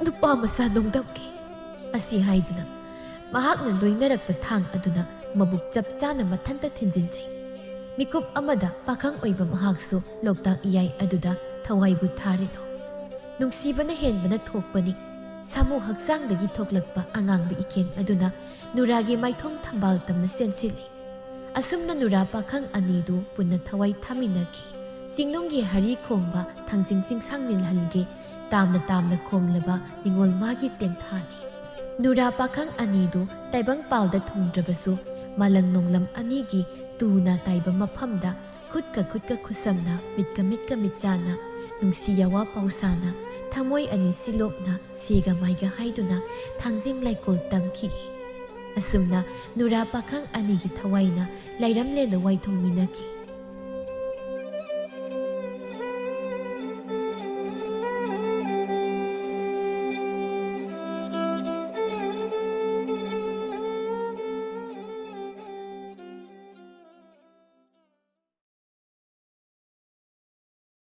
ꯅꯨꯄꯥ ꯃꯆꯥ ꯅꯣꯡꯗꯝꯒꯦ" ꯑꯁꯤ ꯍꯥꯏꯗꯨꯅ ꯃꯍꯥꯛꯅ ꯂꯣꯏꯅꯔꯛꯄ ꯊꯥꯡ ꯑꯗꯨꯅ ꯃꯕꯨꯛ ꯆꯞ ꯆꯥꯅ ꯃꯊꯟꯇ ꯊꯤꯟꯖꯤꯟꯖꯩ꯫ ꯃꯤꯀꯨꯞ ꯑꯃꯗ ꯄꯥꯈꯪ ꯑꯣꯏꯕ ꯃꯍꯥꯛꯁꯨ ꯂꯣꯛꯇꯥꯛ ꯏꯌꯥꯏ ꯑꯗꯨꯗ ꯊꯋꯥꯏꯕꯨ ꯊꯥꯔꯦꯗꯣ꯫ ꯅꯨꯡꯁꯤꯕꯅ ꯍꯦꯟꯕꯅ ꯊꯣꯛꯄꯅꯤ꯫ ꯁꯥꯃꯨ ꯍꯛꯆꯥꯡꯗꯒꯤ ꯊꯣꯛꯂꯛꯄ ꯑꯉꯥꯡꯕ ꯏꯀꯦꯟ ꯑꯗꯨꯅ ꯅꯨꯔꯥꯒꯤ ꯃꯥꯏꯊꯣꯡ ꯊꯝꯕꯥꯜ ꯇꯝꯅ ꯆꯦꯟꯁꯤꯜꯂꯤ꯫ ꯑꯁꯨꯝꯅ ꯅꯨꯔꯥ ꯄꯥꯈꯪ ꯑꯅꯤꯗꯨ ꯄꯨꯟꯅ ꯊꯋꯥꯏ ꯊꯥꯃꯤꯟꯅꯈꯤ꯫ ꯆꯤꯡꯅꯨꯡꯒꯤ ꯍꯔꯤ ꯈꯣꯡꯕ ꯊꯥꯡꯖꯤꯡ ꯆꯤꯡꯁꯥꯡ ꯅꯤꯜꯍꯜꯒꯦ ꯇꯥꯝꯅ ꯇꯥꯝꯅ ꯈꯣꯡꯂꯕ ꯅꯤꯉꯣꯜ ꯃꯥꯒꯤ ꯇꯦꯟꯊꯥꯅꯤ꯫ ꯅꯨꯔꯥ ꯄꯥꯈꯪ ꯑꯅꯤꯗꯨ ꯇꯥꯏꯕꯪꯄꯥꯜꯗ ꯊꯨꯡꯗ꯭ꯔꯕꯁꯨ ꯃꯥꯂꯪ ꯅꯣꯡꯂꯝ ꯑꯅꯤꯒꯤ ꯇꯨꯅ ꯇꯥꯏꯕ ꯃꯐꯝꯗ ꯈꯨꯠꯀ ꯈꯨꯠꯀ ꯈꯨꯠꯁꯝꯅ, ꯃꯤꯠꯀ ꯃꯤꯠꯀ ꯃꯤꯠꯆꯥꯅ, ꯅꯨꯡꯁꯤ ꯌꯥꯋꯥ ꯄꯥꯎꯁꯥꯅ, ꯊꯃꯣꯏ ꯑꯅꯤ ꯁꯤꯂꯣꯛꯅ ꯁꯦꯒ ꯃꯥꯏꯒ ꯍꯥꯏꯗꯨꯅ ꯊꯥꯡꯖꯤꯡ ꯂꯩꯀꯣꯜ ꯇꯝꯈꯤ꯫ ꯑꯁꯨꯝꯅ ꯅꯨꯔꯥ ꯄꯥꯈꯪ ꯑꯅꯤꯒꯤ ꯊꯋꯥꯏꯅ ꯂꯥꯏꯔꯝꯂꯦꯟꯗ ꯋꯥꯏꯊꯨꯡꯃꯤꯟꯅꯈꯤ꯫